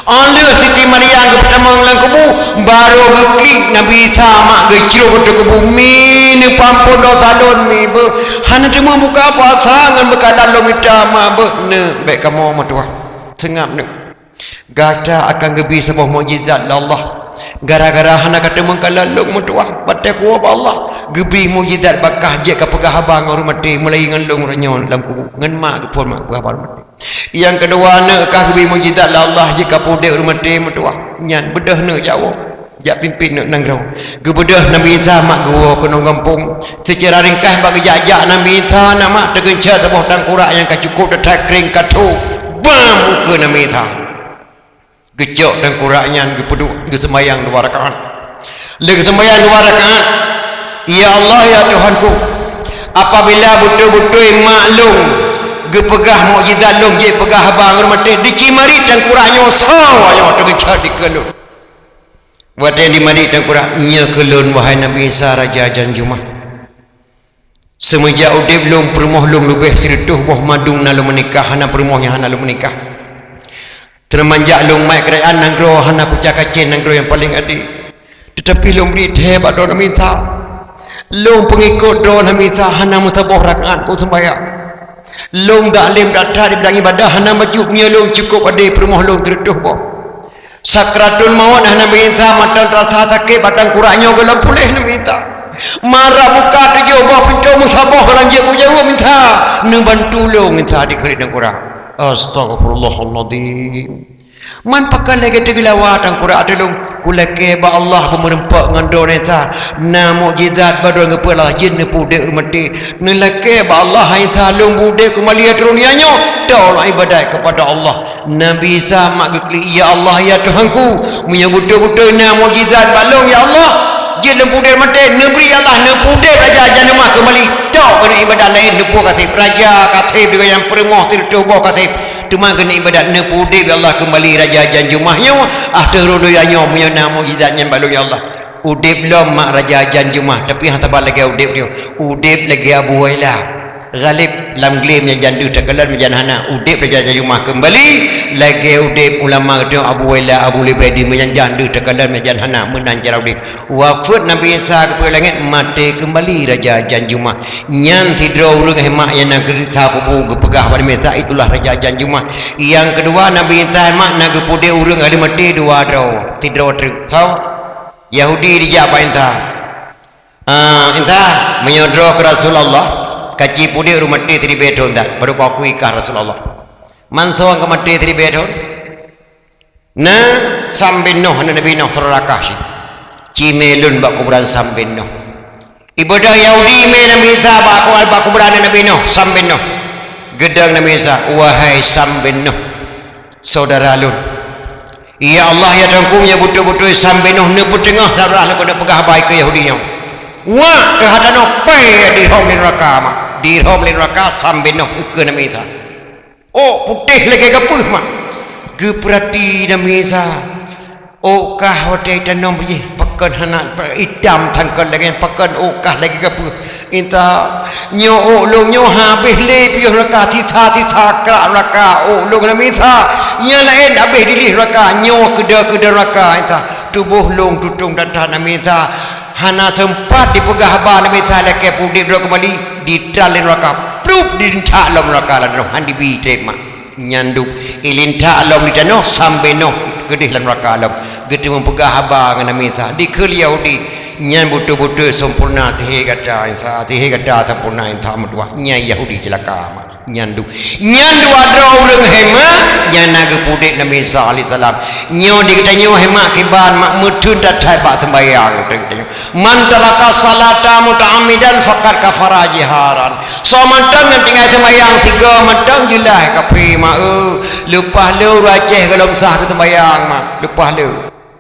Óh lheueh Siti Maryam geupeutamong lam kubu, barô geuklik Nabi Isa mak geucrôh u kubu, "Mi, neupeuampôn desya lôn, Mi, beuh. Hana teuma buka puasa ngon beukalan lôn mita, mak, beuh. Neuk, bék kamoe meutuah. Seungab neuk." Gata akan geubri saboh mukjizat lé Allah. Gara-gara hana ka teumeukalon lôn meutuah, batée kuwoe bak Allah, geubri mukjizat bak kah jeuet kapeugah haba ngon ureuëng maté meulayeue ngon lôn uroe nyoe lam kubu, ngon mak geuphon mak geupeugah haba ureuëng maté. Nyang keudua, neuk kah geubri mukjizat lé Allah jeuet kapeudeh ureuëng maté meutuah. Nyan beudôh neuk jak woe. Jak pimpén nanggroe. Geubeudôh Nabi Isa mak geuwoe keunoe gampông. Seucara ringkaih bak geujak-jak Nabi Isa na mak teugeuncet saboh tangkurak nyang ka cukôp that-that kréng ka tho bam ukeue Nabi Isa. Geucok tangkurak nyan geupeuduek geuseumayang dua rakaat. Lheueh geuseumayang dua rakaat, "Ya Allah, ya Tuhanku, apabila beutôi-beutôi mak lôn geupeugah mukjizat lôn jeuet peugah haba ngon ureuëng maté, di ci marit tangkurak nyoe soe nyoe teugeuncet dikeue lôn." Watée di marit tangkurak, "Nyoe keu lôn, wahai Nabi Isa, Raja Jan Jumah. Seumeujak udeb lôn, peurumoh lôn leubeh sireutôh boh, mandum na lôn meunikah, hana peurumoh nyang hana lôn meunikah. Teumanjak lôn mat keurajaan nanggroe, hana kucakacén nanggroe nyang paleng adé. Teutapi lôn bri thée bak droe Nabi Isa. Lôn peungikot droe Nabi Isa, hana meusaboh rakaat ku seumbahyang. Lôn zalim that-that di bidang iébadah, hana bacut, meunyoe lôn cukôp adé peurumoh lôn sireutôh boh. Sakratul maut hana Nabi Isa, mantong teurasa sakét, batang kurak nyoe gohlom puléh Nabi Isa. Mara buka tujoh boh pintoe meusaboh gohlom jeuet kujaweueb Isa, neubantu lôn Isa dikeue tangkurak." Astaghfirullahaladzim. Man pakon lagée teugeulawa tangkurak ateueh lôn? Kulakée bak Allah beumeureumpok ngon droeneuh Isa. Na mukjizat bak droeneuh geupeu Allah jeuet neupeudeh ureuëng maté. Neulakée bak Allah, "Hai Isa, lôn beudeh keumali ateueh dunia nyoe, tolong iébadat keupada Allah." Nabi Isa mak geuklik, "Ya Allah, ya Tuhanku, meunyoe beutôi-beutôi na mukjizat bak lôn, ya Allah, jeuet lôn peudeh maté, neubri Allah neupeudeh Raja Jan Jumah keumali, tok keuneuk iébadat laén, neupeue kaseb, raja kaseb, deungon nyang peurumoh sireutôh boh kaseb, teuma keuneuk iébadat neupeudeh Allah keumali Raja Jan Jumah nyoe, ateueh rhueng donya nyoe, meunyoe na mukjizat nyan bak lôn, ya Allah." Udeb lom mak Raja Jan Jumah, tapi hana saban lagée udeb nyoe. Udeb lagée Abu Waila. Ghalib lam glé meunyan jan deuh takalon, meunyan hana. Udeb Raja Jan Jumah keumali lagée udeb ulama geutanyoe Abu Waila, Abu Lubaidi, meunyan jan deuh takalon, meunyan hana, meunan cara udeb. Wafeuet Nabi Isa geupeu langét, maté keumali Raja Jan Jumah. Nyan sidroe ureuëng hemak nyang na keurita kubu geupeugah bak Nabi Isa, "Itulah Raja Jan Jumah." Nyang keudua, Nabi Isa hemak na geupeudeh ureuëng ahli maté dua droe, sidroe treuk. Soe? Yahudi dijak bak Isa. "Ah, Isa, meunyoe droe keu Rasulullah, ka ci peudeh ureuëng maté siribée thon that, barô kuakui kah Rasulullah." "Man soe nyang ka maté siribée thon?" "Na Sam bin Nuh, aneuëk Nabi Nuh, sidroe rakah cit. Ci mé lôn bak kuburan Sam bin Nuh." Ibeudôh Yahudi mé Nabi Isa bak ku-, bak kuburan aneuëk Nabi Nuh, Sam bin Nuh. Geudong Nabi Isa, "Wahai Sam bin Nuh, syedara lôn. Ya Allah, ya Tuhanku, meunyoe beutôi-beutôi Sam bin Nuh neupeuteungoh syedara lôn keuneuk peugah haba keu Yahudi nyoe. Wah, teuhadap nyoe pèng dirham lé nuraka mak. Dirham lé nuraka Sam bin Nuh," ukeue Nabi Isa. Ôk putéh lagée gapeuh mak. Geupeurati Nabi Isa. Ôk kah watée tanom jih, pakon hana itam tangkon lagée, pakon ôk kah lagée gapeuh. Isa, "Nyoe ôk lôn nyoe habéh lé piôh nuraka, sisa-sisa krak nuraka ôk lôn Nabi Isa. Nyang laén habéh dilih nuraka, nyoe keudeh-keudeh nuraka Isa. Tuboh lôn tutông that-that Nabi Isa." Hana seumpat jipeugah haba Nabi Isa lakée peudeh droe keumali, ditral lé nuraka, plup, dilintak lom nuraka lam tanoh, han dibi trép mak. Nyan dum ilintak lom di tanoh, Sam bin Nuh keudeh lam nuraka lom. Geuteumeung peugah haba ngon Nabi Isa, dikeue lé Yahudi, "Nyan beutôi-beutôi sempurna sihé gata Isa, sihé gata sempurna Isa meutuah." Nyan Yahudi ceulaka mak. Nyan du-, nyan dua droe ureuëng hemat, nyan na geupeudeh Nabi Isa alaihissalam. Nyoe di geutanyoe hemat kiban mak meutheun that-that bak seumbahyang. "Man taraka salata muta'ammidan faqad kafara jiharan." Soe mantong nyang tinggai seumbahyang sigoe mantong jeulaih kafé mak, eu. Leupah le ureuëng Aceh gohlom sah keu seumbahyang mak. Leupah le.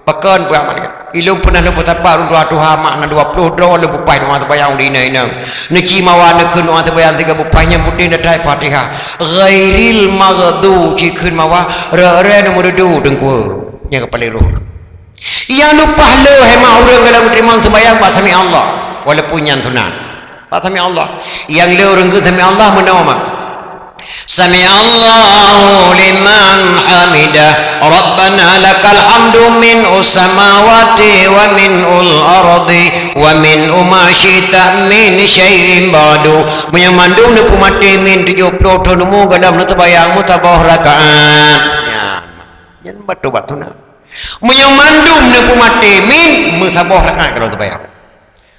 Pakon peuhah mak lagée? Ilôn peunah lôn peusapat ureuëng tuha-tuha mak na dua ploh droe lôn peupaih doa teubayang di inong-inong. Neuci mawa neukheun doa teubayang tiga peupaih nyang putéh neutai Fatihah. Ghairil maghdu ci kheun mawa, re-re neu meureudu teungku. Nyang keupaléng rhot. Nyang leupah le hai mak ureuëng galak geuteurimong seumayang bak sami'allah, walaupun nyan sunat. Bak sami'allah. Nyang le ureuëng keu sami'allah meunoe mak. Sami'allahu liman hamidah. Rabbana lakal hamdu min ussamawati wa min ul ardi wa min uma syi'ta min syai'in ba'du. Meunyoe mandum neupeumaté min tujoh ploh thon umu gadam neuteubayang meusaboh rakaat. Ya. Nyan batul batul na. Meunyoe mandum neupeumaté min meusaboh rakaat kalau teubayang.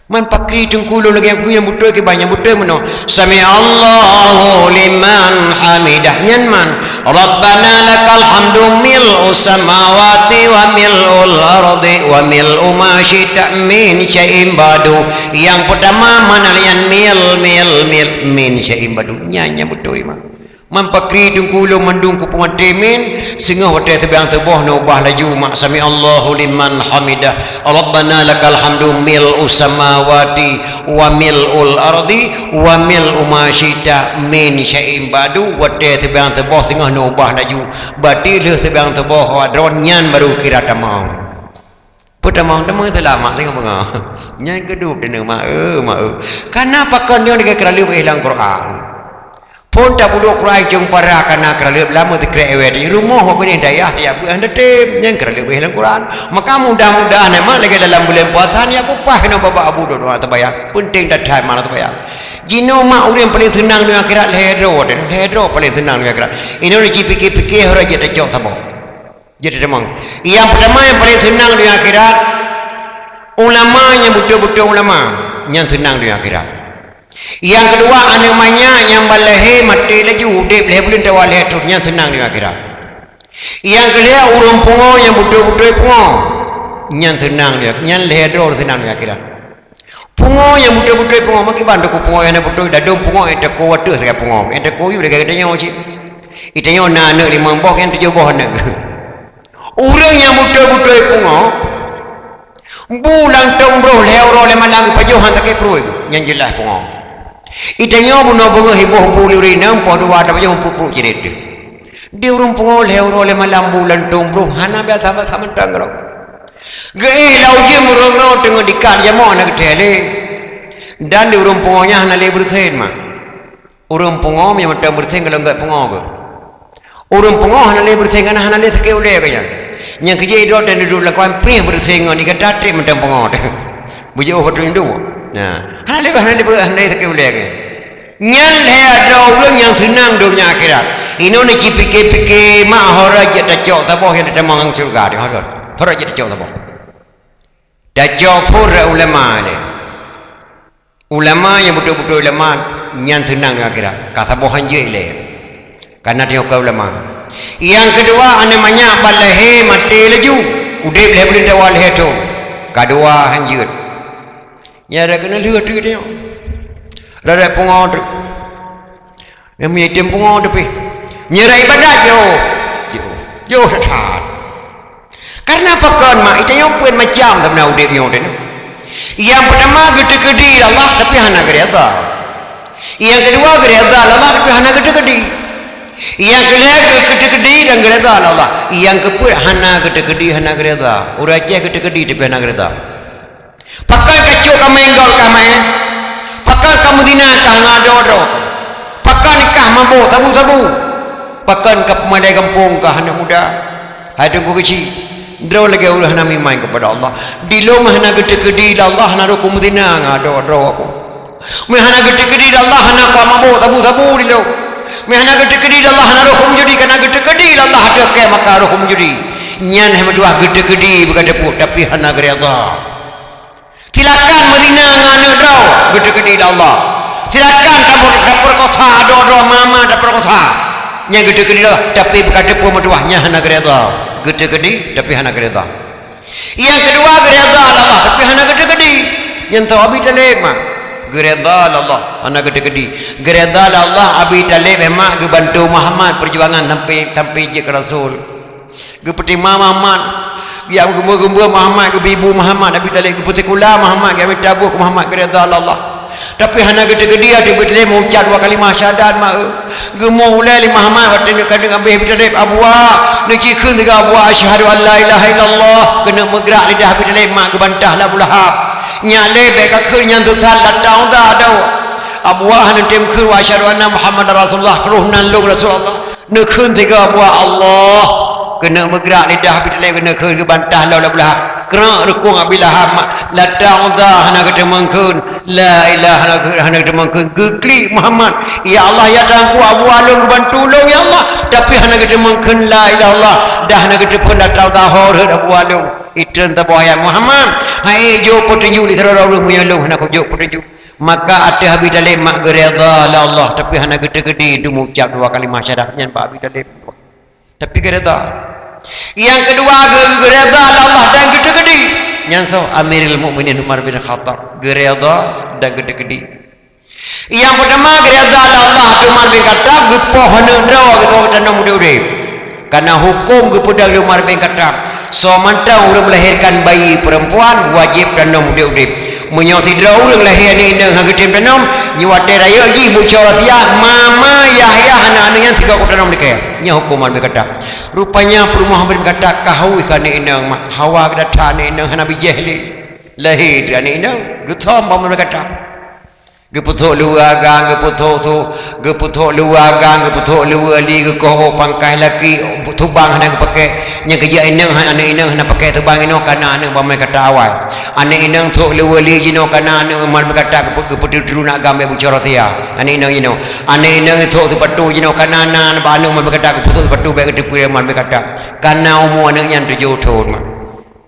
Man pakri teungku lôn lagée nyang beutôi kiban nyang beutôi meunoe. Sami'allahu liman hamidah. Nyan man. Rabbana lakal hamdu mil'us samawati wa mil'ul ardi wa mil'u ma syi'ta min syai'in ba'du. Nyang peutama man alian mil, mil, mil, min syai'in ba'du. Nyan nyang beutôi man. Man pakri teungku lôn mandum keu peumaté min, singoh watée teubiang teuboh neubah laju mak sami'allahu liman hamidah. Rabbana lakal hamdu mil'us samawati wa mil'ul ardi wa mil'u ma syi'ta min syai'in ba'du. Watée teubiang teuboh singoh neubah laju. Bati lheueh teubiang teuboh awak droe nyan baru kira tamong. Peutamong teuma seulamat singoh beungoh. Nyan keudub deuneuh ma-e, ma-e. Kana pakon nyoe lagée keuraleueb lam Quran. Phon tapeuduek Quran cong para kana keuraleueb lam meusikrek awai di rumoh wak binéh dayah tiap beuet hana tem, nyan keuraleueb lam Quran. Maka mudah-mudahan mak lagée dalam buleuen puasa nyan peupah keunoe babah abu doa teubayang. Penting that-that mana teubayang. Jinoe mak ureuëng paléng seunang donya akhirat lhée droe, lhée droe paléng seunang donya akhirat. Inoe cit pike-pike hora jeuet tacok saboh. Jadi teumang. Nyang peutama nyang paleng seunang donya akhirat, ulama nyang beutôi-beutôi ulama, nyan seunang donya akhirat. Nyang keudua aneuëk manyak nyang ban lahé maté laju udeb lhée buleuen atawa lhée thon, nyan seunang donya akhirat. Nyang keulhée ureuëng pungo nyang beutôi-beutôi pungo, nyan seunang donya, nyan lhée droe seunang donya akhirat. Pungo nyang beutôi-beutôi pungo, meukiban teungku pungo nyang hana beutôi, dadong pungo, eh, teungku wateuh sagai pungo, eh, teungku yue lagée geutanyoe cit. Itanyoe na aneuëk limong boh, nyang tujoh boh aneuëk. Ureuëng nyang beutôi-beutôi pungo, bu lam tông broh lhée uroe lhée malam geupajoh han sakét pruet geuh, nyan jeulaih pungo. Itanyoe bunoe beungoh iboh bu luri nam poh dua tapajoh pruet-pruet jeuet teuh. Di ureuëng pungo lhée uroe lhée malam bu lam tông broh hana biasa-biasa mantong keudroe. Geuéh lam ujeuen meureueng-reueng teungoh dikat jamoe hana geutéh lé. Dan di ureuëng pungo nyan hana lé beureusen mak. Ureuëng pungo meunyoe mantong beureusen golom gét pungo geuh. Ureuëng pungo hana lé beureusen kana hana lé sakét ulée geuh nyan. Nyang keujeuet droe dan duduek lam kawan prih beureusen ngon ié gata treb mantong pungo teuh. Beujiôh bacut induk. Nah, hana lé hana lé hana lé sakét ulée geuh. Nyan lhée droe ureuëng nyang seunang donya akhirat. Inoe neucit pike-pike mak hora jeuet tacok saboh nyang tatamong ngon syeuruga teuh hora jeuet tacok saboh. Tacok phon rot ulama lé. Ulama nyang beutôi-beutôi ulama nyan seunang donya akhirat. Ka saboh han jeuet lé. Kana tanyoe ka ulama. Nyang keudua aneuëk manyak ban lahé maté laju. Udeb lhée buleuen atawa lhée thon. Ka dua han jeuet. Nyan rot keuneulheueh teuk tanyoe. Rot pungo teuk. Nyang meunyo item pungo teupih. Meunyo rot ibadat jauh. Jauh. Jauh that-that. Karena pakon mak itanyoe peuet macam sabeuna udeb nyoe teuh. Nyang peutama geuteukeudi lé Allah tapi hana geuridha. Nyang keudua geuridha lé Allah tapi hana geuteukeudi. Nyang keulhée geuteukeudi dan geuridha lé Allah. Nyang keupeuet hana geuteukeudi hana geuridha. Ureuëng Aceh geuteukeudi tapi hana geuridha. Pakon ka cok kamé gol kamé? Pakon ka meuzina ka hana droe-droe? Pakon ka mabök sabu-sabu? Pakon ka peumadai gampông ka hana muda? Hai teungku keuchik, droe lagée ureuëng hana meuiman keupada Allah. Di lôn hana geuteukeudi lé Allah hana roh keu meuzina ngon droe-droe. Meuhana geuteukeudi lé Allah hana ka mabök sabu-sabu di lôn. Meuhana geuteukeudi lé Allah hana roh keu meujudi, kana geuteukeudi lé Allah teuka maka roh keu meujudi. Nyan hai meutuah geuteukeudi beuka teupeu tapi hana geuridha. Silakan meuzina ngon aneuëk droe, geuteukeudi lé Allah. Silakan tapeukosa droe-droe mama tapeukosa. Nyan geuteukeudi lé Allah, tapi beuka teupeu meutuah nyan hana geuridha. Geuteukeudi tapi hana geuridha. Nyang keudua geuridha lé Allah, tapi hana geuteukeudi. Nyan teuh Abi Thalib mak. Geuridha lé Allah, hana geuteukeudi. Geuridha lé Allah, Abi Thalib mak geubantu Muhammad peujuangan sampai sampai jeuet keu Rasul. Geupeutimang Muhammad, geumeu-geumeu Muhammad, geubibu Muhammad, Abi Thalib geupeusikula Muhammad, geumita buet keu Muhammad, geuridha lé Allah. Tapi hana geuteukeudi, ateueh Abi Thalib meuucap dua kalimah syahadat, mak, eh. Geumulai lé Muhammad watée nyoe ka deuek abéh Abi Thalib, "Abuwa, neucikheun sigoe Abuwa, asyhadu an la ilaha illallah." Keuneuk meugrak lidah Abi Thalib, mak, geubantah lé Abu Lahab. Nyak lé bék kakheun nyan teusat, Lata Uzza ado. Abuwa hana tem kheun, "Wa asyhadu anna Muhammadar Rasulullah," keuroh nan lôn Rasulullah. Neukheun sigoe Abuwa, "Allah." Keuneuk meugrak lidah Abi Thalib, keuneuk kheun geubantah lom Abu Lahab. Krek rukung Abi Lahab, mak, Lata Uzza hana geuteumeung kheun, la ilaha hana, hana geuteumeung kheun. Geuklik Muhammad, "Ya Allah, ya Tuhanku, Abuwa lôn geubantu lôn, ya Allah." Tapi hana geuteumeung kheun la ilaha illallah, dah hana geuteupeue Lata Uzza ho rhot Abuwa lôn. Itreun saboh ayat, "Muhammad, hai jok peutunjuk di sidroe ureuëng meunyoe lôn hana kujok peutunjuk." Maka ateueh Abi Thalib, mak, geuredha lé Allah, tapi hana geuteukeudi untuk meuucap dua kalimah syahadat nyan bak Abi Thalib. Tapi geuredha. Nyang keudua, geu-, geuredha lé Allah dan geuteukeudi. Nyan soe? Amirul Mukminin Umar bin Khattab. Geuredha dan geuteukeudi. Nyang peutama, geuredha lé Allah, Umar bin Khattab geupoh aneuk droe geutanyoe udeb-udeb. Karena huköm geupeudong lé Umar bin Khattab, soe mantong ureuëng melahirkan bayi perempuan wajéb tanom udeb-udeb. Meunyoe sidroe ureuëng lahé aneuk inong hana geutem tanom, nyoe watée rayeuk jih bucok rahsia, mama yah-yah aneuk-aneuk nyan sigoe kutanom di kayée. Nyoe huköm Umar bin Khattab. Rupanya peurumoh Umar bin Khattab ka haus keu aneuk inong, mak, hawa geuda that aneuk inong hana bijéh lé. Lahé teuk aneuk inong, geuthom bak Umar bin Khattab. Geupeuthok luwa agam, geupeuthok su-, geupeuthok luwa agam, geupeuthok luwa li, geukoh ôk pangkai laki, tubang hana geupakék. Nyang keujak inong, aneuk inong hana pakék tubang inoe, kana aneuk bak Umar bin Khattab awai. Aneuk inong thok luwa li jinoe, kana aneuk Umar bin Khattab geupeu-, geupeuteuteu na agam bék bucok rahsia. Aneuk inong jinoe. Aneuk inong thok seupatu jinoe, kana na bak aneuk Umar bin Khattab geupeuthok seupatu bék geuteupeue Umar bin Khattab. Kana umu aneuk nyan tujoh thon, mak.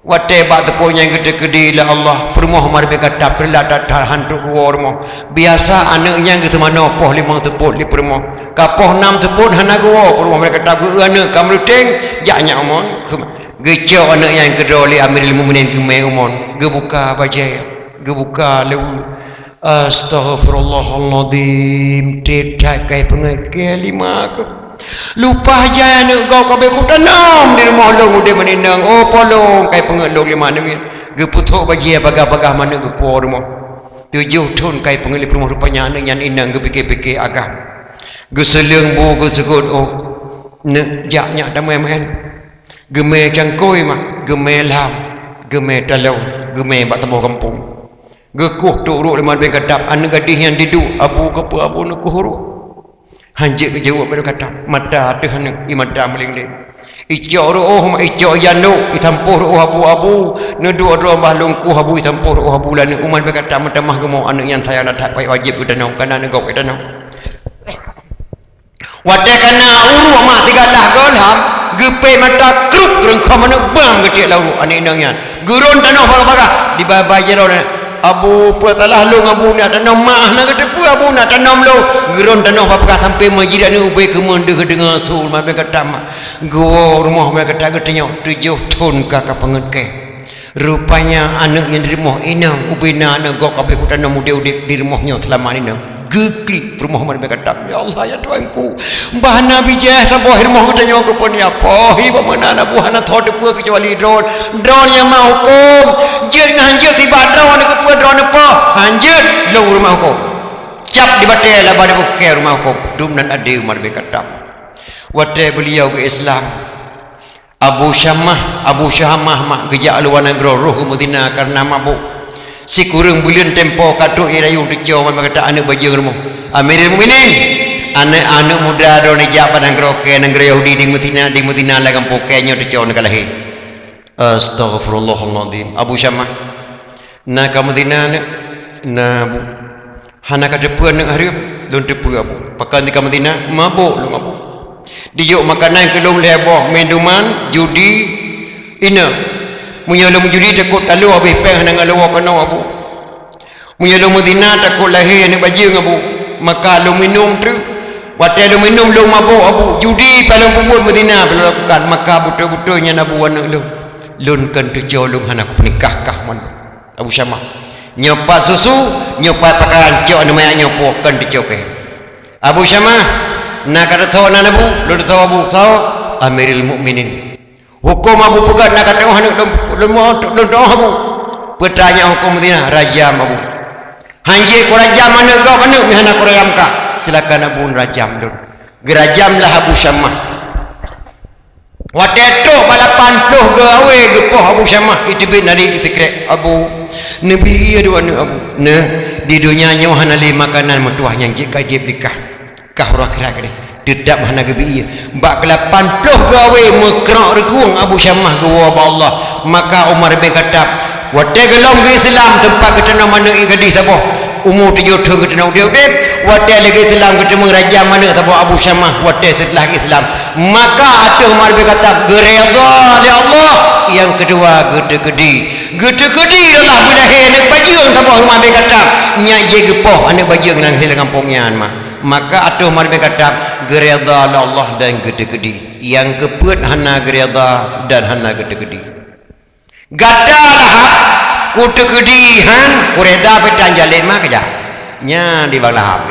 Watée bak teupôt nyan geuteukeudi lé Allah, peurumoh Umar bin Khattab teulat that-that han trok geuwoe rumoh. Biasa aneuk nyan geuteumanoe poh limong seupôt lé peurumoh. Ka poh nam seupôt hana geuwoe, peurumoh Umar bin Khattab geu-, aneuk ka meureuténg, jak nyak umon. Geucok aneuk nyan keudroe lé Amirul Mukminin geumé umon. Geubuka bajée, geubuka leuweue. Astaghfirullahalazim, trép that kai peungeut keu lima keuh. Lupah jai aneuk gob ka bék kutanom di rumoh lôn udeb aneuk inong, oh po lôn kai peungeut lôn lima nibit. Geupeuthok bajée bagah-bagah manök geupo rumoh. Tujoh thon kai peungeut lé peurumoh, rupanya aneuk nyan inong geupike-pike agam. Geuseuleueng bu geuseugot ôk, neuk jak nyak damai meu'en. Geumé cangkôi mak, geumé lam, geumé talong, geumé bak saboh gampông. Geukueh trok rot lé Umar bin Khattab, aneuk gadéh nyan diduek, "Abu, keupeue Abu neukueh rot?" Han jeuet geujaweueb Umar bin Khattab, mata ateueh aneuk, ie mata meuléng-léng. Icok reuôh, icok jan rot, isampôh reuôh Abu, "Abu, neuduek droe bah lôn kueh Abu," isampôh reuôh Abu lé aneuk. Umar bin Khattab meutamah geumo aneuk nyan sayang that-that, wajéb geutanom, kana aneuk gob geutanom. Watée kana uruek mak sigalah gohlom, geupék mata krup reungkhom aneuk bang geutiek lam uruek aneuk inong nyan. Geuron tanoh bagah-bagah, dibai-bai jaroe nyan. "Abu, peue salah lôn Abu nak tanom, mak hana geuteupeue Abu nak tanom lôn." Geuron tanoh bagah-bagah sampoe meujirat aneuk ubé keumeung deuh deungoe su Umar bin Khattab mak. Geuwoe rumoh Umar bin Khattab geutanyoe, tujoh thon ka ka peungeut kée. Rupanya aneuk nyang di rumoh inong ubé na aneuk gob ka bék kutanom udeb-udeb di rumoh nyoe seulama inong. Geuklik peurumoh Umar bin Khattab, "Ya Allah, ya Tuhanku, bah na bijéh saboh rumoh geutanyoe keupeue nyan poh, hi bak meunan Abu hana tho teupeue keucuali droe. Droe nyang ma huköm, jeuet ngon han jeuet sibak droe keupeue droe neupoh, han jeuet lôn rumoh huköm." Cap di batée laba di bukée rumoh huköm, dum nan adé Umar bin Khattab. Watée beuliau geu-Islam, Abu Syamah, Abu Syamah mak geujak luwa nanggroe roh u Madinah kareuna mabök. Sikureueng buleuen tempo ka trok ie rayeuk teucok Umar bin Khattab aneuk bajeueng rumoh. "Amirul Mukminin, aneuk-aneuk muda droeneuh jak bak nanggroe kée, nanggroe Yahudi di Madinah, di Madinah lam gampông kée nyoe teucok aneuk ka lahé." Astaghfirullahalazim. "Abu Syamah, na ka Madinah aneuk?" "Na, Bu." "Hana ka teupeue aneuk hareuem?" "Lôn teupeue, Abu." "Pakon di ka Madinah?" "Mabök lôn, Abu." "Dijok makanan keu lôn lhée boh, minuman, judi, inong. Meunyoe lôn meujudi takot taloe habéh péng hana ngon lôn woe keunoe, Abu. Meunyoe lôn meuzina takot lahé aneuk bajeueng, Abu. Maka lôn minum treuk. Watée lôn minum lôn mabök, Abu. Judi pih lôn peubuet, meuzina pih lôn lakukan. Maka beutôi-beutôi nyan, Abu, aneuk lôn. Lôn kon teucok, lôn hana kupeunikah kah mon." Abu Syamah, "Nyoe pat susu, nyoe pat pakaran, cok aneuk manyak nyoe puwoe, kon teucok kée." "Abu Syamah, na ka tatho nan, Abu?" "Lôn tatho, Abu." "Soe?" "Amirul Mukminin." "Huköm Abu peugah na ka teungoh aneuk lôn, lôn, lôn teungoh, Abu." "Peue tanyong huköm Madinah?" "Rajam, Abu." Hanjeuet kurajam aneuk gob, aneuk meuhana kurajam kah. Silakan Abu rajam lôn. Geurajamlah Abu Syamah. Watée trok bak lapan ploh geuawé geupoh Abu Syamah, iteubiet nadi iteukrek, "Abu, neubi ie dua aneuk, Abu." "Neuh, di donya nyoe hana lé makanan meutuwah nyang jeuet ka jieb likah. Kah uroe akhirat keudeh." Teutab hana geubi ie. Bak keulapan ploh geuawé meukrok reukueng Abu Syamah geuwoe bak Allah. Maka Umar bin Khattab, watée geulom geu-Islam teumpat geuteunom aneuk ie gadih saboh, umu tujoh thon geuteunom udeb-udeb, watée lagée Islam geuteumeung rajam aneuk saboh Abu Syamah watée seuteulah Islam. Maka ateueh Umar bin Khattab geuridha lé Allah nyang keudua geuteukeudi. Geuteukeudi Allah beulahé aneuk bajeueng saboh Umar bin Khattab, nyan jih geupoh aneuk bajeueng nyang lahé lam gampông nyan ma. Maka ateueh Umar bin Khattab geuridha lé Allah dan geuteukeudi. Nyang keupeuet hana geuridha dan hana geuteukeudi. Gata Lahab, kuteukeudi han, kureda peutan jalek ma keujak. Nyan di bang Lahab.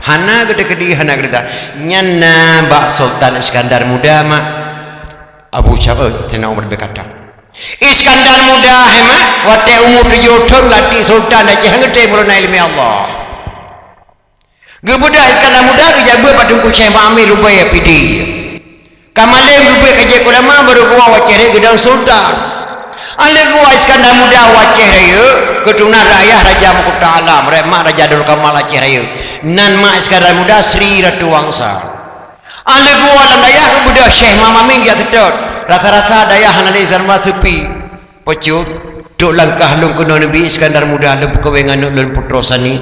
Hana geuteukeudi, hana geureda. Nyan na bak Sultan Iskandar Muda ma. Abu Syamah, Saidina Umar bin Khattab. Iskandar Muda, he ma, watée umu tujoh thon lati sultan Aceh, han geutém meurunoe ileumé Allah. Geubeudôh Iskandar Muda geujak beuet bak Teungku Syekh Muhammad Rubaya Pidie. Ka malém geubeuet ka jeuet ulama, barô geuwoe u Aceh Rayeuk geudong sultan. Aleuh geuwoe Iskandar Muda u Aceh Rayeuk, keuturonan rakyat Raja Mahkota Alam, rakyat mak Raja Darul Kamal Aceh Rayeuk. Nan mak Iskandar Muda Sri Ratu Wangsa. Aleuh geuwoe lam dayah geubeudôh Syekh Muhammad Amin geujak seutôt. Rata-rata dayah hana lé Iskandar Muda seupi. Peue cut, trok langkah lôn keunoe neubi Iskandar Muda lôn peukawen ngon aneuk lôn Putroe Sani.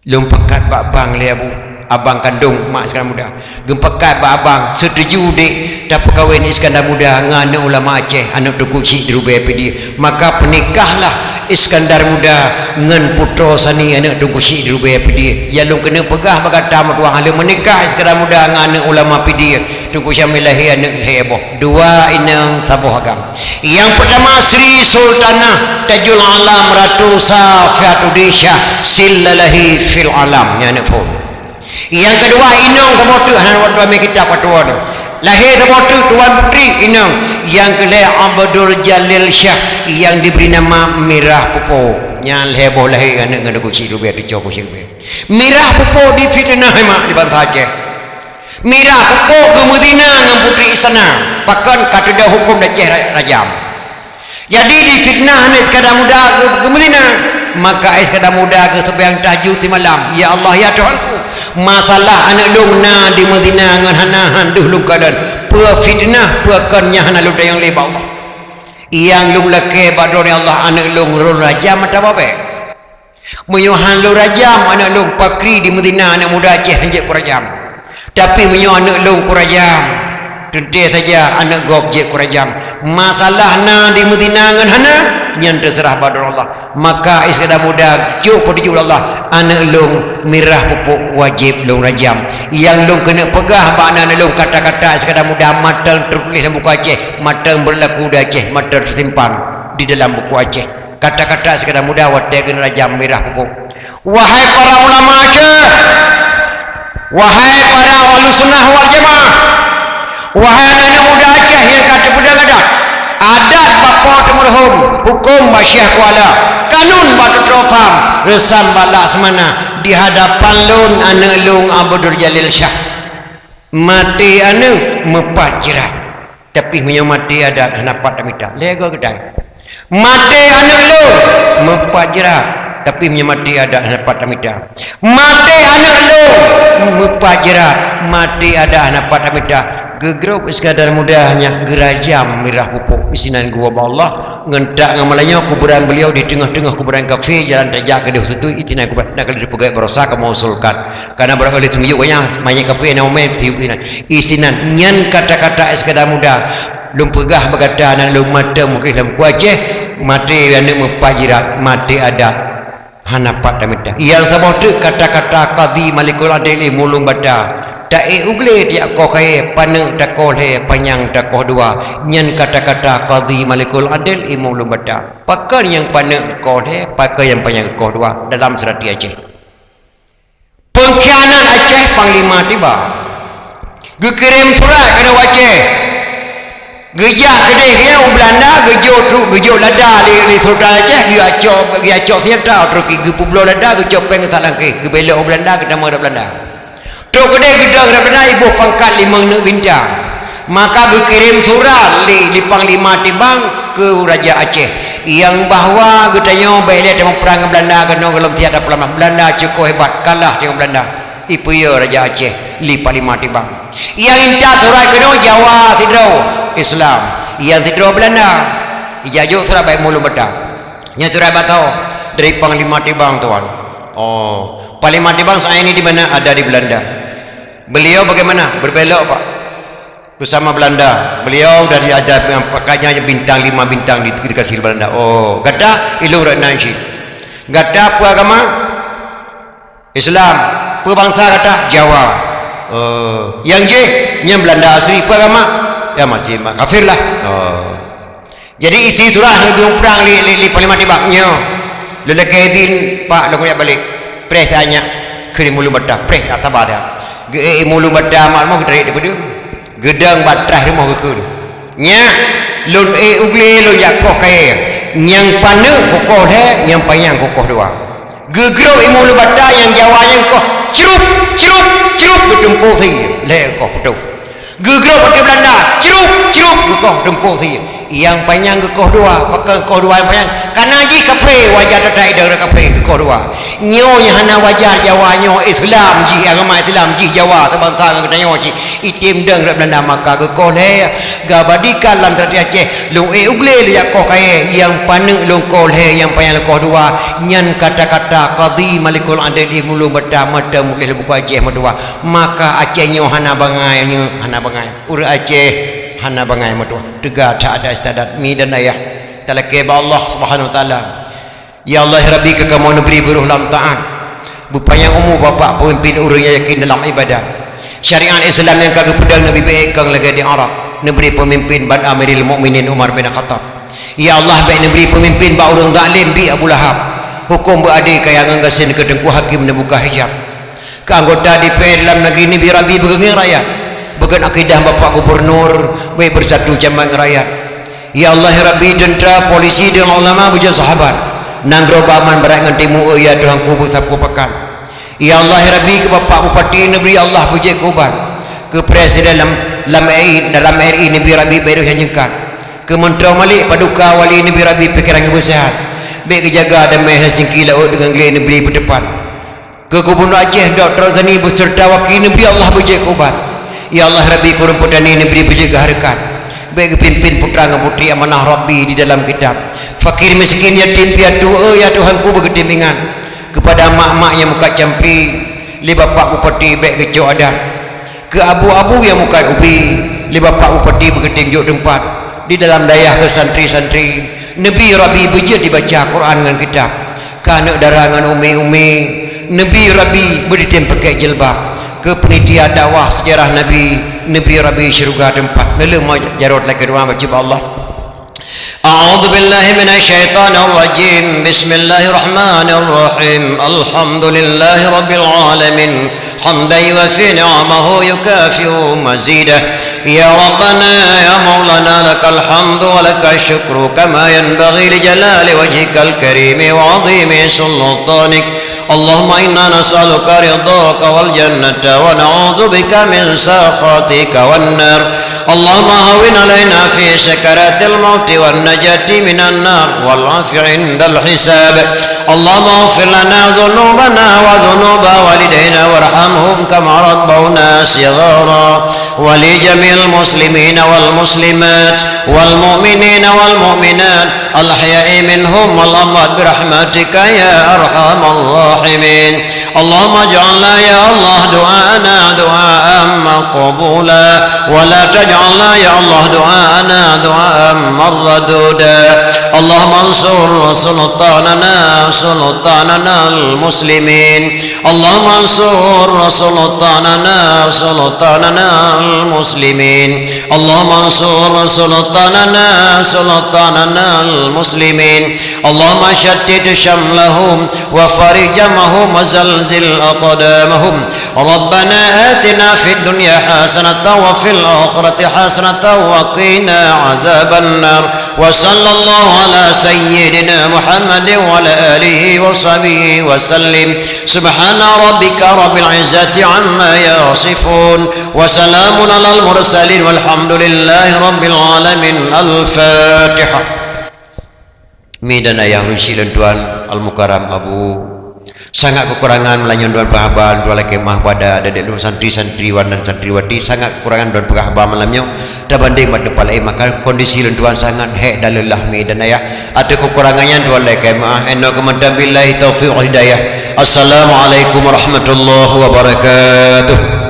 Lôn pakat bak abang lé Abu, abang kandông mak Iskandar Muda. Geupakat bak abang, seutuju dek tapeukawen Iskandar Muda ngon aneuk ulama Aceh, aneuk Teungku Chik di Rubaya Pidie. Maka peunikahlah Iskandar Muda ngon Putroe Sani, aneuk Teungku Chik di Rubaya Pidie. Nyang lôn keuneuk peugah bak gata meutuah, lheueh meunikah Iskandar Muda ngon aneuk ulama Pidie, Teungku Syamil lahé aneuk lhée boh. Dua inong saboh agam. Nyang peutama Sri Sultanah Tajul Alam Ratu Safiatuddin Syah Silalahi fil Alam, nyan aneuk phon. Nyang keudua inong saboh teuk, hana watée mé kitab aturan. Lahé saboh teuk tuan putri inong, nyang keulhée Abdul Jalil Syah nyang dibri nama Mirah Pupo. Nyan lhée boh lahé aneuk ngon Teungku Chik Rubaya, Teungku Chik Rubaya. Mirah Pupo difiteunah mak di bansa Aceh. Mirah Pupo geumeuzina ngon putri istana, pakon ka teudoh huköm Aceh ra-, rajam. Jadi difitnah aneuk Iskandar Muda geu-, geumeuzina, maka Iskandar Muda geuseumayang tahajud simalam, "Ya Allah, ya Tuhanku, masalah aneuk lôn na dimeuzina ngon hana han deuh lôn kalon. Peue fitnah, peue kon nyang hana lôn tanyong lé bak Allah. Nyang lôn lakée bak Droeneuh ya Allah, aneuk lôn, lôn rajam mata babée." Meunyoe han lôn rajam aneuk lôn, pakri dimeuzina aneuk muda Aceh han jeuet kurajam. Tapi meunyoe aneuk lôn kurajam, teuntée saja aneuk gob jeuet kurajam. Masalah na dimeuzina ngon hana, nyan teuseurah bak droe Allah. Maka Iskandar Muda jok peutujok lé Allah, aneuk lôn Mirah Pupuk wajéb lôn rajam. Nyang lôn keuneuk peugah bak aneuk lôn kata-kata Iskandar Muda mantong teutuléh lam buku Aceh, mantong beurlaku di Aceh, mantong teusimpan di dalam buku Aceh. Kata-kata Iskandar Muda watée geuneuk rajam Mirah Pupuk. Wahai para ulama Aceh, wahai para ahli sunnah wal jamaah, wahai aneuk muda Aceh nyang ka teupeudong adat, adat bak Po teumeureuhom, huköm bak Syekh Kuala, kanun bak Teuteu Pham, reusam bak Laksamana, di hadapan lôn aneuk lôn Abdul Jalil Syah. Maté aneuk meupat jrat. Tapi meunyoe maté adat hana pat tamita. Lhée goe geutanyoe. Maté aneuk lôn meupat jrat, tapi meunyoe maté adat hana pat tamita. Maté aneuk lôn meupat jrat, maté adat hana pat tamita. Geugrôb Iskandar Muda nyan geurajam Mirah Pupuk isinan geuwoe bak Allah. Ngon tak ngon malam nyoe kuburan beliau di teungoh-teungoh kuburan kafé, jalan tajak keudeh situi isinan kuburan, nak keuneuk peugét baroesa kamoe usulkan. Karena barangkali seumiyueb banyak, manyét kafé na umé tiup inan. Isinan nyan kata-kata Iskandar Muda. Lôn peugah bak gata aneuk lôn mantong meutuléh lam buku Aceh, maté aneuk meupat jrat, maté adat hana pat tamita. Nyang saboh teuk kata-kata Qadhi Malikul Adil Ilmu Lueng Bata. Taék u glé tiak koh kayée, paneuk takoh lhée, panyang takoh dua. Nyan kata-kata Qadhi Malikul Adil Ilmu Lueng Bata. Pakon nyang paneuk koh lhée, pakon nyang panyang koh dua dalam seurati Aceh. Peungkhianat Aceh Panglima Tiba geukirém surat keunoe u Aceh. Geujak keudeh nyan u Beulanda, geujok tru-, geujok lada lé, lé syedara Aceh, geujak cok, geujak cok senjata, terus ki-, geupeubloe lada, geucok péng saát langkah, geubelok u Beulanda, geutamong u Beulanda. Trok keudeh geudong u Beulanda iboh pangkat limong neuk bintang. Maka geukirém surat lé, lé Panglima Tibang keu Raja Aceh, nyang bahwa geutanyoe bèk lé tameuprang ngon Beulanda, keunoe gohlom siat tapeulamah. Beulanda cukôp hebat, kalah tanyoe Beulanda. Ipeuyue Raja Aceh lé Panglima Tibang. Nyang intat surat keunoe Jawa sidroe Islam, nyang sidroe Beulanda. Ijak jok surat bak Imum Ulumbata. Nyan surat bak soe? Dari Panglima Tibang, tuan. Oh, Panglima Tibang saat ini di mana? Ada di Belanda. Beliau bagaimana? Berbelok, Pak. Bersama Belanda. Beliau dari ada pakaiannya bintang lima bintang di, dikasih Belanda. Oh, gata ilung Ratna Syed. Gata peue agama? Islam. Peue bansa gata? Jawa. Oh, nyang jih nyan Belanda asli, peue agama? Ya masih ma-, kafir lah. Oh. Jadi isi surat hana geuyue prang lé, lé, lé Panglima Tibang nyoe. Lôn lakèe idin, Pak, lôn kujak balek. Preh tanyoe keu Imum Ulumbata, preh ataba dah. Geu-, eh, Imum Ulumbata mak rumoh geutarék daripada geudong bak trah rumoh geukheun. Nyak, lôn ék u glé lôn jak koh kayèe. Nyang paneuk kukoh lhèe, nyang panyang kukoh dua. Geugrôp Imum Ulumbata nyang Jawa nyan koh, crup, crup, crup, geutumpôk sie, lhèe koh putôh. Geugrôp watèe Beulanda, crup, crup, geukoh tumpôk sie. Nyang panyang geukoh dua, pakon koh dua nyang panyang? Kareuna jih kaphé, wajar that idong keu kaphé geukoh dua. Nyoe nyang hana wajar Jawa nyoe, Islam jih, agama Islam jih Jawa, seubansa ngon geutanyoe cit. Item dong rot Beulanda maka geukoh lhèe, gabadikan lam Treuk Aceh, lôn ék u glé lôn jak koh kayèe, nyang paneuk lôn koh lhèe, nyang panyang lôn koh dua, nyan kata-kata Qadhi Malikul Adil Imum Ulumbata mantong meutuléh lam buku Aceh meutuah. Maka Aceh nyoe hana bangai, nyoe hana bangai. Ureueng Aceh hana bangai meutuah. Teuga that adat istiadat mi dan ayah. Talakèe bak Allah Subhanahu Wa Taala. Ya Allah, ya Rabbi, keu kamoe neubri beuroh lam taat. Beupanyang umu Bapak peumimpin ureueng nyang yakin dalam ibadah. Syariat Islam nyang ka geupeudong Nabi bèk kong lagèe di Arab. Neubri peumimpin bak Amirul Mukminin Umar bin Khattab. Ya Allah, bèk neubri peumimpin bak ureueng zalim bak Abu Lahab. Hukôm beuadé kaya ngon gasien keu Teungku Hakim neubuka hijab. Keu anggota D P R lam negeri neubri Rabbi beugeungieng rakyat. Beugeuen akidah Bapak Gubernur, bèk beusatu jameun ngon rakyat. Ya Allah, ya Rabbi, teuntra, polisi deungon ulama beujeuet sahabat. Nanggroe beuaman barat ngon timu, ya Tuhanku, beusapeue pakat. Ya Allah, ya Rabbi, keu Bapak Bupati neubri Allah beujeuet keu ubat. Keu Presiden lam, lam R I, dalam R I neubri Rabbi bèk roh nyang jeungkat. Keu Meuntroe Malik Paduka Wali neubri Rabbi pikeran nyang beuseuhat. Bèk geujaga damé Helsinki laôt deungon glé neubri beuteupat. Keu Gubernur Aceh, Doktor Zani beuseureuta waki neubri Allah beujeuet keu ubat. Ya Allah, Rabbi, keu ureueng peutani neubri beujeuet keu hareukat. Bèk geupimpin putra ngon putri amanah Rabbi di dalam kitab. Fakir miskin, yatim piatu, ya Tuhanku, beugeutém ingat. Keupada mak-mak nyang mukat campli, lé Bapak Bupati bèk geucok adat. Keu abu-abu nyang mukat ubi, lé Bapak Bupati beugeutém jok teumpat. Di dalam dayah keu santri-santri, neubri Rabbi beujeuet dibaca Quran ngon kitab. Keu aneuk dara ngon umi-umi, neubri Rabbi beuditém pakèk jilbab. Keu peunitia dakwah seujarah Nabi, neubri Rabbi syeuruga teumpat. Neuleueng ma-, jaroe lakèe doa bacut bak Allah. أعوذ بالله من الشيطان الرجيم. بسم الله الرحمن الرحيم. الحمد لله رب العالمين. حمدا يوافي نعمه يكافئ مزيده. يا ربنا يا مولانا لك الحمد ولك الشكر كما ينبغي لجلال وجهك الكريم وعظيم سلطانك. اللهم إنا نسألك رضاك والجنة ونعوذ بك من سخطك والنار. اللهم هون علينا في سكرات الموت والنجاة من النار والعفو عند الحساب. اللهم اغفر لنا ذنوبنا وذنوب والدينا وارحمهم كما ربونا صغارا. ولجميع المسلمين والمسلمات والمؤمنين والمؤمنات الأحياء منهم والأموات برحمتك يا أرحم الراحمين. اللهم اجعلنا يا الله دعاءنا دعاء مقبولا، ولا تجعلنا يا الله دعاءنا دعاء مردودا. اللهم انصر سلطاننا سلطاننا المسلمين. اللهم انصر سلطاننا سلطاننا المسلمين. اللهم انصر سلطاننا سلطاننا المسلمين. اللهم شتت شملهم وفرق جمعهم وزلزل أقدامهم ربنا آتنا في الدنيا حسنة وفي الآخرة حسنة وقنا عذاب النار. وصلى الله على سيدنا محمد وعلى آله وصحبه وسلم. سبحان ربك رب العزة عما يصفون. وسلام على المرسلين والحمد لله رب العالمين. الفاتحة. Mi dan ayah, ureueng syik lôn tuan Al-Mukarram Abu. Sangat keukurangan, meunyoe lôn tuan peuhaba, lôn tuan lakèe meu'ah bak adak-adak lôn, santri-santriwan dan santriwati, sangat keukurangan lôn tuan peuhaba malam nyoe. Tabandéng bak teumpat laén, maka kondisi lôn tuan sangat hék dan leulah, mi dan ayah. Ateueh keukurangan nyan tuan lakèe meu'ah. Innakum anta billahi taufiq wal hidayah. Assalamualaikum warahmatullahi wabarakatuh.